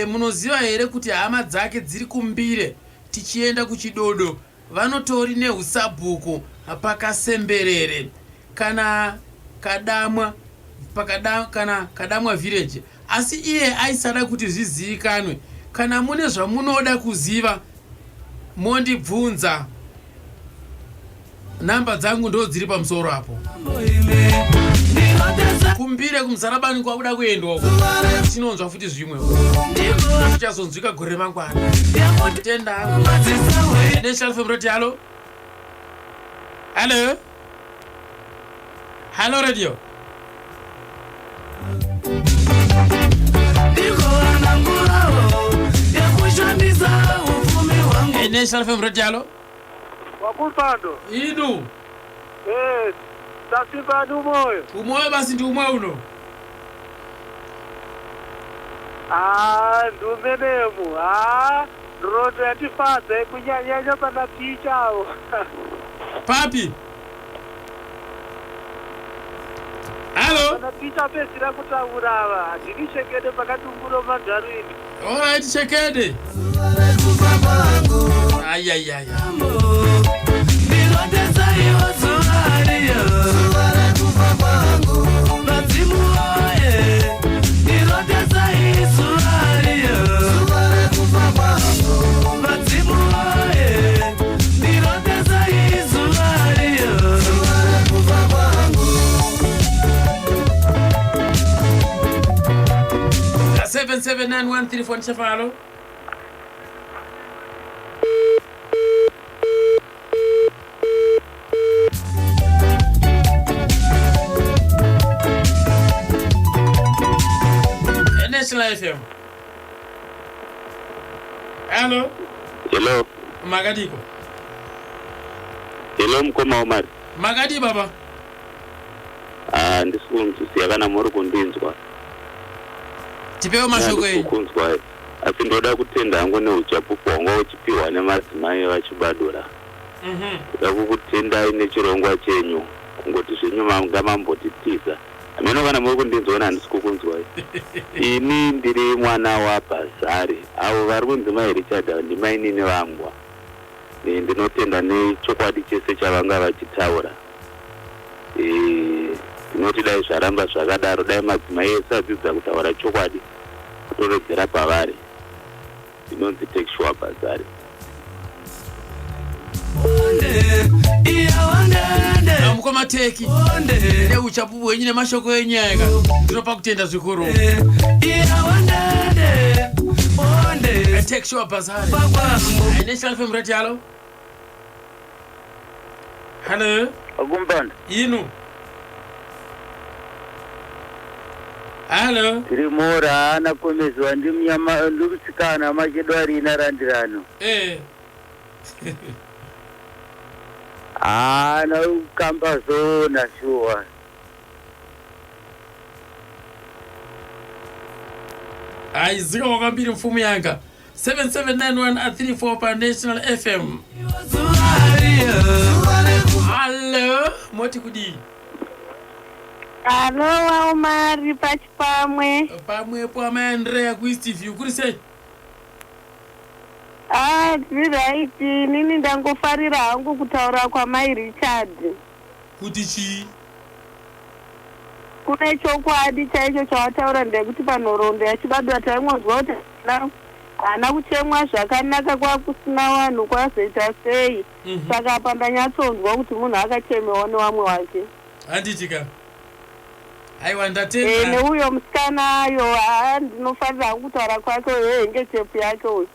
A: munoziva here kuti hama dzake dziri kuMbire tichienda kuChidodo? Vanotori neusabhuku pakasemberere kana Kadamwa pakada, kana Kadamwa village, asi iye aisada kuti zvizivikanwe. Kana mune zvamunoda kuziva mondibvunza, namba dzangu ndo dziri pamusoro apo. KuMbire kuMuzarabani kwakuda kuendwa uko, tinonzwa futi zvimwe tichazonzwika gore remangwana. Tenda. National FM Radio, hallo, hallo, hallo radio.
I: Ndigowana nguvawo yekushandisa upfumi hwangu.
A: National FM Radio, hallo.
N: Wakumpando.
A: Inu.
N: Tasimba ndi umoyo.
A: Umoyo basi, ndi umwe uno.
N: Ah, ndi umenemu. Ah, nhoroondo yatifadza kunyanyanya pana tichawo.
A: Papi? Hallo.
N: Pana ticha pedzira kutaura ava, handini Shekede pakadunguro mandarini.
A: Alright, Shekede. Ayayaya.
I: Ndinotesaiwo zuva riyo, zuva rekufa kwangu. Vadzimu woye, ndinotesai zuva riyo, zuva rekufa kwangu. Vadzimu woye, ndinotesai zuva riyo, zuva rekufa kwangu.
A: 779134 Chefalo. National FM. Hello.
M: Hello.
A: Makadiko?
M: Hello, mukoma Omari.
A: Makadi, baba?
M: Ah, ndisi kunzwisiya kana muri kundinzwa.
A: Tipewo mashoko enyu.
M: Kunzwa, asi ndoda kutenda hangu neuchapupu hwanga uchipiwa nemadzimai vaChibadura. Ndoda kukutendai nechirongwa chenyu, kungoti zvenyu manga mambotitiza. Hameno kana muri kundinzwa, handisi kukunzwai. Ini ndiri mwana waBhazari, avo vari kunzi mai Richard ava ndimainini vangwa. Ndinotenda nechokwadi chese chavanga vachitaura. Ndinoti dai zvaramba zvakadaro, dai madzimai ese adzidza kutaura chokwadi, kutoredzera pavari. Ndinonzi Tekshua Bhazari.
A: Mukoma Teki, neuchapupu hwenyu nemashoko enyu aya, ndinopa kutenda zvikuru. Tekshua Bhazari. National FM Radio, hallo, hallo.
O: Akumpanda.
A: Inu, hallo.
O: Tiri mora haana komezwa ndi munyama ndi mutsikana machedo arina randirano. Haana kukamba zona shuwa.
A: Aizika kwakambiri mfumu yanga. 779134 pa National FM. Hallo, moti kudii?
P: Alo, waUmari, pachipamwe.
A: Pamwepo, amai Andrea kuEastview, kuri sei?
P: Ah, ndiri right. Inini ndangofarira hangu kutaura kwamai Richard.
A: Kuti chii?
P: Kune chokwadi chaicho chawataura, ndekuti panhoroondo yaChibadura taingonzwa kuti ana Haana kuchemwa zvakanaka kwakusina vanhu kwazoita sei. Saka apa ndanyatsonzwa kuti munhu akachemewa newamwe wake.
A: Handiti ka? Aiwa,
P: Eh,
A: ndatenda.
P: Neuyo musikana ayo, haa, ndinofarira hangu kutaura kwake uyo, hengechepu yake uyu.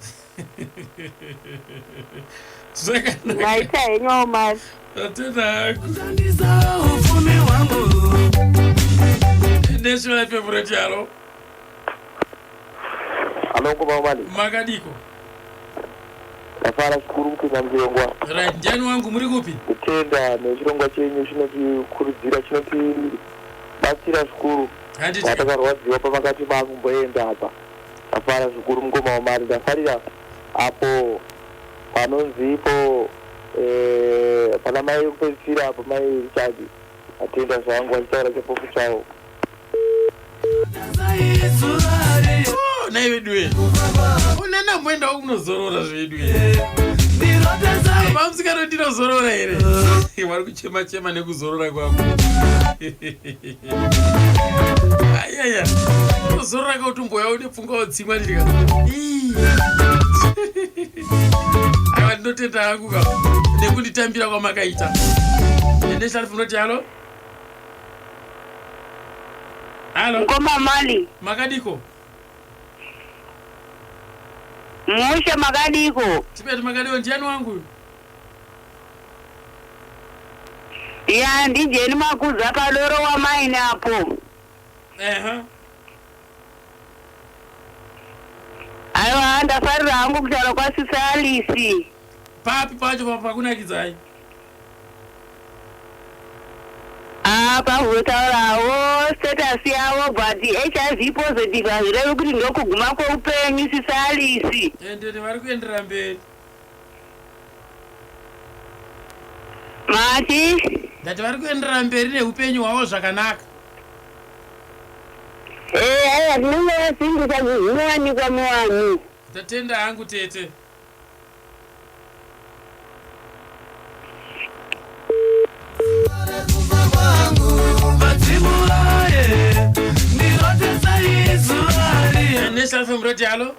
A: Zvakanaka.
P: Maita henyu aumari.
A: Ndatenda hangu. National FM Radio, halo.
Q: Halo, ngoma mali.
A: Makadiko?
Q: Ndafara zvikuru kupinda muchirongwa.
A: Right, ndiani wangu, muri kupi?
Q: Kutenda nechirongwa chenyu chinotikurudzira, chinotibatsira zvikuru.
A: Handiti.
Q: Patakarwadziwa pamakati makumboenda apa. Ndafara zvikuru mukoma wamari. Ndafarira apo panonzi ipo pana mai kupedzisira apo, mai Richard. Atenda zvangu vachitaura chapupu chavo.
A: Oh, nai vedu we, unana mboendawo kunozorora zvedu. Mamusikano, ndinozorora here? Vari kuchema chema nekuzorora kwangu. Ayaya, unozorora kautumboya une pfungwa wodzimwa ndika. Aiwa, ndinotenda hangu ka nekunditambira kwamakaita. National funoti, halo, halo.
P: Ngoma Mali.
A: Makadiko?
P: Mushe, makadiko?
A: Tipeti, makadiko? Ndiani wangu?
P: Ya, ndijeni Makuza padoro wamaini apo.
A: Ehe.
P: Aiwa, ndafarira hangu kutaura kwasisi Alisi.
A: Papi pacho pakunakidzai?
P: Apa votaurawo status yavo, but HIV positive hazvirevi kuti ndokuguma kweupenyu, sisi Alisi.
A: Endeni, vari kuenderera mberi.
P: Mati?
A: Ndati vari kuenderera mberi neupenyu hwavo zvakanaka.
P: Ee, aiwa, tinenge vasingisa zvinowanikwa muvanhu.
A: Tatenda hangu, tete. National FM Radio, halo.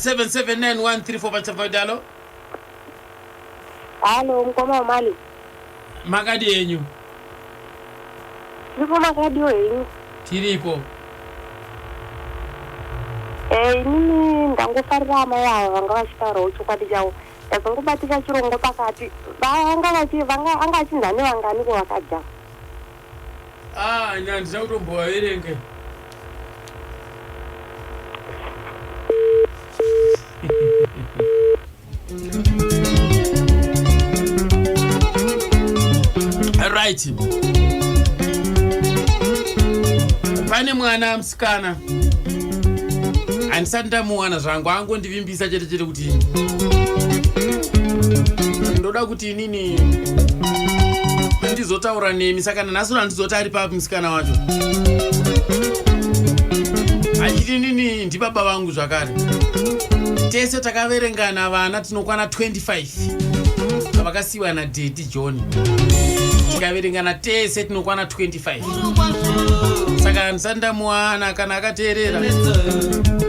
A: 779134 pachafadi, halo.
R: Halo, mukoma wamali.
A: Makadi enyu?
R: Ndipo, makadiwo henyu?
A: Tiripo.
R: Inini ndangofarira amai ava vanga vachitaurawo chokwadi chavo. Ndazongobatika chirongo pakati, vanga vachi vanga anga achinzi ane vanganiko vakadya.
A: Ah, handina kutombovaverenge. Right, pane mwana musikana handisati ndamuwana zvangu, angondivimbisa chete chete kuti ndoda kuti inini ndizotaura nemi. Saka nanhasi handizoti ari papi musikana wacho, achiti nini ndibaba vangu zvakare. Tese takaverengana vana tinokwana 25 vakasiyiwa nadaddy John. Tikaverengana tese tinokwana 25. Saka handisati ndamuwana. Kana akateerera,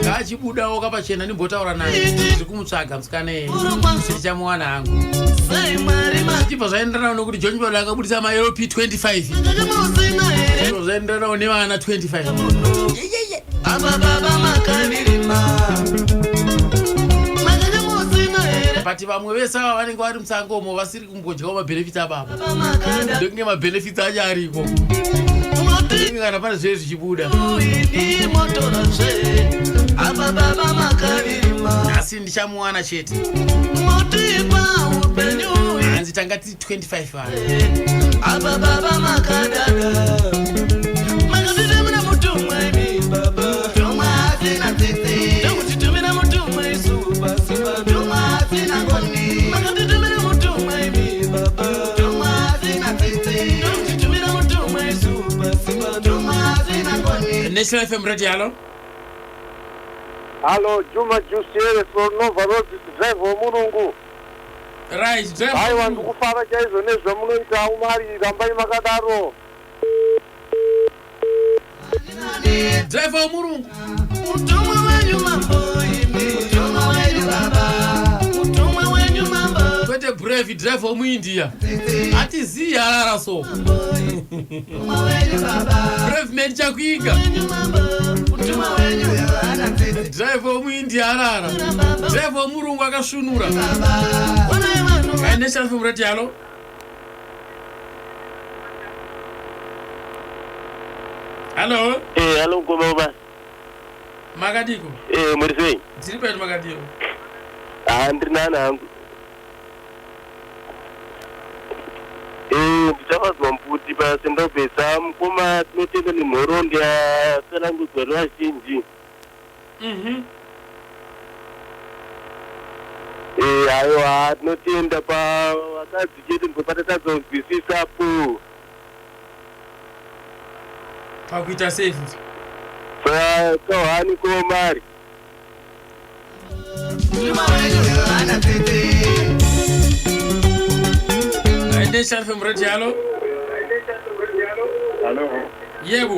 A: ngaachibudawo kapachena ndimbotaura naye. Ndiri kumutsvaga musikana iyeye, tichamuwana hangu. Zvichibva zvaenderanawo nekuti John Bado akabudisa maLP 25, zvichibva zvaenderanawo nevana 25.
I: Apa baba makandirima.
A: But vamwe vese ava vanenge vari musangomo vasiri kumbodyawo mabenefits ababa, ndokunge mabenefits acho ariko. Ndokunge kana pane zvee zvichibuda.
I: Imotorazve. Apa baba makandirima.
A: Asi ndichamuwana chete.
I: Motipa upenyu.
A: Hanzi tanga tiri 25 vanhu.
I: Apa baba makadada. Makatitumira mutumwa imi baba. Tumwa asina tsitsi. Ndokutitumira mutumwa isu pasi pano. Tumwa asina ngoni. Makatitumira mutumwa imi baba. Tumwa asina tsitsi. Ndokutitumira mutumwa isu pasi pano. Tumwa asina ngoni.
A: National FM Radio, halo.
O: Halo, Juma Jusiere from Nova Road, driver womurungu.
A: Right.
Q: Aiwa, ndikufara chaizvo nezvamunoita Umari, rambai makadaro.
A: Driver womurungu.
I: Mutumwa wenyu mambo imi, mutumwa wenyu baba, mutumwa wenyu mambo.
A: Kwete brave driver womuindia. Hatizii harara so. Brave man chakuiga. Driver womuindia harara. Driver womurungu akasvunura. National FM Radio halo. Halo.
S: Eh, halo mkoma baba.
A: Makadiko.
S: Eh, muri sei?
A: Tiri pedu makadiko.
S: Ah, ndiri nani hangu. Eh, ndichafadzwa mbuti pasendobesa mukoma tinotenda nenhoroondo yatsanangudzwa nevazhinji. Eh, aiwa tinotenda pavakadzi chete ndipo patatadza kunzwisisapo.
A: Pakuita sei futi?
S: Kahwani komari.
A: National FM Radio halo.
T: Halo.
A: Yebo.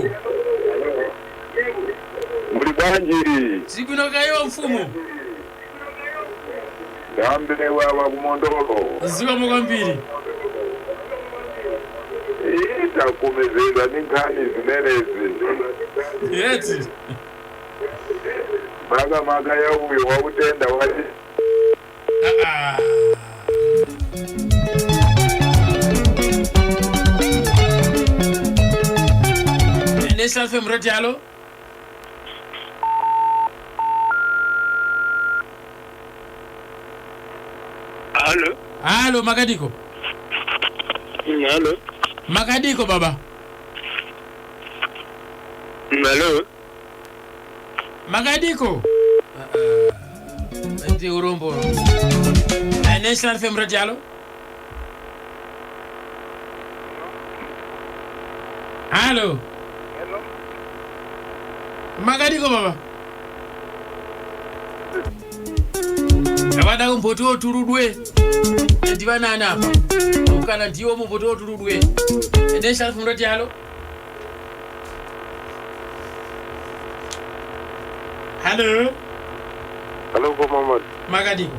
T: Muri bwanji?
A: Tiri kuno kaiwa mfumo.
T: Ndambe wawa kumondoro.
A: Ziwa kwambiri.
T: Itakumizidwa ninkhani zimenezi.
A: Yeti.
T: Maka maka yauyo wakutenda wati.
A: Ah. National FM Radio halo.
S: Halo.
A: Halo makadiko.
S: Halo.
A: Makadiko baba.
S: Halo.
A: Makadiko. Ndi urombo. National FM Radio halo. Halo. Makadiko baba. Avada kumbotiwo turudwe. Ndivanani apa? Kana ndiwo mumbotiwo turudwe. National FM Radio halo. Halo.
Q: Halo mkoma Omari.
A: Makadiko.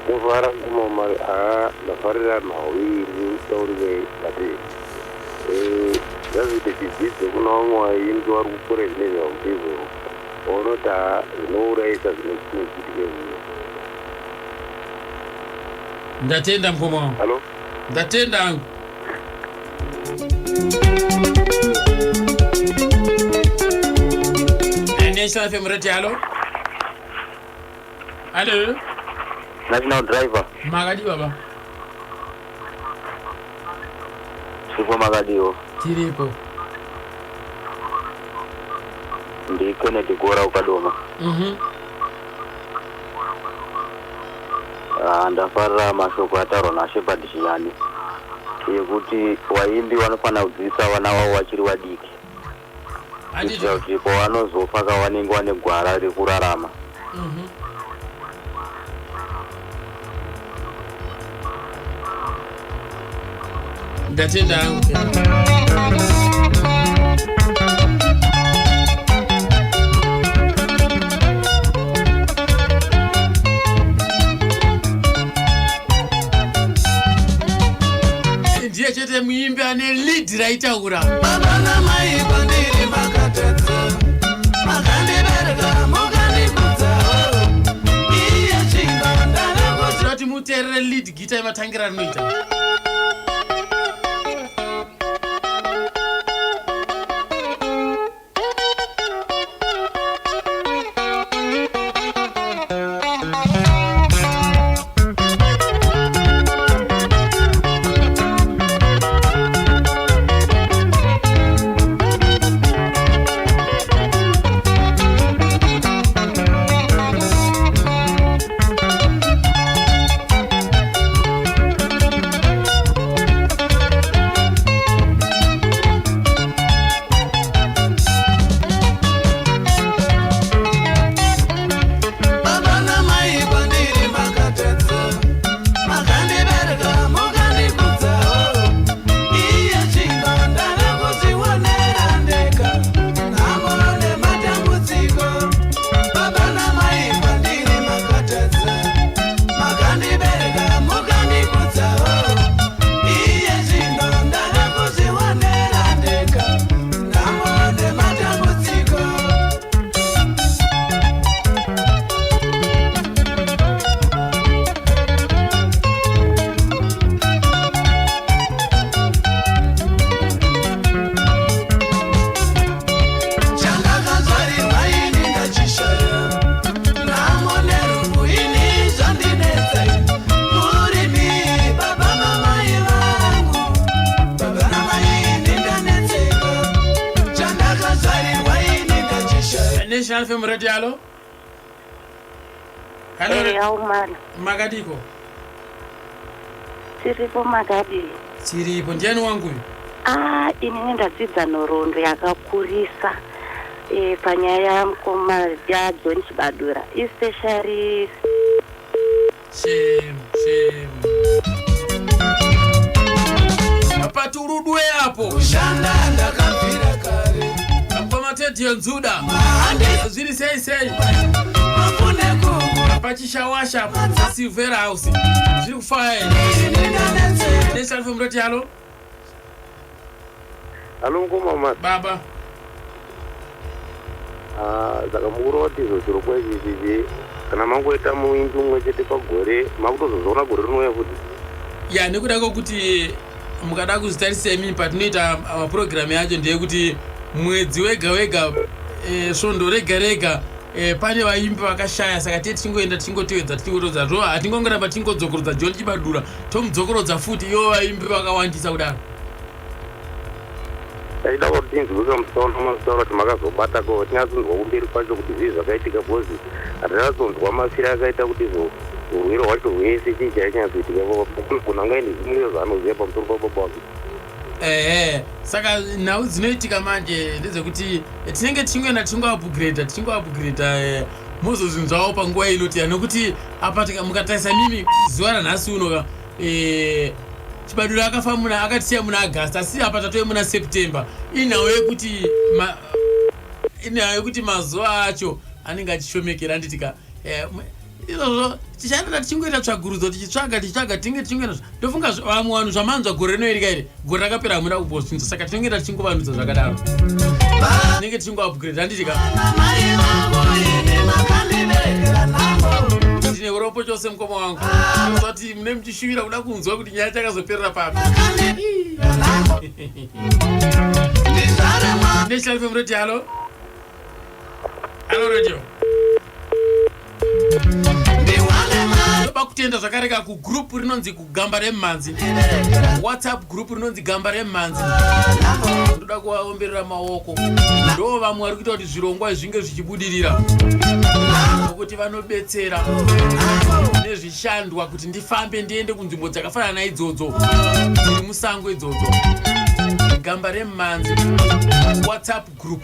Q: Kuvara mkoma Omari, ah, ndafarira nhau iyi mutaurire but eh, ngazviite chidzidzo kuna vamwe vaimbi vari kukura zvinezvi ndizvo vaonoti haa zvinourayisa zvinochitika izvi.
A: Ndatenda mukoma wangu.
Q: Halo.
A: Ndatenda hangu. National FM Radio halo. Halo.
M: National driver.
A: Makadi baba.
M: Tiripo makadiwo.
A: Tiripo.
M: Ndi Kennedy Gora ukadoma. Ah, ndafarira mashoko ataurwa naShepherd Chinyani yekuti vaimbi vanofanira kudzidzisa vana vavo vachiri vadiki kuitira kuti pavanozofa ka vanenge vane gwara rekurarama.
A: Ndatenda hangu. Ndiye chete muimbi ane lead raitaura.
I: Baba namai kwandiri makatadza, makandibereka mukandikudza. Iye chino ndava
A: Tinoda kuti muteerere lead guitar yematangira rinoita. National FM Radio, halo. Halo.
U: Eya, umala.
A: Makadiko.
U: Tiripo makadii?
A: Tiripo. Ndiani wangu uyu?
U: Ah, inini ndadzidza nhoroondo yakakurisa e, panyaya yamukoma yaJohn Chibadura especially
A: Shame, shame. Paturudwe apo.
I: Kushanda ndakabvira kare.
A: Pamatedhiyo nzuda. Zviri sei sei? Pachishawasha Silver House. Zviri kufaya. National FM Radio, halo.
V: Halo mukoma Mari.
A: Baba.
V: Ah, saka mukuru wati izvo chirongwa ichi chichi kana mangoita muimbi umwe chete pagore makutozozviona gore rinouya futi.
A: Ya, nekuda kwekuti mukada kuzvitarisa imi patinoita mapurogiramu yacho ndeyekuti mwedzi wega wega svondo rega rega pane vaimbi vakashaya saka tiye tichingoenda tichingotevedza tichingotevedza to hatingongoramba tichingodzokorodza John Chibadura tomudzokorodza futi ivo vaimbi vakawandisa kudaro.
V: Taida kuti tinzwike musoro masoro kuti makazobata ko tinyatsonzwa kumberi kwacho kuti zvii zvakaitika because hatinyatsonzwa mafiro akaita kuti izvo urwere hwacho hwese chii chainyatsoitika kunhu anga ine zvimwe zvaanoziva pamusoro pababa wake.
A: Ehe, saka nhau dzinoitika manje ndedzekuti tinenge tichingoenda tichingoupgrada tichingoupgrada mozozvinzwawo panguva inotiya nekuti apa mukatarisa mimi zuva ranhasi uno ka Chibadura akafa muna akatisiya muna August asi apa tatove muna September. Inhau yekuti inhau yekuti mazuva acho anenge achishomekera handitika izvozvo tichaenda tichingoita tsvagurudzo tichitsvaga tichitsvaga tinge tichingoenda ndofunga vamwe vanhu zvamanzwa gore rino iri kairi gore rakapera hamuna kumbozvinzwa saka tinongoenda tichingovanudza zvakadaro tinenge tichingoupgrade handitika. Ndine urombo chose mukoma wangu kuti mune muchishuvira kuda kunzwa kuti nyaya chakazoperera papi. National FM Radio, halo. Halo radio. Ndoda kutenda zvakare ka kugroup rinonzi kugamba remumhanzi, WhatsApp group rinonzi gamba remumhanzi. Ndoda kuvaomberera maoko, ndo vamwe vari kuita kuti zvirongwa zvinge zvichibudirira nokuti vanobetsera nezvishandwa kuti ndifambe ndiende kunzvimbo dzakafanana naidzodzo dziri musango idzodzo. Gamba remumhanzi WhatsApp group,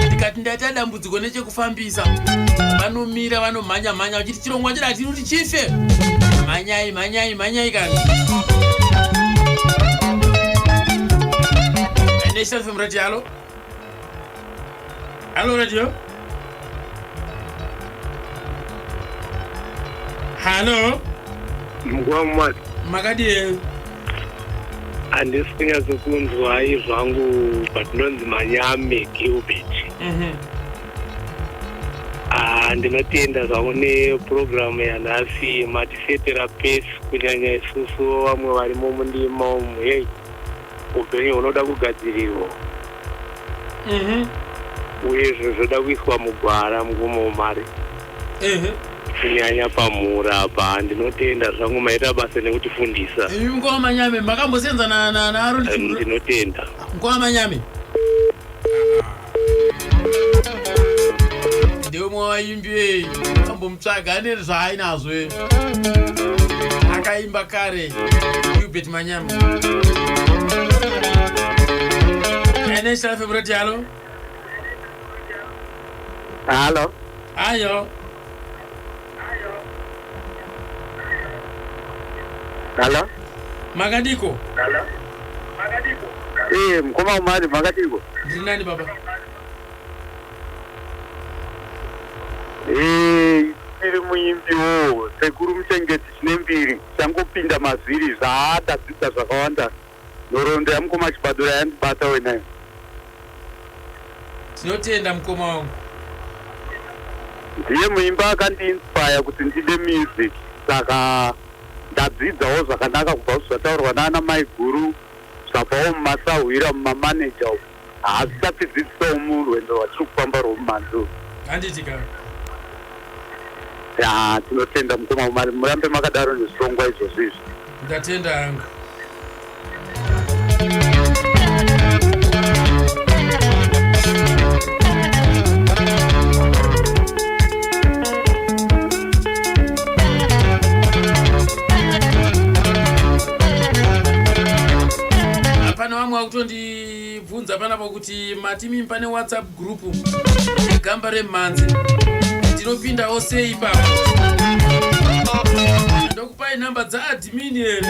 A: ndikati ndaita dambudziko nechekufambisa vanomira vanomhanya mhanya vachiti chirongwa chedu hatiri kuti chife, mhanyai mhanyai mhanyai kani. National FM Radio, halo. Halo radio. Halo.
W: Mukoma.
A: Makadii?
W: Handisi kunyatsokunzwai zvangu but ndonzi Manyame Gilbert. Ah, ndinotenda zvangu nepurogiramu yanhasi matisetera pesi kunyanya isusu vamwe varimo mundima umu. Hei, upenyu hunoda kugadzirirwa uye zvinhu zvoda kuiswa mugwara mugumo mari kunyanya pamhura apa. Ndinotenda zvangu, maita basa nekutifundisa.
A: Imi mukoma Manyame makambosenza naAron?
W: Ndinotenda.
A: Mukoma Manyame ndeumwe waimbi ambomutsvaga ane zvaainazvo akaimba kare Gilbert Manyame. National FM Radio, halo.
O: Halo.
A: Ayo.
O: Halo.
A: Makadiko?
O: Eh, mukoma Umari makadiko?
A: Ndiri nani baba.
O: Eh, tiri muimbiwo sekuru muchengeti chine mbiri changopinda mazviri zvaatadzidza zvakawanda. Nhoroondo yamukoma Chibadura yandibata wenayo.
A: Tinotenda mukoma wangu.
O: Ndiye muimba akandiinspire kuti ndide music, saka ndadzidzawo zvakanaka kubva zvataurwa naana mai guru zvabvawo mumasahwira mumamaneja umu haasisatidzidzisawo murwendo rwatiri kufamba rwomumhanzi.
A: Handiti ka.
O: Ya, tinotenda mukoma Umari, murambe makadaro nezvirongwa izvozvo izvi.
A: Ndatenda hangu. Ndabvunza panapa kuti mati mimi pane WhatsApp group yegamba remhanzi, ndinopindawo sei ipapo? Ndokupai nhamba dzaadmin here?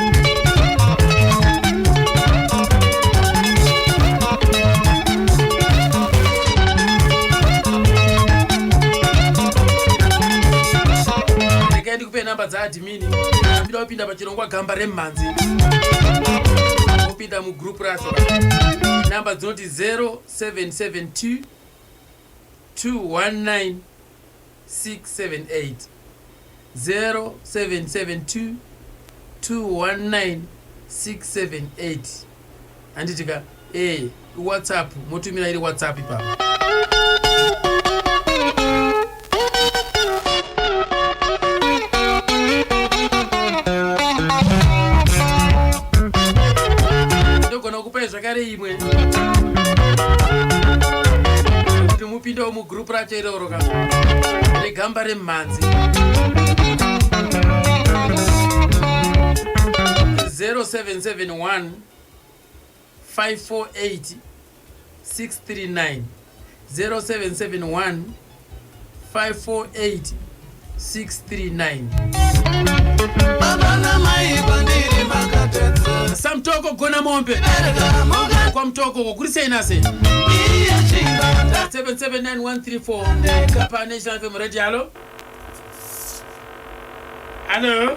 A: Regai ndikupe nhamba dzaadmin. Ambida kupinda pachirongwa gamba remhanzi, opinda mugroup racho, nhamba dzinoti 0772 219 678, 0772 219 678, handitika? E WhatsApp, motumira iri WhatsApp ipapo. Ndogona kukupai zvakare imwe kuti mupindewo mugroup racho iroro ka regamba remhanzi, 0771 548 639, 0771 548 639.
I: Baba namai kwandiri makatadza.
A: Samutoko gona mombe kwamutoko kuri sei nase? 779134 pa National FM Radio. Hallo, hallo,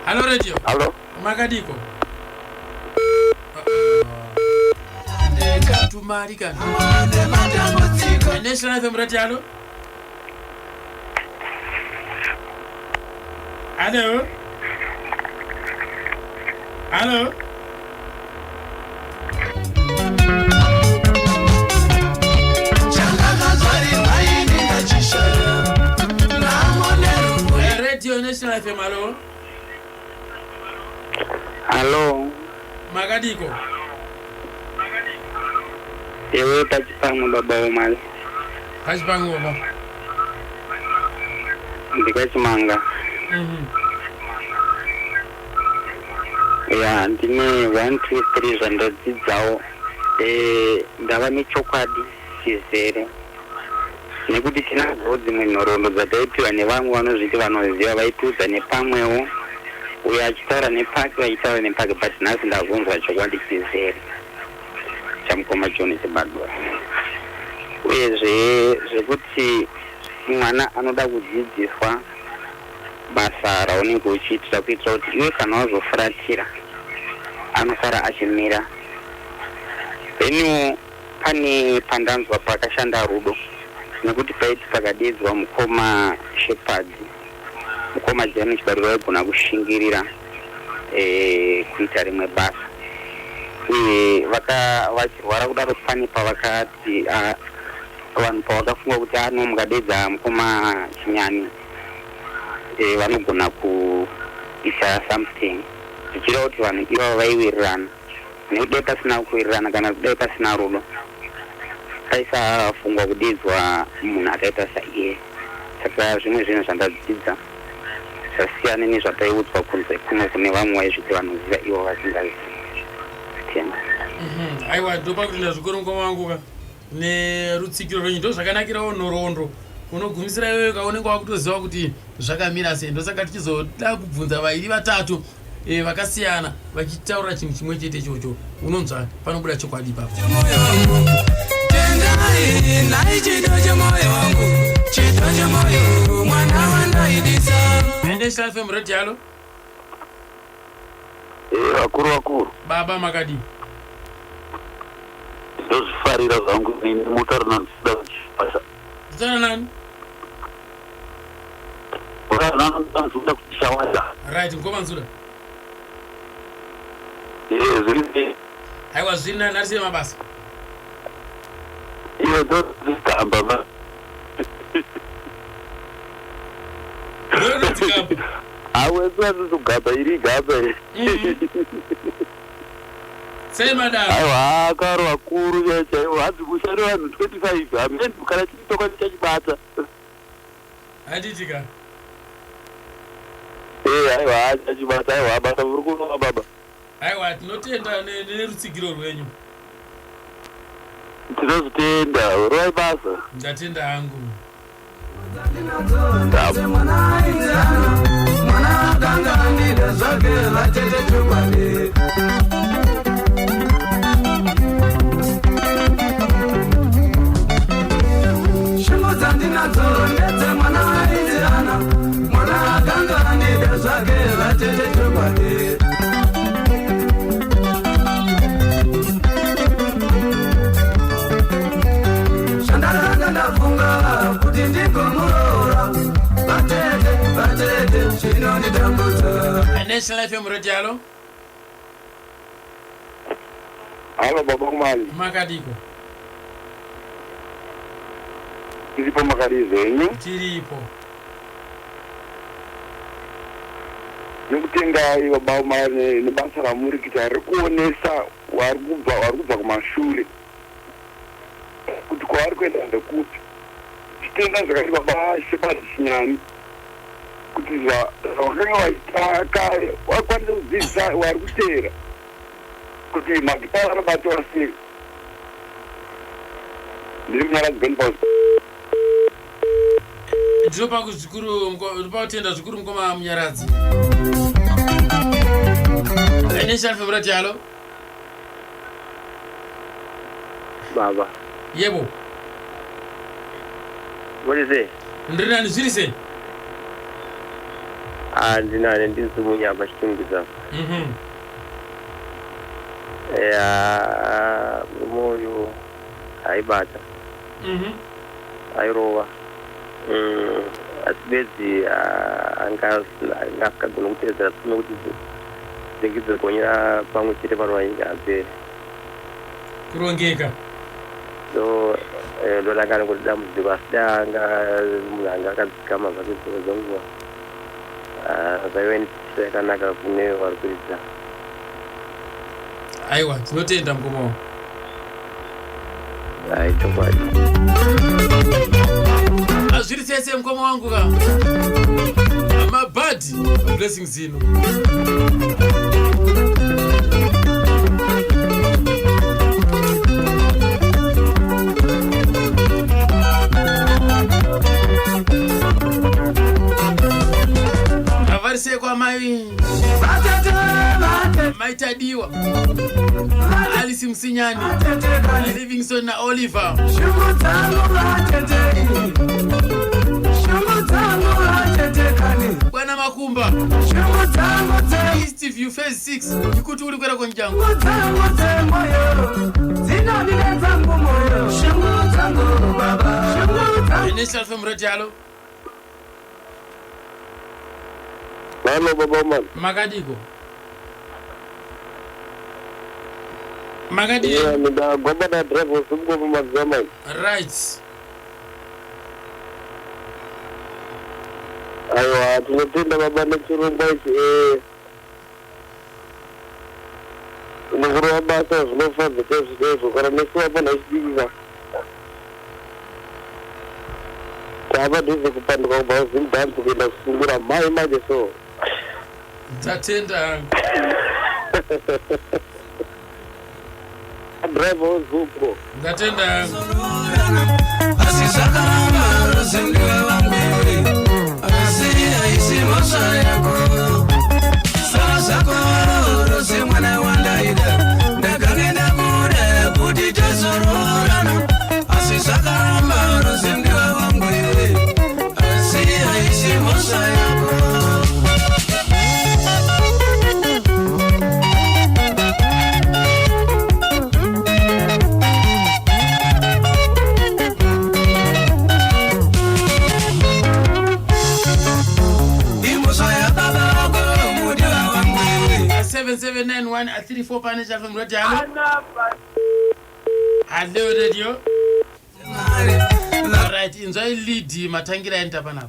A: hallo, radio.
M: Hallo.
A: Makadiko? Tumari kana National FM Radio. Hallo, hallo, hallo.
I: Chandakazvarirwa ini ndachishaya nhamo nerufu.
A: Radio National FM, hallo.
C: Hallo.
A: Makadiko?
C: Iwe pachipamwe, baba womali.
A: Pachipamwe, baba.
C: Ndikachimanga. Ya, ndine 1 2 3 zvandadzidzawo. Ndava nechokwadi chizere nekuti tinadzowo dzimwe nhoroondo dzataipiwa nevamwe vanozviti vanoziva, vaitiudza nepamwewo, uyo achitaura nepake, vachitaura nepake, but nhasi ndazonzwa chokwadi chizere chamukoma John Chibadura. Uyezve zvekuti mwana anoda kudzidziswa basa raunenge uchiitira, kuitira kuti iwe kana wazofuratira anosara achimira. Then pane pandanzwa pakashanda rudo, nekuti paiti pakadedzwa mukoma Shepard, mukoma John Chibadura vaigona kushingirira kuita rimwe basa. Uye vaka vachirwara kudaro, pane pavakati, vanhu pavakafunga kuti ano mukadedza mukoma Chinyani, vanogona kuita something, zvichireva kuti vanhu ivavo vaiwirirana. Nekuti dai pasina kuwirirana kana dai pasina rudo, paisafungwa kudedzwa munhu akaita saiye. Saka zvimwe zvinhu zvandadzidza zvasiyana nezvataiudzwa kunze kuno kune vamwe vaizviti vanoziva ivo vasingazivi. Tenda.
A: Aiwa, ndopa kutenda zvikuru, mukoma wangu ka, nerutsigiro rwenyu. Ndo zvakanakirawo nhoroondo, unogumisira iwewe kaunenge wakutoziva kuti zvakamira sei. Ndosaka tichizoda kubvunza vairi vatatu vakasiyana vachitaura chinhu chimwe chete ichocho, unonzwa panobuda chokwadi ipapo.
I: Tendai nai chido chemoyo wangu, chido chemoyo, mwana wandaidisa.
A: National FM Radio, hallo.
M: Vakuru vakuru.
A: Baba, makadii?
M: Ndozvifarira zvangu ini mutauro nanzida kuchipasa.
A: Kutaura nani?
M: Nzida kuchishawada.
A: Right, mukoma Nzuda.
M: Zviri.
A: Aiwa, zviri nani, arisei mabasa?
M: Iwe ndodzigamba ma.
A: Ndodzigamba.
M: Awe, iri gamba iri.
A: Sei madaro?
M: Aiwa, karo vakuru chaivo chaivo, hanzi mushando vanhu 25 hameni kana chiri chachibata.
A: Handiti ka?
M: Aiwa, chachibata. Aiwa, basa muri kunova, baba.
A: Aiwa, tinotenda nerutsigiro rwenyu.
S: Tinozvitenda, rovai basa.
A: Ndatenda hangu.
I: Mwana akanga andida zvake vatete chokwadi. Shungu dzandinadzo ndedzemwana ainzirana, mwana akanga andida zvake vatete chokwadi. Zvandakanga ndafunga kuti ndigomuroora vatete, vatete zvinonditambudza.
A: National FM Radio, hallo.
T: Halo baba Kumali.
A: Makadiko?
T: Tiripo, makadii zvenyu?
A: Tiripo.
T: Nokutendai baba Kumali nebasa ramuri kuita rekuonesa vari kubva kumashure kuti kwavari kuenda ndekupi. Chitenda zvakati baba Shepherd Chinyani kuti zvavakanga vaita kare vakwanisa kudzidzisa vari kuteera kuti magitara anobatwa sei. Ndiri Munyaradzi Benpos.
A: Ndinopa zvikuru, ndinopa kutenda zvikuru mukoma Munyaradzi. National FM Radio, hallo.
V: Baba.
A: Yebo.
V: Muri sei?
A: Ndiri nani, zviri sei?
V: Ah, ndinani, ndiri Chitungwiza. Ya, murume uyu aibata, airova. Asi bedzi anga asingagoni kuteedzera tsume kuti dzinge dzigonyera pamwe chete pano apere.
A: Kurongeka.
V: So ndodangana kuti dambudziko, asi da anga munhu anga akadzikama zvake dzimwe dzenguva. Zvaive netsitsi yakanaka kune vari kuridza.
A: Aiwa, tinotenda mukoma wangu.
V: Ai, chokwadi.
A: Hazviri sese mukoma wangu ka. Mabhadhi blessings zino. Avari sei kwamai Maitadiwa, Alice Musinyani, Livingston naOliver?
I: Shungu dzangu vatete, shungu dzangu vatete kani.
A: Bwana Makumba.
I: Shungu dzangu dze
A: East View Phase 6, ikuti uri kwera konjangu.
I: Shungu dzangu dzemoyo dzinondinetsa ngumoyo, shungu dzangu baba, shungu dzangu.
A: National FM Radio, hallo.
S: Halo baba Mali.
A: Makadiko? Makadii?
S: Yeah, ndagomba nadriver usiku madzamai.
A: Right.
S: Aiwa, tinotenda baba nechirongwa ichi. Mukuru wabasa zvinofadza chaizvo chaizvo kana nesu apa nhachidikika tava dhuze kupanduka kubva kuZimdance kuenda kusungura mai manje so.
A: Ndatenda hangu.
S: Driver weZupco.
A: Ndatenda hangu.
I: Asi zvakaramba rozendiwe vangu, asi haisi mhosva yako, sara zvako Rose mwana wandaida, ndakange ndakuda kuti tazoroorana, asi zvakaramba rozendiwe vangu, asi haisi mhosva yako. Imhosva yababa vako mudiwa wangu.
A: 779134 pane FM Radio, hallo. Hallo radio. Right, inzwai lead matangira aenda panapa.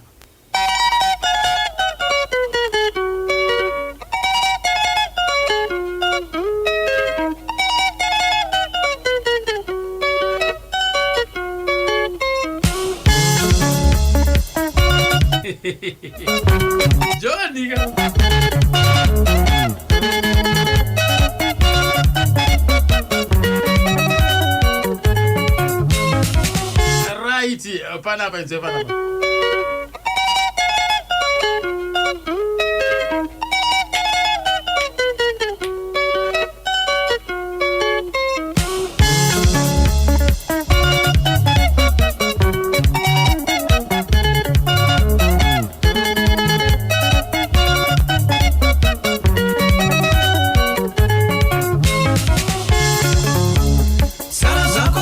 A: Johnny ka. Right, panapa inzwe panapa.
I: Sara zvako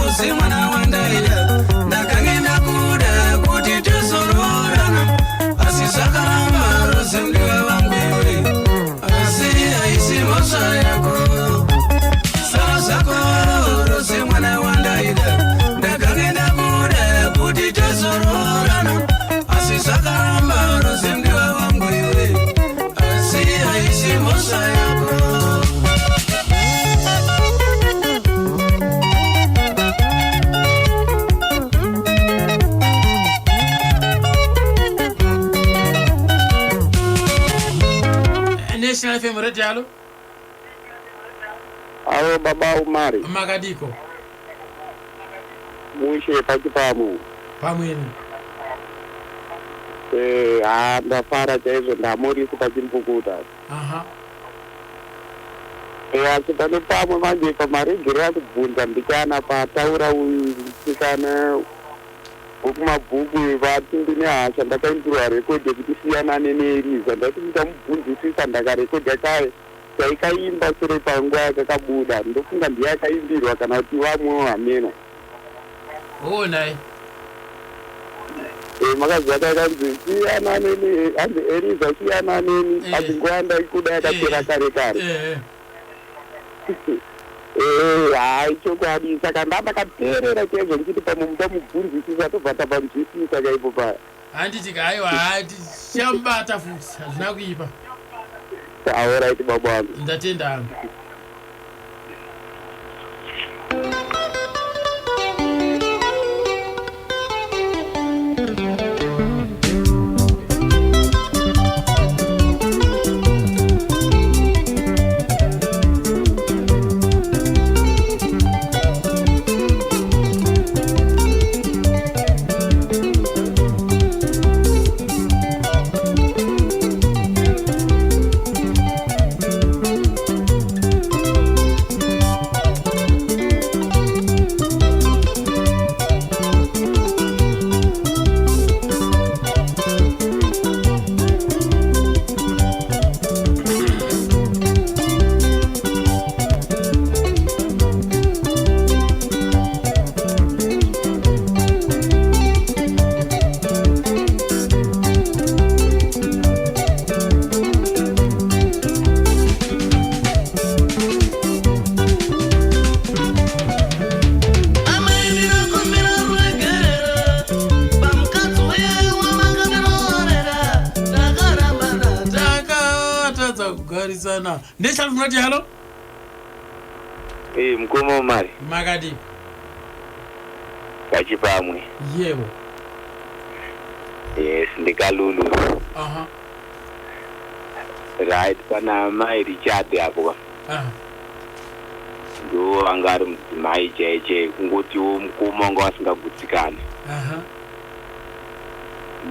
I: Rusi mwana wandaida, ndakange ndakuda kuti tizoroorana, asi zvakaramba. Rusi ndiwe wangu iwe, asi haisi mhosva yako. Sara zvako Rusi mwana wandaida, ndakange ndakuda kuti tizoroorana, asi zvakaramba. Rusi ndiwe wangu iwe, asi haisi mhosva yako.
A: National FM Radio, halo.
O: Alo baba Umari.
A: Makadiko?
O: Mushe pachipamwe.
A: Pamweni.
O: Eh, ha, ndafara chaizvo, ndamurisi pachimbukuta. Eh, asi pane pamwe manje pamaregero akubvunza mbichana pataura uyu musikana wekumabhuku vati ndine hasha, ndakaimbirwa rekodhi yekuti siyanane neEriza. Ndati ndichamubvunzisisa, ndakarekodha kaye taikaimba sure panguva yakakabuda, ndofunga ndiye akaimbirwa kana kuti vamwewo, hameno.
A: Oh, nai.
O: Eh, makaziva kakanzi siyana neni, hanzi Eriza siyana neni, asi nguva ndaikuda yakapera kare kare. Eh, hai, chokwadi. Saka ndandakateerera chaizvo ndichiti pamwe muchamubvunzisisa, tobva tapanzwisisa kaipo paya.
A: Handiti ka, aiwa, hatichambata futi, hazvina kuipa.
O: Alright baba wangu.
A: Ndatenda hangu.
I: Amai, ndinokumbira ruregerero pamukadzi wemakandirorera, takarambana.
A: Takatadza kugarisana. National FM Radio, halo.
M: Eh, mukoma Umari.
A: Makadi?
M: Pachipamwe.
A: Yebo.
M: Yes, ndikalulu. Right, pana mai Richard apo. Ndo anga ari mudzimai chai chai, kungotiwo mukoma wanga vasingagutsikani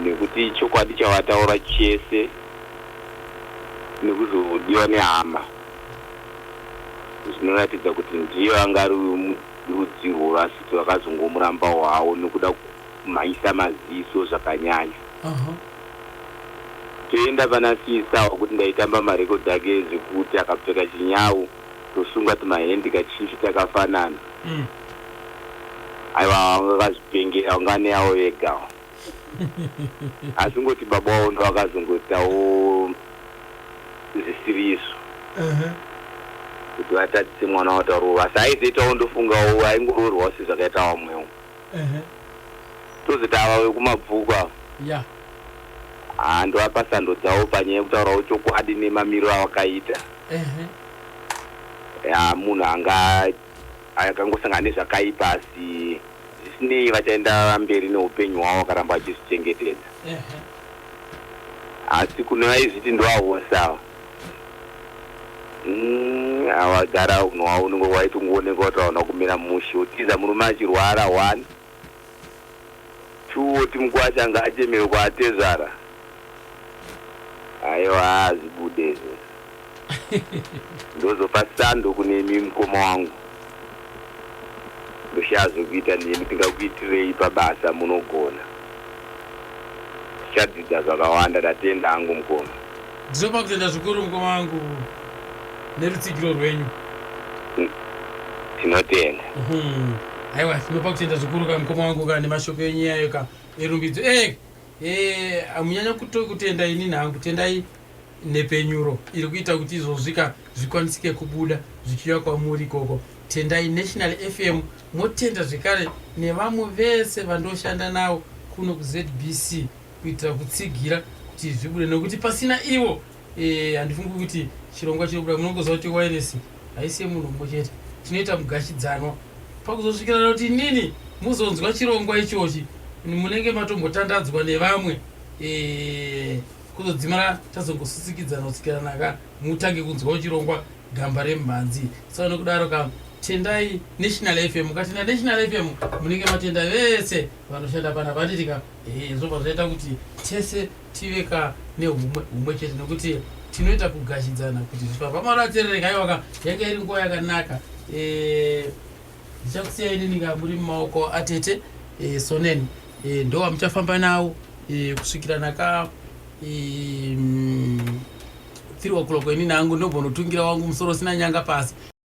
M: nekuti chokwadi chavataura chese nekuzodiwa nehama zvinoratidza kuti ndiye anga ari rudzi rwevasiti vakazongomuramba hwavo nekuda kumhanyisa maziso zvakanyanya. Toenda pana sisa wekuti ndaitamba marekodhi ake zvekuti akapfeka chinyau tosunga tumahendi kachifi takafanana. Aiwa, vanga vakazvipengera, vanga neavo vegawo, asi ngoti baba wavo ndo vakazongoitawo zvisiri izvo kuti vatadzise mwana wataurova, asi aizoitawo ndofungawo aingoroorwawo sezvakaita vamwewo. Tozoti ava vekumabvuku ava, haa, ndovapa sando dzavo panyaya yekutaurawo chokwadi nemamiro avakaita. Ya, munhu anga akangosangana nezvakaipa, asi zvisinei vachaenda mberi neupenyu hwavo vakaramba vachizvichengetedza. Asi kune vaizviti ndoavosawa, avagara unhu hwavo unenge waitongooneka kuti hauna kumira mushe, utiza murume achirwara one. 2 oti mukwasha ngaachemere kwaatezvara. Aiwa hazvibude izvo. Ndozopa sando kunemi mukoma wangu. Ndoshaya zvekuita nemi tingakuitirei pabasa munogona. Tichadzidza zvakawanda ndatenda hangu mukoma.
A: Ndinopa kutenda zvikuru mukoma wangu nerutsigiro rwenyu.
M: Tinotenda.
A: Aiwa tinopa kutenda zvikuru ka mukoma wangu ka nemashoko enyu iyayo ka erumbidzo. Eh, eh, hamunyanya kutenda inini hangu tendai Nhepfenyuro iri kuita kuti izvozvi ka zvikwanisike kubuda zvichiuya kwamuri ikoko. Tendai National FM motenda zvekare nevamwe vese vandoshanda navo kuno kuZBC kuitira kutsigira kuti zvibude nekuti pasina ivo eh, handifungi kuti chirongwa chinobuda. Munongoziva kuti wairesi haisi yemunhu mumwe chete, tinoita mugashidzanwa pakuzosvikirana kuti inini muzonzwa chirongwa ichochi munenge matombotandadzwa nevamwe eh, Kuzodzimara tazongosusikidzana kusvikirana ka mutange kunzwawo chirongwa gamba remumhanzi. Saka nokudaro ka tendai National FM. Mukatenda National FM munenge matenda vese vanoshanda panapa handiti ka? Ehe zvobva zvaita kuti tese tive ka nehumwe humwe chete nekuti tinoita kugashidzana kuti zvifamba. Pamari aterereka aiwa ka yanga iri nguva yakanaka. Eh, Ndichakusiyai inini ka muri mumaoko atete e, Soneni e, ndo wamuchafamba nawo e, kusvikira naka e, 3 o'clock inini hangu ndombonotungira wangu musoro usina nyanga pasi.